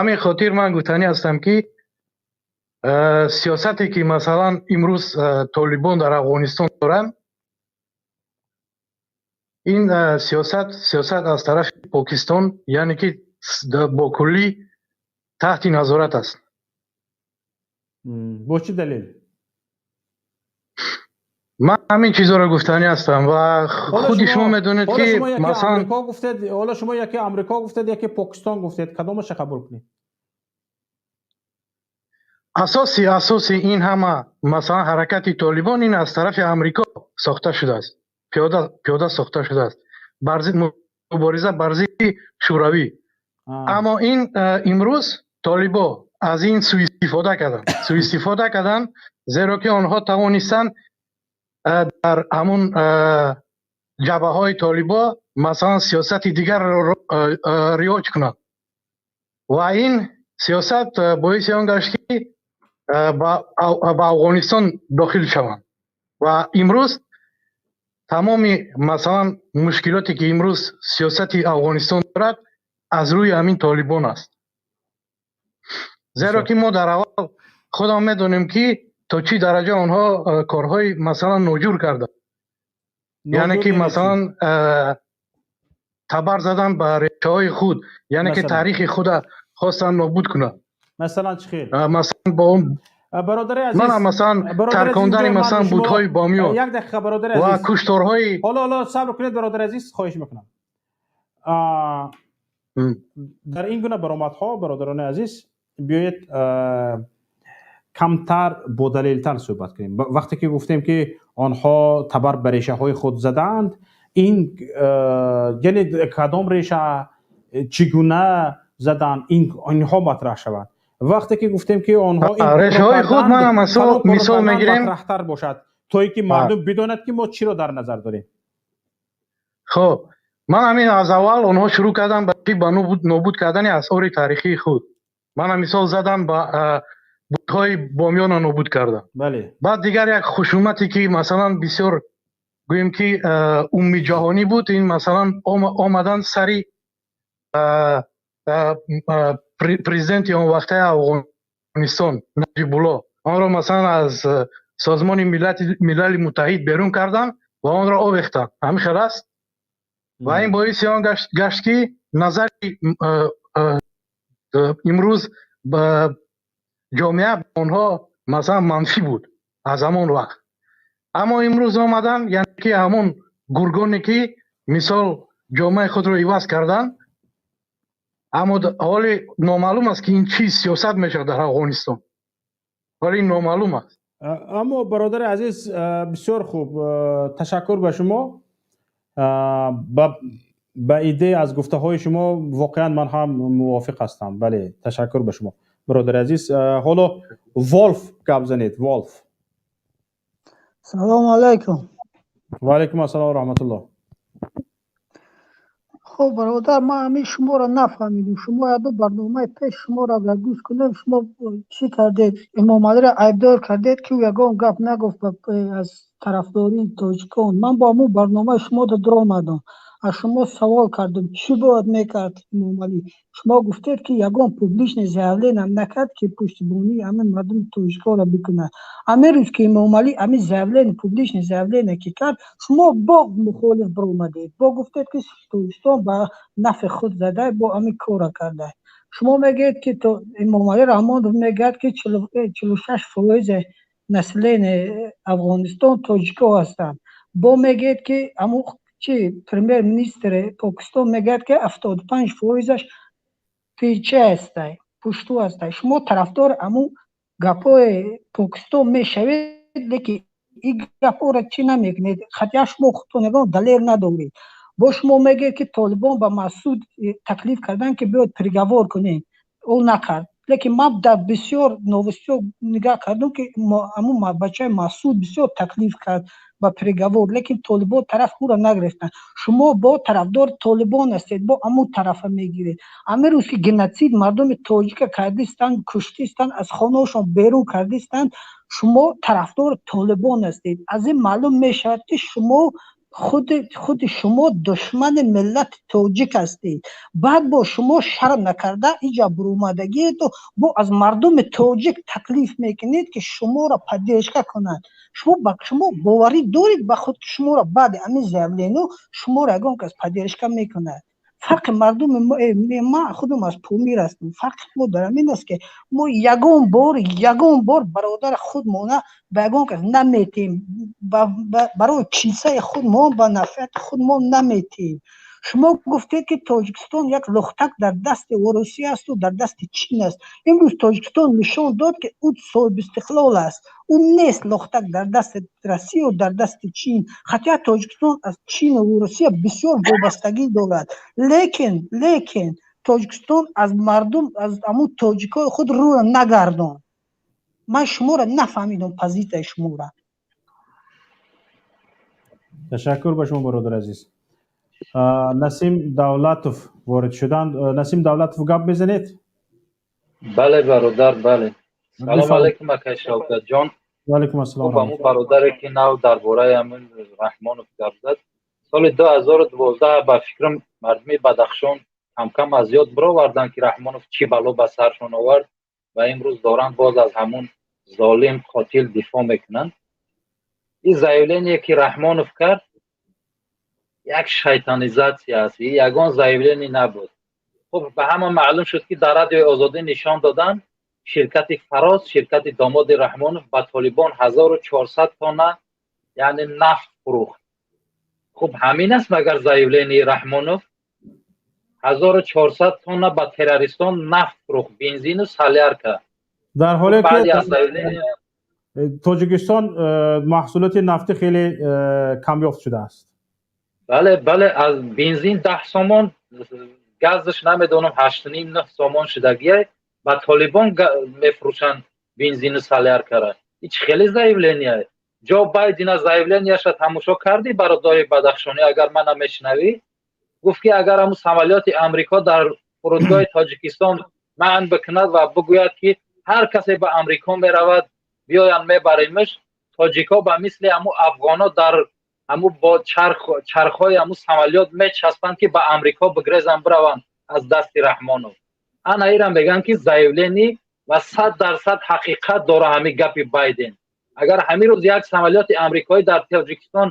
ҳамин хотир ман гуфтанӣ ҳастам, ки Сиёсате ки масалан имрӯз Толибон дар Афғонистон доранд, ин сиёсат аз тарафи Покистон, яъне ки бо куллӣ таҳти назорат аст. Бо чӣ далел? Ман ҳамин чизҳоро гуфтанӣ ҳастам ва худи шумо медонед, ки масалан гуфтед, ҳоло шумо яке Амрико гуфтед, яке Покистон гуфтед, кадомаша қабул кунед? Асоси ин ҳама, масалан, ҳаракати Толибон, ин аз тарафи Амрико сохта шудааст, пиёда сохта шудааст мубориза бар зидди Шӯравӣ. Аммо ин имрӯз толибо аз ин суистифода карданд, зеро ки онҳо тавонистанд дар ҳамун ҷабҳаҳои толибо, масалан, сиёсати дигарро ривоҷ кунанд ва ин сиёсат боиси он гашт, ки ба Афғонистон дохил шаванд. Ва имрӯз тамоми, масалан, мушкилоте ки имрӯз сиёсати Афғонистон дорад, аз рӯи ҳамин толибон аст, зеро ки мо дар аввал худам медонем, ки то чӣ дараҷа онҳо корҳои, масалан, ноҷур карданд, яъне ки, масалан, табар задан ба решаҳои худ, яъне ки таърихи худа хостанд нобуд кунанд. Масалан, чӣ хел? Масалан, бо он бародари азиз, мана, масалан, таркондани, масалан, бутҳои Бомиён як дақиқа, бародари ва азиз. кушторҳои Ҳоло сабр кунед, бародари азиз, хоҳиш мекунам. Дар ин гуна баромадҳо, бародарони азиз, биёед, камтар бодалилтар суҳбат кунем. Вақте ки гуфтем, ки онҳо табар ба решаҳои худ задаанд, ин яъне кадом реша, чӣ гуна задан, инҳо матраҳ шаванд. Вақте ки гуфтем, ки онҳо решаҳои худ, мана, мисол мегирем, матраҳтар бошад, то ин ки мардум бидонад, ки мо чиро дар назар дорем. Хуб, ман ҳамин аз аввал онҳо шурӯъ карданд ба нобуд кардани асори таърихии худ. Мана, мисол задам, ба бутҳои Бомиёнро нобуд кардам. Баъд дигар як хушунате ки, масалан, бисёр гӯем ки умумиҷаҳонӣ буд, ин, масалан, омадан сари президенти он вақтаи Афғонистон Наҷибулло. Онро, масалан, аз Созмони Милали Муттаҳид берун карданд ва онро овехтанд. Ҳамин хел аст ва ин боиси он гашт, ки назари имрӯз ба ҷомеа ба онҳо, масалан, манфӣ буд аз ҳамон вақт. Аммо имрӯз омадан, яъне ки ҳамон гургоне ки, мисол, ҷомеаи худро иваз карданд, аммо ҳоле номаълум аст, ки ин чӣ сиёсат мешавад дар Афғонистон, ҳоле ин номаълум аст. Аммо, бародари азиз, бисёр хуб, ташаккур ба шумо. Ба идея аз гуфтаҳои шумо воқеан ман ҳам мувофиқ ҳастам. Бале, ташаккур ба шумо, бародари азиз. Ҳоло Волф гап занед, Волф. Салому алайкум. Ва алайкум ассалом ва раҳматуллоҳ. Хуб, бародар, ман ҳамин шуморо нафаҳмидем. Шумо яду барномаи пеш шуморо агар гӯш кунем, шумо чӣ кардед? Эмомалиро айбдор кардед, ки ӯ ягон гап нагуфт аз тарафдории тоҷикон. Ман бо ҳамун барномаи шумо даромадам, аз шумо савол кардам, чӣ бояд мекард Эмомалӣ. Шумо гуфтед, ки ягон публичный заявление накард, ки пуштибонии ҳамин мардуми тоҷиконро бикунад. Ҳамин рӯз ки Эмомалӣ ҳамин заявление, публичный заявление ки кард, шумо бо мухолиф баромадед, бо гуфтед, ки Тоҷикистон ба нафъи худ зада, бо ҳамин корро карда. Шумо мегӯед, ки Эмомалӣ Раҳмонов мегӯяд, ки 46% население Афғонистон тоҷико ҳастанд. Бо мегӯед, ки ҳамун чи премьер-министри Покистон мегӯяд, ки 75 фоизаш чи ҳастай, пушту ҳастай. Шумо тарафдори ҳамун гапҳои Покистон мешавед, лекин ин гапҳоро чӣ намекунед? Хотя шумо худтон ягон далел надоред. Бо шумо мегӯед, ки толибон ба Масуд таклиф карданд, ки биёд переговор кунем, ӯ накард. Лекин ман дар бисёр новостиҳо нигаҳ кардам, ки ҳамун бачаи Масуд бисёр таклиф кард ба переговор, лекин толибон тараф ӯро нагирифтанд. Шумо бо тарафдори толибон ҳастед, бо ҳамун тарафа мегиред. Ҳамин рӯз ки геноцид мардуми тоҷика кардистанд, куштистанд, аз хонаҳошон берун кардистанд, шумо тарафдори толибон ҳастед. Аз ин маълум мешавад, ки шумо Худи шумо душмани миллати тоҷик ҳастед. Баъд бо шумо шарм накарда иҷа бурумадагиету бо аз мардуми тоҷик таклиф мекунед, ки шуморо поддержка кунанд. Шумо боварӣ доред ба худ, ки шуморо баъди ҳамин заявление шуморо ягон кас поддержка мекунад? Фарқи мардуми ма, худам аз Помир ҳастам, фарқи мо дар ҳамин аст, ки мо ягон бор бародари худмона ба ягон кас наметиҳем, барои кисаи худмон, ба нафиати худмон наметиҳем. Шумо гуфтед, ки Тоҷикистон як лухтак дар дасти Русия асту дар дасти Чин аст. Имрӯз Тоҷикистон нишон дод, ки ӯ соҳибистиқлол аст, ӯ нест лухтак дар дасти Россию дар дасти Чин. Хотя Тоҷикистон аз Чину Русия бисёр вобастагӣ дорад, лекин Тоҷикистон аз мардум, аз ҳамун тоҷикои худ рӯро нагардонд. Ман шуморо нафаҳмидам, позитсияи шуморо. Ташаккур ба шумо, бародар азиз. Насим Давлатов ворид шуданд. Насим Давлатов, гап мезанед? Бале, бародар, бале. Салом алейкум, акай Шавкатҷон. Ваалайкум ассалом. Хуб, ҳамун бародаре, ки нав дар бораи ҳамин Раҳмонов гап зад, соли 2012 ба фикрам, мардуми Бадахшон камкам аз ёд бироварданд, ки Раҳмонов чӣ бало ба саршон овард, ва имрӯз доранд боз аз ҳамун золим, қотил дифоъ мекунанд. Ин заявление, ки Раҳмонов кард, як шайтанизация аст, ягон заявление набуд. Хуб, ба ҳама маълум шуд, ки дар Радиои Озодӣ нишон доданд, ширкати Фароз, ширкати домоди Раҳмонов, ба Толибон 1400 тонна, яъне нафт фурӯхт. Хуб, ҳамин аст магар заявление и Раҳмонов? 1400 тонна ба террористон нафт фурӯхт, бензину солярка. Дар ҳоле ки Тоҷикистон маҳсулоти нафтӣ хеле камёфт шудааст. Бале, аз бензин 10 сомон, газш намедонам, 8,5, 9 сомон шудагия, ба Толибон мефурӯшанд бензину солярка ра. Ҳеч хеле заявление. Ҷо Байдина заявление яша тамошо кардӣ, бародари бадахшонӣ? Агар мана мешунавӣ, гуфт, ки агар ҳамун самолёти Амрико дар фурудгоҳи Тоҷикистон манъ бикунад ва бигӯяд, ки ҳар касе ба Амрико меравад, биёянд, мебаремш, тоҷикҳо ба мисли ҳамун афғоно дар ҳамун бо чархҳои ҳамун самолёт мечаспанд, ки ба Амрико бигрезанд, бираванд аз дасти Раҳмонов. Ана ирам мегӯянд, ки заявление, ва 100% ҳақиқат дора ҳамин гапи Байден. Агар ҳамин рӯз як самолёти амрикоӣ дар Тоҷикистон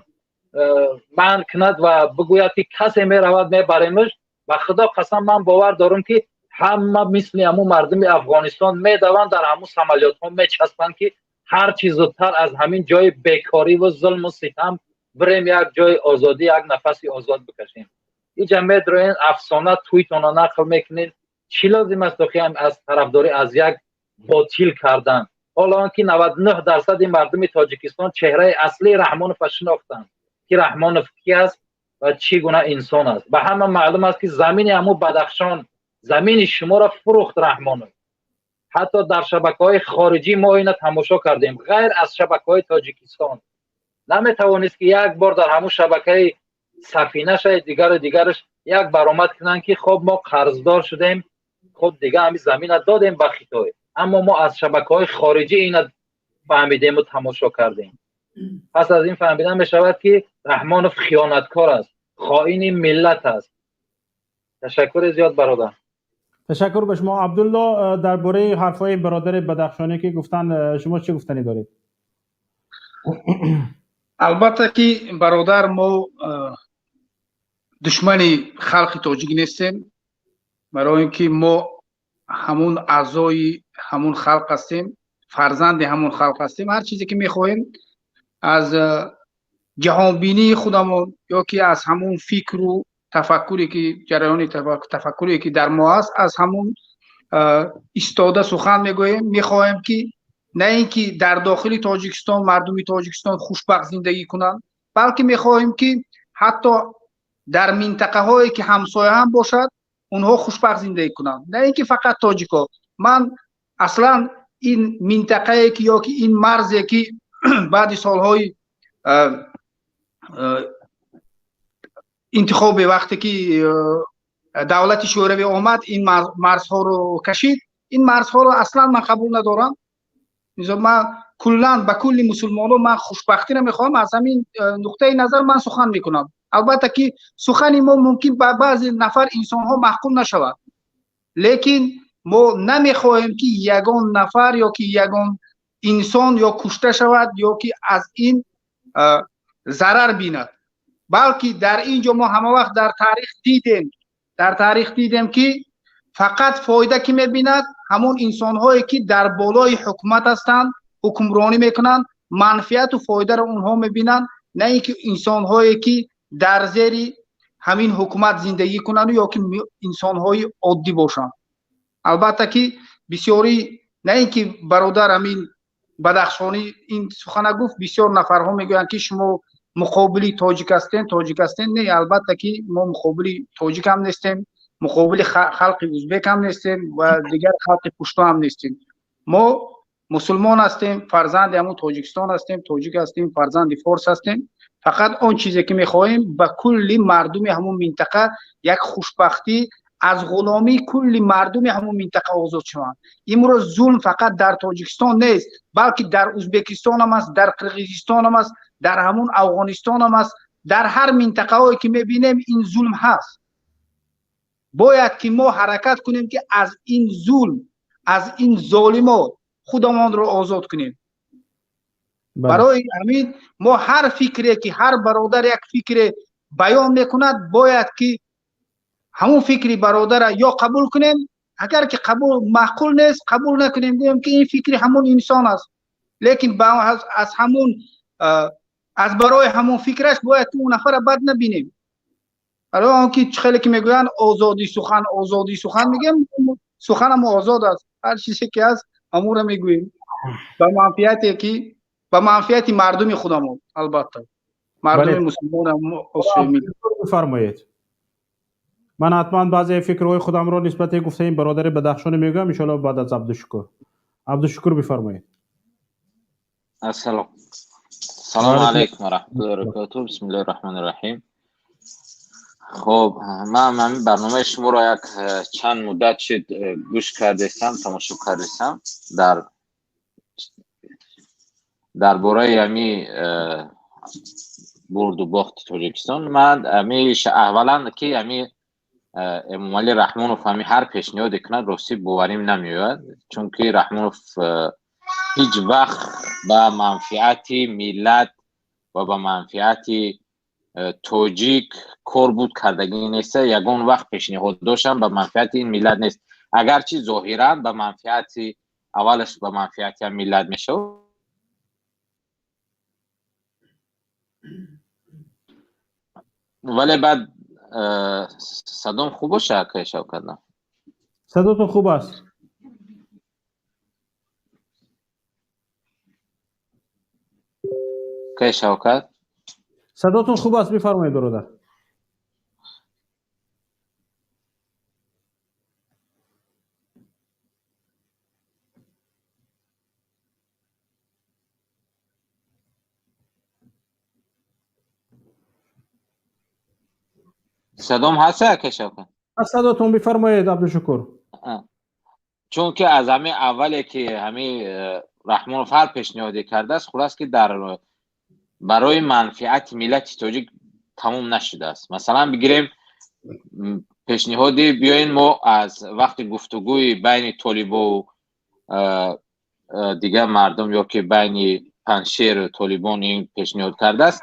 манъ кунад ва бигӯяд, ки касе меравад, мебаремш, ба Худо қасам, ман бовар дорам, ки ҳама мисли ҳамун мардуми Афғонистон медаванд, дар ҳамун самолётҳо мечаспанд, ки ҳарчи зудтар аз ҳамин ҷои бекориву зулму ситам бирем як ҷои озодӣ, як нафаси озод бикашем. Иҷа медроен, афсона туйтона нақл мекунед. Чӣ лозим аст охи аз тарафдорӣ аз як ботил кардан, ҳоло он ки 99 дарсади мардуми Тоҷикистон чеҳраи аслии Раҳмонова шинохтанд, ки Раҳмонов ки аст ва чӣ гуна инсон аст. Ба ҳама маълум аст, ки замини ҳамун Бадахшон, замини шуморо фурӯхт Раҳмонов. Ҳатто дар шабакаҳои хориҷӣ мо ина тамошо кардем, ғайр аз шабакаҳои Тоҷикистон. Наметавонист, ки як бор дар ҳамун шабакаи Сафинаша, дигару дигараш як баромад кунанд, ки хоб, мо қарздор шудем, хуб, дига ҳамин замина додем ба Хитой. Аммо мо аз шабакаҳои хориҷӣ ина фаҳмидему тамошо кардем. Пас аз ин фаҳмида мешавад, ки Раҳмонов хиёнаткор аст, хоини миллат аст. Ташаккури зиёд, бародар. Ташаккур ба шумо. Абдулло, дар бораи ҳарфҳои бародари бадахшонӣ, ки гуфтанд, шумо чӣ гуфтанӣ доред? Албатта ки, бародар, мо душмани халқи тоҷик нестем, барои ин ки мо ҳамун аъзои ҳамун халқ ҳастем, фарзанди ҳамун халқ ҳастем. Ҳар чизе ки мехоҳем аз ҷаҳонбинии худамон ё ки аз ҳамун фикру тафаккуре ки ҷараёни тафаккуре ки дар мо аст, аз ҳамун истода сухан мегӯем. Мехоҳем, ки на ин ки дар дохили Тоҷикистон мардуми Тоҷикистон хушбахт зиндагӣ кунанд, балки мехоҳем, ки ҳатто дар минтақаҳое ки ҳамсоя ҳам бошад, онҳо хушбахт зиндагӣ кунанд, на ин ки фақат тоҷико. Ман аслан ин минтақае ки ё ки ин марзе ки баъди солҳои интихобе, вақте ки давлати Шӯравӣ омад, ин марзҳоро кашид, ин марзҳоро аслан ман қабул надорам. Ман Куллан ба кулли мусулмонон ман хушбахтиро мехоҳам. Аз ҳамин нуқтаи назар ман сухан мекунам. Албатта ки сухани мо мумкин ба баъзе нафар инсонҳо маъқул нашавад, лекин мо намехоҳем ки ягон нафар ё ки ягон инсон ё кушта шавад ё ки аз ин зарар бинад, балки дар ин ҷо мо ҳама вақт дар таърих дидем ки фақат фоида ки мебинад ҳамон инсонҳое ки дар болои ҳукумат ҳастанд, ҳукмронӣ мекунанд, манфиату фоидаро онҳо мебинанд, на ин ки инсонҳое ки дар зери ҳамин ҳукумат зиндагӣ кунанд ё ки инсонҳои оддӣ бошанд. Албатта ки бисёрӣ, на ин ки бародар ҳамин Бадахшонӣ ин сухана гуфт, бисёр нафарҳо мегӯянд ки шумо муқобили тоҷик ҳастен, тоҷик ҳастен. Не, албатта ки мо муқобили тоҷик ҳам нестем, муқобили халқи узбек ҳам нестем ва дигар халқи пушто ҳам нестем. Мо мусулмон ҳастем, фарзанди ҳамун Тоҷикистон ҳастем, тоҷик ҳастем, фарзанди форс ҳастем. Фақат он чизе ки мехоҳем ба кулли мардуми ҳамун минтақа як хушбахтӣ, аз ғуломии кулли мардуми ҳамун минтақа озод шаванд. Имрӯз зулм фақат дар Тоҷикистон нест, балки дар Узбекистон ҳам аст, дар Қирғизистон ҳам аст, дар ҳамун Афғонистон ҳам аст, дар ҳар минтақаҳое ки мебинем ин зулм ҳаст. Бояд ки мо ҳаракат кунем ки аз ин зулм, аз ин золимот худамонро озод кунем. Барои ҳамин мо ҳар фикре ки ҳар бародар як фикре баён мекунад, бояд ки ҳамун фикри бародара ё қабул кунем, агар ки қабул маъқул нест, қабул накунем, гӯем ки ин фикри ҳамун инсон аст, лекин аз ҳамун аз барои ҳамун фикраш бояд ки он нафара бад набинем. Барои он ки хеле ки мегӯянд озодии сухан, озодии сухан мегӯем, суханам озод аст, ҳар чизе ки аст ҳамонро мегӯем ба манфиате ки ба манфиати мардуми худамон, албатта мардуми мусулмон. Бифармоед. Ман ҳатман баъзе фикрҳои худамро нисбати гуфтаи ин бародари Бадахшонӣ мегӯям, иншоалло баъд аз Абдушукур. Абдушукур бифармоед. Ассалом. Салому алайкум ва раҳматуллоҳи ва баракотуҳ. Бисмиллоҳир раҳмонир раҳим. Хоб, ман ҳамин барномаи шуморо як чанд муддат шуд гӯш кардесам, тамошо кардесам дар бораи ҳамин бурду бохти Тоҷикистон. Ман ҳамин аввалан ки ҳамин Эмомалӣ Раҳмонов ҳамин ҳар пешниҳоде кунад, ростӣ боварим намеояд, чунки Раҳмонов ҳеҷ вақт ба манфиати миллат ва ба манфиати тоҷик кор буд кардагӣ нест. Ягон вақт пешниҳод доштам ба манфиати ин миллат нест, агарчи зоҳиран ба манфиати аввалаш ба манфиати миллат мешавад. Вале баъд садом хуб боша, акай Шавкат? Садотон хуб аст. Акай Шавкат, садотон хуб аст, бифармоед бародар. Садом ҳаст, акай Шавкат? Садотон бифармоед, Абдушукур. Чунки аз ҳамин аввале ки ҳамин Раҳмонов ҳар пешниҳоде кардааст, хулас ки дар барои манфиати миллати тоҷик тамом нашудааст. Масалан бигирем пешниҳоди биёен мо аз вақти гуфтугӯи байни толибову дигар мардум ё ки байни Панҷшеру толибон ин пешниҳод кардааст.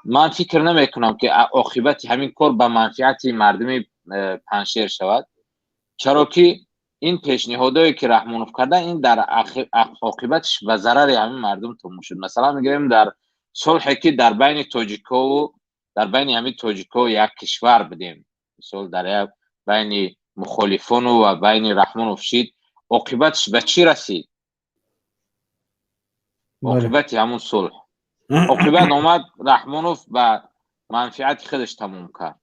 Ман фикр намекунам ки оқибати ҳамин кор ба манфиати мардуми Панҷшер шавад, чаро ки ин пешниҳодое ки Раҳмонов карда, ин дар оқибатиш ба зарари ҳамин мардум тамом шуд. Масалан мегирем дар сулҳе ки дар байни тоҷикову дар байни ҳамин тоҷико як кишвар будем, мисол дар як байни мухолифону ва байни Раҳмонов шид, оқибатиш ба чӣ расид? Оқибати ҳамун сулҳ оқибат омад Раҳмонов ба манфиати худаш тамом кард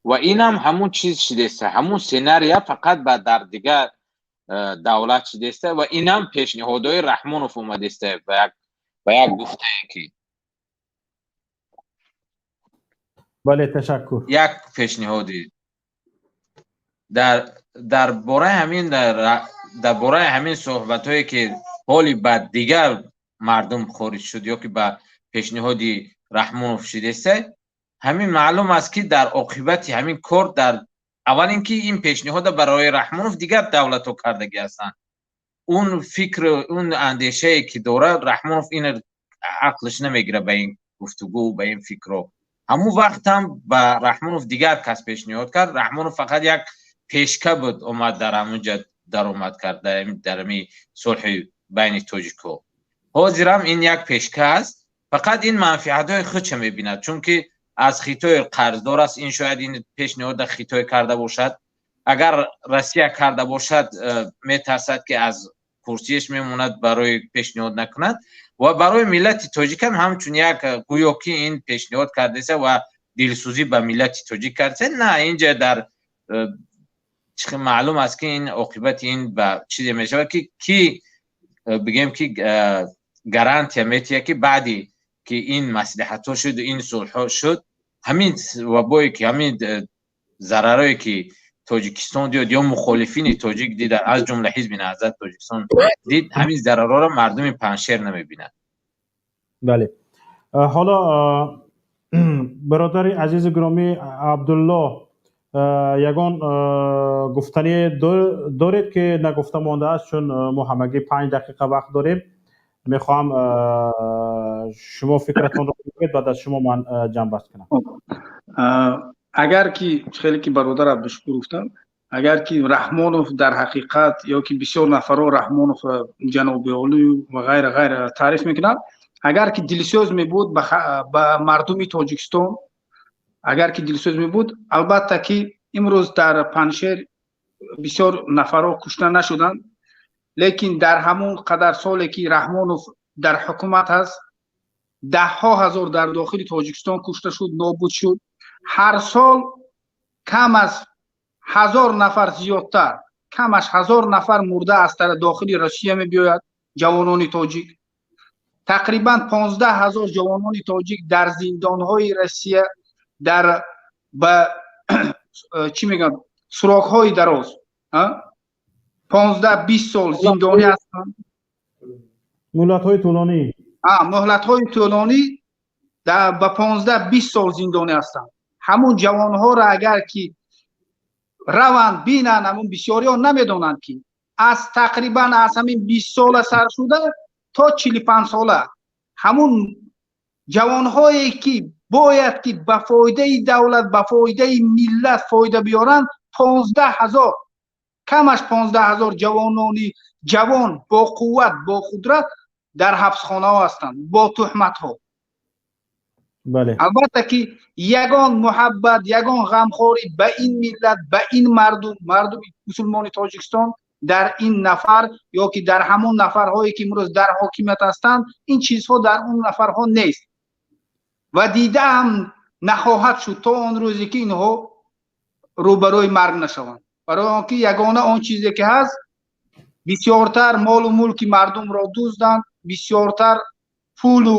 ва инам ҳамун чиз шидеста, ҳамун сценария фақат ба дар дигар давлат шидеста ва инам пешниҳодҳои Раҳмонов омадеста ба як гуфтае ки бале, ташаккур. Як пешниҳоди дар бораи ҳамин дар бораи ҳамин суҳбатҳое ки Ҳоли ба дигар мардум хориҷ шуд ё ки ба пешниҳоди Раҳмонов шудеста, ҳамин маълум аст, ки дар оқибати ҳамин кор, дар аввал ин ки ин пешниҳода барои Раҳмонов дигар давлатҳо кардагӣ ҳастанд. Он фикр, он андешае, ки дорад Раҳмонов, ин ақлш намегирад ба ин гуфтугӯ, ба ин фикрро. Ҳамун вақт ҳам ба Раҳмонов дигар кас пешниҳод кард. Раҳмонов фақат як пешка буд, омад дар ҳамунҷа даромад кард дар ҳами сулҳи байни тоҷикҳо. Ҳозирам ин як пешка аст, фақат ин манфиатҳои худша мебинад, чунки аз Хитой қарздор аст. Ин шояд ин пешниҳода Хитой карда бошад. Агар Россия карда бошад, метарсад, ки аз курсиеш мемонад, барои пешниҳод накунад. Ва барои миллати тоҷикам ҳамчун як гӯё ки ин пешниҳод кардеса ва дилсӯзӣ ба миллати тоҷик кардеса. На, инҷа дар маълум аст, ки ин оқибати ин ба чизе мешавад, ки ки бигем, ки гарантия метиҳад, ки баъди ки ин маслиҳатҳо шуд, ин сулҳҳо шуд, ҳамин вабое ки, ҳамин зарарое, ки Тоҷикистон дид ё мухолифини тоҷик дида, аз ҷумла Ҳизби Наҳзати Тоҷикистон дид, ҳамин зарарҳоро мардуми Панҷшер намебинад. Бале, ҳоло бародари азизи гиромӣ Абдулло, ягон гуфтанӣ доред, ки нагуфта мондааст? Чун мо ҳамагӣ 5 дақиқа вақт дорем, мехоҳам шумо фикратонро бигӯед, баъд аз шумо ман ҷамъбаст кунам. Агар ки хеле ки бародар Абдушукур гуфтанд, агар ки Раҳмонов дар ҳақиқат ё ки бисёр нафарҳо Раҳмонов ҷаноби олӣ ва ғайра, ғайра таъриф мекунанд, агар ки дилсӯз мебуд ба мардуми Тоҷикистон, агар ки дилсӯз мебуд, албатта ки имрӯз дар Панҷшер бисёр нафарҳо кушта нашуданд. Лекин дар ҳамон қадар соле, ки Раҳмонов дар ҳукумат ҳаст, даҳҳо ҳазор дар дохили Тоҷикистон кушта шуд, нобуд шуд. Ҳар сол кам аз 1000 нафар зиёдтар, камаш 1000 нафар мурда аз дохили Россия мебиёяд. Ҷавонони тоҷик, тақрибан 15 000 ҷавонони тоҷик дар зиндонҳои Россия, дар ба чӣ мегӯянд, срок ҳои дароз, 15-20 сол зиндонӣ ҳастанд. Муҳлатҳои тӯлонӣ. Муҳлатҳои тӯлонӣ, ба 15-20 сол зиндонӣ ҳастанд. Ҳамун ҷавонҳоро агар ки раванд, бинанд, ҳамун бисёриҳо намедонанд, ки аз тақрибан аз ҳамин 20 сола сар шуда то 45 сола ҳамун ҷавонҳое, ки бояд ки ба фоидаи давлат, ба фоидаи миллат фоида биёранд, 15 000, камаш 15 000 ҷавонони ҷавон, бо қувват, бо қудрат дар ҳабсхонаҳо ҳастанд бо туҳматҳо. Албатта ки ягон муҳаббат, ягон ғамхорӣ ба ин миллат, ба ин мардум, мардуми мусулмони Тоҷикистон дар ин нафар ё ки дар ҳамон нафарҳое, ки имрӯз дар ҳокимият ҳастанд, ин чизҳо дар он нафарҳо нест ва дидаам нахоҳад шуд то он рӯзе, ки инҳо рӯбарӯи марг нашаванд. Барои он ки ягона он чизе, ки ҳаст, бисёртар молу мулки мардумро дузданд, бисёртар пулу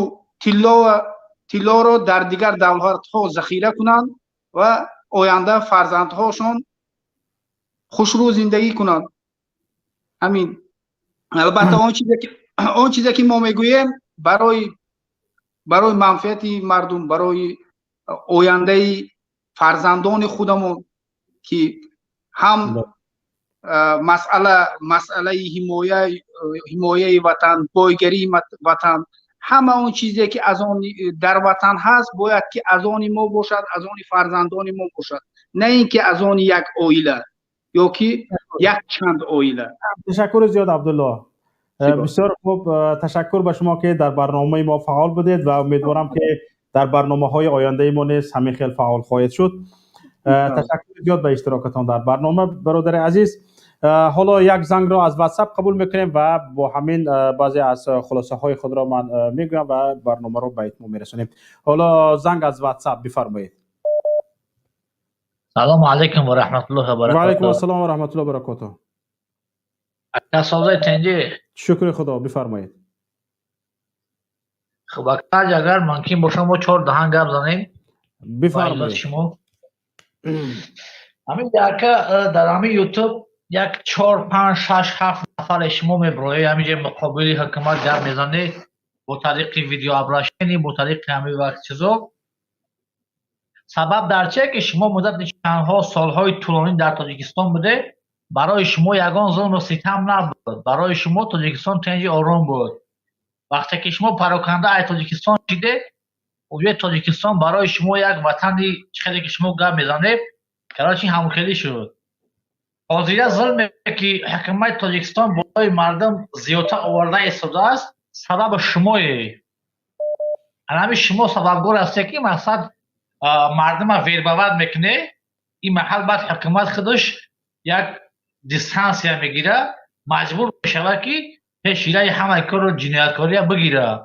тиллоро дар дигар давлатҳо захира кунанд ва оянда фарзандҳошон хушрӯ зиндагӣ кунанд. Ҳамин. Албатта, он чизе, ки мо мегӯем, барои манфиати мардум, барои ояндаи фарзандони худамон, ки ҳам масъалаи ҳимояи ватан, бойгарии ватан, ҳама он чизе, ки аз он дар ватан ҳаст, бояд ки аз они мо бошад, аз они фарзандони мо бошад, на ин ки аз они як оила ё ки як чанд оила. Ташаккури зиёд, Абдулло, бисёр хуб. Ташаккур ба шумо, ки дар барномаи мо фаъол будед, ва умедворам, ки дар барномаҳои ояндаи мо низ ҳамин хел фаъол хоҳед шуд. Ташаккури зиёд ба иштирокатон дар барнома, бародари азиз. Ҳоло як зангро аз WhatsApp қабул мекунем ва бо ҳамин баъзе аз хулосаҳои худро ман мегӯям ва барномаро ба итмом мерасонем. Ҳоло занг аз WhatsApp, бифармоед. Салому алайкум ва раҳматуллоҳи ва ва алайкум баракатуҳ. ассалом ва раҳматуллоҳи ва баракотуҳ. Ака, созай, тинҷӣ? Шукри Худо, бифармоед. Хуб, ака, агар мумкин боша, мо чор даҳан гап занем ба Бифармоед. иҷозати шумо. Ҳамин, ака, дар ҳамин Ютуб Як чор, панҷ, шаш, ҳафт нафаре шумо меброед, ҳаминҷа муқобили ҳукумат гап мезанед бо тариқи видеообращение, бо тариқи ҳамин вақт чизо. Сабаб дар чие, ки шумо муддати чандҳо солҳои тӯлонӣ дар Тоҷикистон будед, барои шумо ягон зулму ситам набуд, барои шумо Тоҷикистон тинҷи ором буд. Вақте ки шумо пароканда аз Тоҷикистон шидед, уҷои Тоҷикистон барои шумо як ватани чӣ хеле ки шумо гап мезанед, короче, ҳамхелӣ шуд. Ҳозира зулме ки ҳукумати Тоҷикистон болои мардум зиёдтар оварда истодааст, сабаби шумое. Ана ҳамин шумо сабабгор ҳастед, ки мақсад мардума вербовать мекунед. Ин маҳал баъд ҳукумат худаш як дистанция мегирад, маҷбур мешавад, ки пешгираи ҳамаи кору ҷинояткория бигирад,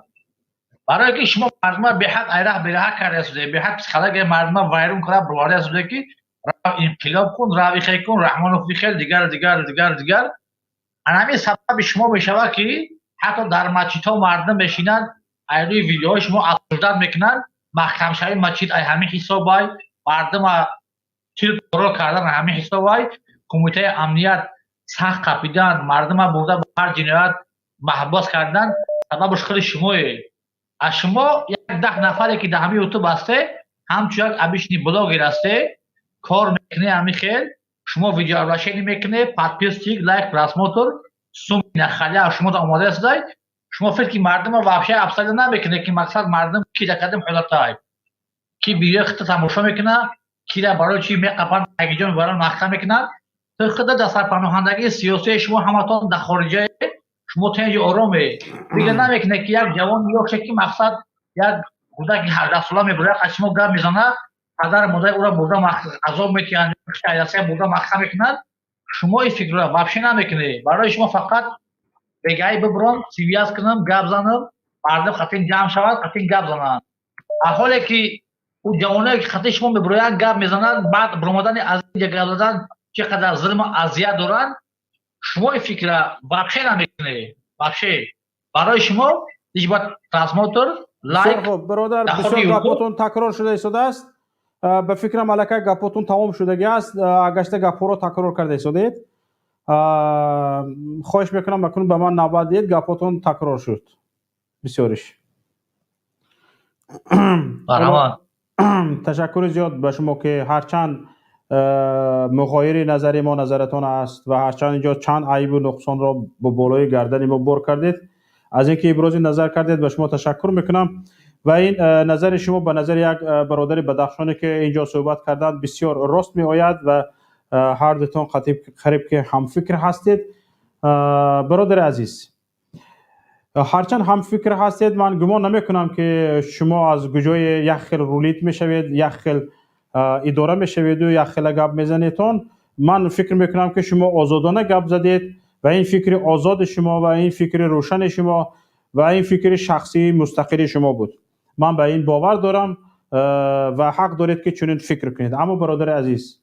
барое ки шумо мардума беҳад айраҳ бераҳа карда истодед, беҳад психологияи мардума вайрон карда бироварда истодед, ки рав инқилоб кун, рав ихел кун, Раҳмонов ихел, дигар, дигар, дигар, дигар. Ана ҳамин сабаби шумо мешавад, ки ҳатто дар масҷидҳо мардум мешинанд, ай рӯи видеоҳои шумо обсуждать мекунанд. Маҳкамшавии масҷид ай ҳамин ҳисобай, мардума тирро кардан ҳамин ҳисобай, Кумитаи амният сахт қапидан, мардума бурда ба ҳар ҷиноят маҳбус кардан сабабаш худи шумое. Аз шумо як 10 нафаре ки дар ҳамин Ютуб ҳасте, ҳамчун як обычный блогер ҳасте, кор мекунед, ҳамин хел шумо видеообращение мекунед, подписчик, лайк, просмотр, суми нахаля шумо омода истдай. Шумо фикр ки мардума вообще абсолютно намекунед, ки мақсад мардум ки дар кадом ҳолатай, ки видеои худта тамошо мекунад, кира барои чи меқапанд, ягиҷо мебаранд, маҳкам мекунанд. Ту худа дар сарпаноҳандагии сиёсии шумо ҳаматон дар хориҷае, шумо тинҷи ороме. Фикр намекунед, ки як ҷавон ёше, ки мақсад як кӯдаки 18-сола мебурад, аз шумо гап мезанад, падару модари ӯро бурда азоб метиҳанд, бурда маҳкам мекунанд. Шумо ин фикрро вообще намекунед. Барои шумо фақат бегаи бибурон, связь кунам, гап занам, мардум хатин ҷамъ шавад, хатин гап зананд. Ҳоле ки ӯ ҷавоное ки хати шумо мебуроянд, гап мезананд, баъд буромадани аз инҷа гап задан чӣ қадар зулму азият доранд, шумо ин фикра вообще намекунед. Вообще барои шумо ҳеҷ бояд просмотр, лайк. Хуб, бародар, бисёр гапотон такрор шуда истодааст. Ба фикрам, аллакай гапотон тамом шудагӣ аст, гашта гапҳоро такрор карда истодед. Хоҳиш мекунам, акнун ба ман навбат диҳед, гапотон такрор шуд бисёриш. Марҳамат. Ташаккури зиёд ба шумо, ки ҳарчанд муғоири назари мо назаратон аст ва ҳарчанд инҷо чанд айбу нуқсонро бо болои гардани мо бор кардед, аз ин ки ибрози назар кардед, ба шумо ташаккур мекунам. Ва ин назари шумо ба назари як бародари бадахшоне, ки инҷо суҳбат карданд, бисёр рост меояд ва ҳар дутон қариб ки ҳамфикр ҳастед. Бародари азиз, ҳарчанд ҳамфикр ҳастед, ман гумон намекунам, ки шумо аз куҷои як хел рулить мешавед, як хел идора мешаведу як хела гап мезанедтон. Ман фикр мекунам, ки шумо озодона гап задед ва ин фикри озоди шумо ва ин фикри рӯшани шумо ва ин фикри шахсии мустақили шумо буд. Ман ба ин бовар дорам ва ҳақ доред, ки чунин фикр кунед. Аммо, бародари азиз,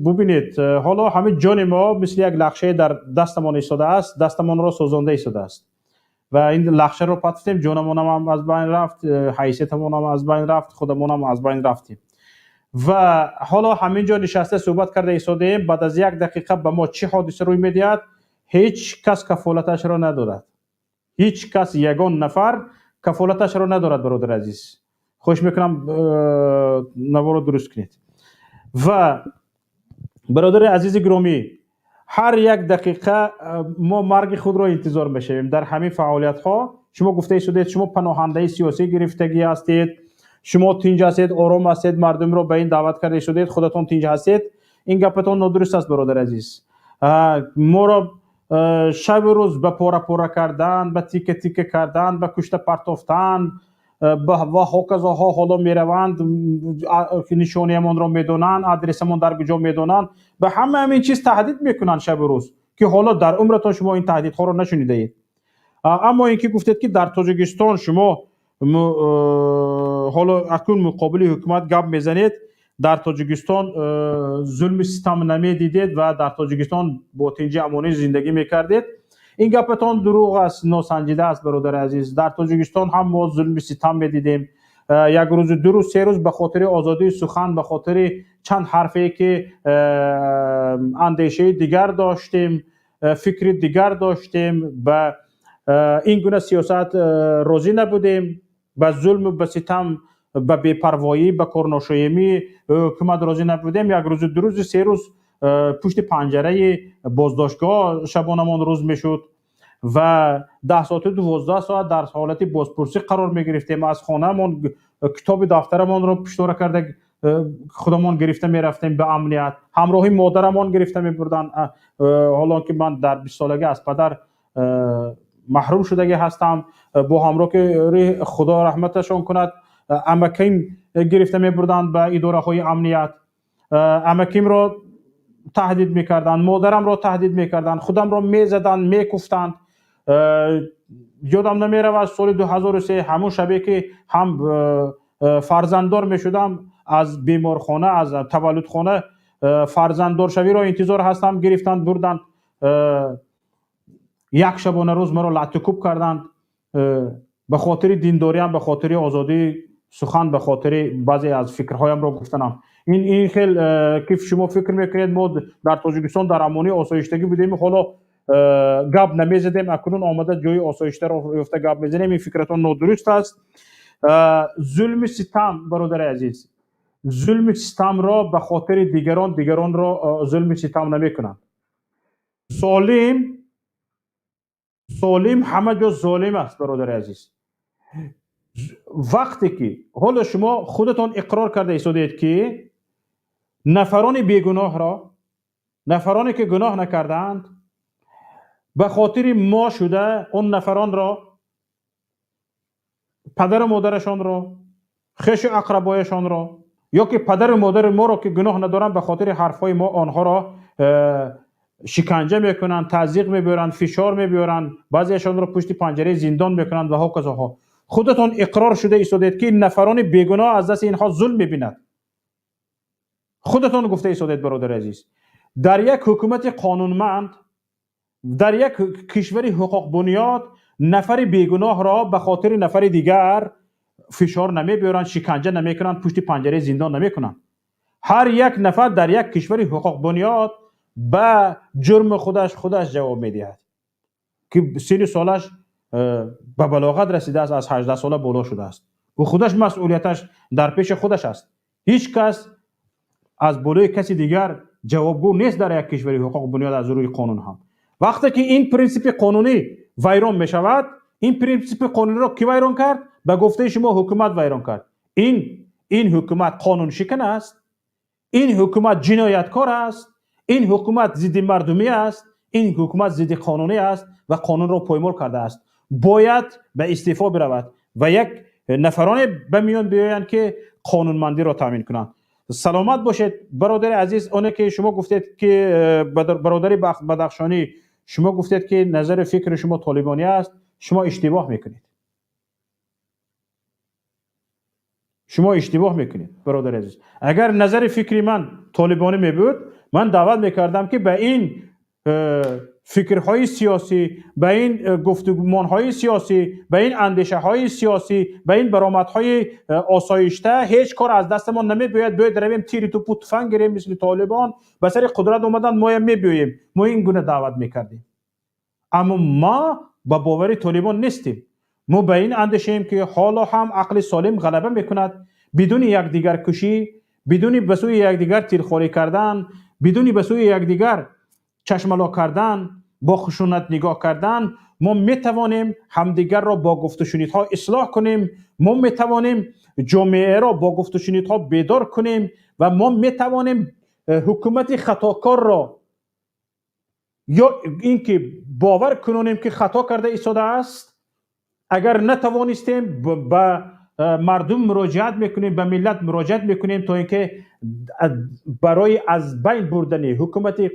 бубинед, ҳоло ҳамин ҷони мо мисли як лахшае дар дастамон истодааст, дастамонро сӯзонда истодааст ва ин лахшаро патфтем, ҷонамонам аз байн рафт, ҳайсиятамонам аз байн рафт, худамонам аз байн рафтем. Ва ҳоло ҳамин ҷо нишаста суҳбат карда истодаем, баъд аз як дақиқа ба мо чӣ ҳодиса рӯй медиҳад, ҳеҷ кас кафолаташро надорад. Ҳеҷ кас, ягон нафар кафолаташро надорад. Бародари азиз, хоҳиш мекунам, наворо дуруст кунед. Ва бародари азизи гиромӣ, ҳар як дақиқа мо марги худро интизор мешавем дар ҳамин фаъолиятҳо. Шумо гуфта истодед, шумо паноҳандаи сиёсӣ гирифтагӣ ҳастед, шумо тинҷ ҳастед, ором ҳастед, мардумро ба ин даъват карда истодед, худатон тинҷ ҳастед. Ин гапатон нодуруст аст, бародари азиз. Моро шабу рӯз ба пора пора кардан, ба тика тика кардан, ба кушта партофтан ва ҳоказоҳо ҳоло мераванд, нишониямонро медонанд, адресамон дар куҷо медонанд, ба ҳама ҳамин чиз таҳдид мекунанд шабу рӯз, ки ҳоло дар умратон шумо ин таҳдидҳоро нашунидаед. Аммо ин ки гуфтед, ки дар Тоҷикистон шумо ҳоло акнун муқобили ҳукумат гап мезанед, дар Тоҷикистон зулми ситам намедидед ва дар Тоҷикистон бо тинҷи амонӣ зиндагӣ мекардед, ин гапатон дурӯғ аст, носанҷида аст, бародари азиз. Дар Тоҷикистон ҳам мо зулми ситам медидем. Як рӯзу, 2 рӯз, 3 рӯз ба хотири озодии сухан, ба хотири Чанд ҳарфе ки андешаи дигар доштем, фикри дигар доштем, ба ин гуна сиёсат розӣ набудем, ба зулму ба ситам, ба бепарвоӣ, ба корношоямии ҳукумат розӣ набудем. Як рӯзу ду рӯзи се рӯз пушти панҷараи боздоштгоҳ шабонамон рӯз мешуд ва 10 соату 12 соат дар ҳолати бозпурсӣ қарор мегирифтем. Аз хонаамон китоби дафтарамонро пуштора карда худамон гирифта мерафтем ба амният, ҳамроҳи модарамон гирифта мебурданд. Ҳолон ки ман дар 20 солагӣ аз падар маҳрум шудагӣ ҳастам, бо ҳамроҳи, Худо раҳматашон кунад, амаким гирифта мебурданд ба идораҳои амният. Амакимро таҳдид мекарданд, модарамро таҳдид мекарданд, худамро мезаданд, мекуфтанд. Ёдам намеравад, соли 2003, ҳамун шабе ки ҳам фарзанддор мешудам, аз беморхона, аз таваллудхона фарзанддоршавиро интизор ҳастам, гирифтанд, бурданд, як шабона рӯз маро латтукуб карданд ба хотири диндориам, ба хотири озодии сухан, ба хотири баъзе аз фикрҳоямро гуфтанам. Ин хел ки шумо фикр мекунед, мо дар Тоҷикистон дар амонии осоиштагӣ будем, ҳоло гап намезадем, акнун омада ҷои осоиштаро ёфта гап мезанем, ин фикратон нодуруст аст. Зулми ситам, бародари азиз, зулми ситамро ба хотири дигарон, дигаронро зулми ситам намекунанд. Золим ҳама ҷо золим аст, бародари азиз. Вақте ки ҳоло шумо худатон иқрор карда истодед, ки нафарони бегуноҳро, нафароне ки гуноҳ накардаанд, ба хотири мо шуда он нафаронро, падару модарашонро, хешу ақрабояшонро ё ки падару модари моро, ки гуноҳ надоранд, ба хотири ҳарфҳои мо онҳоро шиканҷа мекунанд, тазйиқ мебиёранд, фишор мебиёранд, баъзеашонро пушти панҷараи зиндон мекунанд ва ҳоказоҳо. Худатон иқрор шуда истодед, ки нафарони бегуноҳ аз дасти инҳо зулм мебинад. Худатон гуфта истодед, бародари азиз. Дар як ҳукумати қонунманд, дар як кишвари ҳуқуқбунёд нафари бегуноҳро ба хотири нафари дигар фишор намебиёранд, шиканҷа намекунанд, пушти панҷараи зиндон намекунанд. Ҳар як нафар дар як кишвари ҳуқуқбунёд ба ҷурми худаш худаш ҷавоб медиҳад, ки синни солаш ба балоғат расидааст, аз 18 сола боло шудааст, ӯ худаш масъулияташ дар пеши худаш аст. Ҳеҷ кас аз болои каси дигар ҷавобгӯ нест дар як кишвари ҳуқуқбунёд аз рӯи қонун ҳам. Вақте ки ин принсипи қонунӣ вайрон мешавад, ин принсипи қонуниро кӣ вайрон кард? Ба гуфтаи шумо, ҳукумат вайрон кард. Ин ҳукумат қонуншикан аст, ин ҳукумат ҷинояткор аст, ин ҳукумат зидди мардумӣ аст, ин ҳукумат зидди қонунӣ аст ва қонунро поймол кардааст. Бояд ба истеъфо биравад ва як нафароне ба миён биёянд, ки қонунмандиро таъмин кунанд. Саломат бошед, бародари азиз. Оне ки шумо гуфтед, ки бародари Бадахшонӣ, шумо гуфтед, ки назари фикри шумо толибонӣ аст, шумо иштибоҳ мекунед, шумо иштибоҳ мекунед, бародари азиз. Агар назари фикри ман толибонӣ мебуд, ман даъват мекардам, ки ба ин фикрҳои сиёсӣ, ба ин гуфтумонҳои сиёсӣ, ба ин андешаҳои сиёсӣ, ба ин баромадҳои осоишта ҳеҷ кор аз дастамон намебиёяд, биёед равем, тири тупу туфанг гирем, мисли толибон ба сари қудрат омаданд, моям мебиёем. Мо ин гуна даъват мекардем, аммо мо ба бовари толибон нестем. Мо ба ин андешаем, ки ҳоло ҳам ақли солим ғалаба мекунад. Бидуни якдигаркушӣ, бидуни ба сӯи якдигар тирхорӣ кардан, бидуни ба сӯи якдигар чашмало кардан, бо хушунат нигоҳ кардан, мо метавонем ҳамдигарро бо гуфтушунидҳо ислоҳ кунем, мо метавонем ҷомеаро бо гуфтушунидҳо бедор кунем ва мо метавонем ҳукумати хатокорро ё ин ки бовар кунонем, ки хато карда истодааст. Агар натавонистем, ба мардум муроҷиат мекунем, ба миллат муроҷиат мекунем, то ин ки барои аз байн бурдани ҳукумати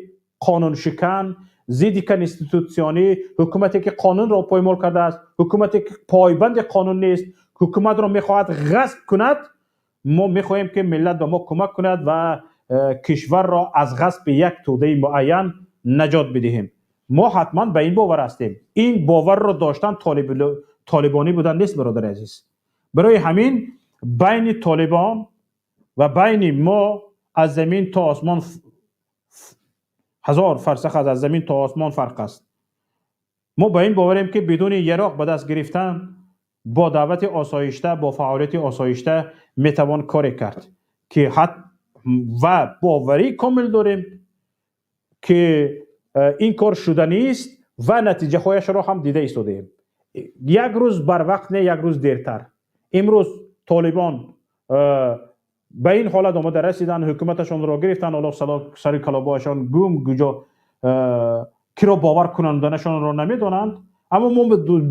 қонуншикан, зидди конститутсионӣ, ҳукумате ки қонунро поймол кардааст, ҳукумате ки пойбанди қонун нест, ҳукуматро мехоҳад ғасб кунад. Мо мехоҳем, ки миллат ба мо кӯмак кунад ва кишварро аз ғасби як тӯдаи муайян наҷот бидиҳем. Мо ҳатман ба ин бовар ҳастем. Ин боварро доштан толибонӣ будан нест, бародари азиз. Барои ҳамин байни толибон ва байни мо Аз замин то осмон ҳазор фарсах аст, аз замин то осмон фарқ аст. Мо ба ин боварем, ки бидуни яроқ ба даст гирифтан, бо даъвати осоишта, бо фаъолияти осоишта метавон коре кард, ки ҳат ва боварии комил дорем, ки ин кор шуданист ва натиҷаҳояшро ҳам дида истодаем. Як рӯз барвақт не, як рӯз дертар. Имрӯз Толибон ба ин ҳолат омада расиданд, ҳукуматашонро гирифтанд, ҳоло сари калобоашон гум, куҷо киро бовар кунанданашонро намедонанд. Аммо мо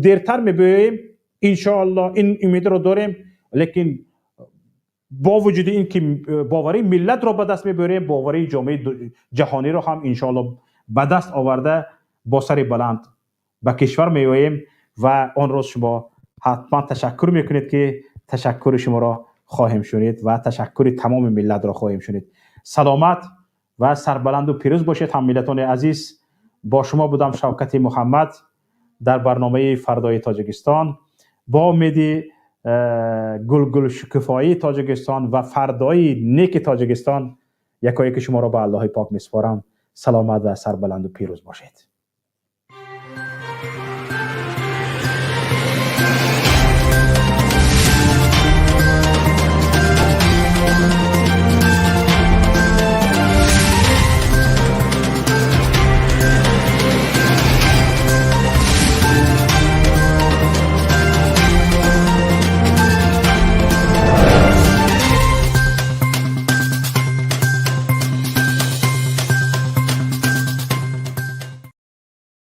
дертар мебиёем, иншоалло, ин умедро дорем. Лекин бо вуҷуди ин ки боварии миллатро ба даст мебарем, боварии ҷомеаи ҷаҳониро ҳам иншоалло ба даст оварда, бо сари баланд ба кишвар меоем ва он рӯз шумо ҳатман ташаккур мекунед, ки ташаккури шуморо хоҳем шунид ва ташаккури тамоми миллатро хоҳем шунид. Саломат ва сарбаланду пирӯз бошед, ҳаммиллатони азиз. Бо шумо будам Шавкати Муҳаммад дар барномаи «Фардои Тоҷикистон». Бо умеди гулгулшукуфоии Тоҷикистон ва фардои неки Тоҷикистон якояки шуморо ба Аллоҳи пок месупорам. Саломат ва сарбаланду пирӯз бошед.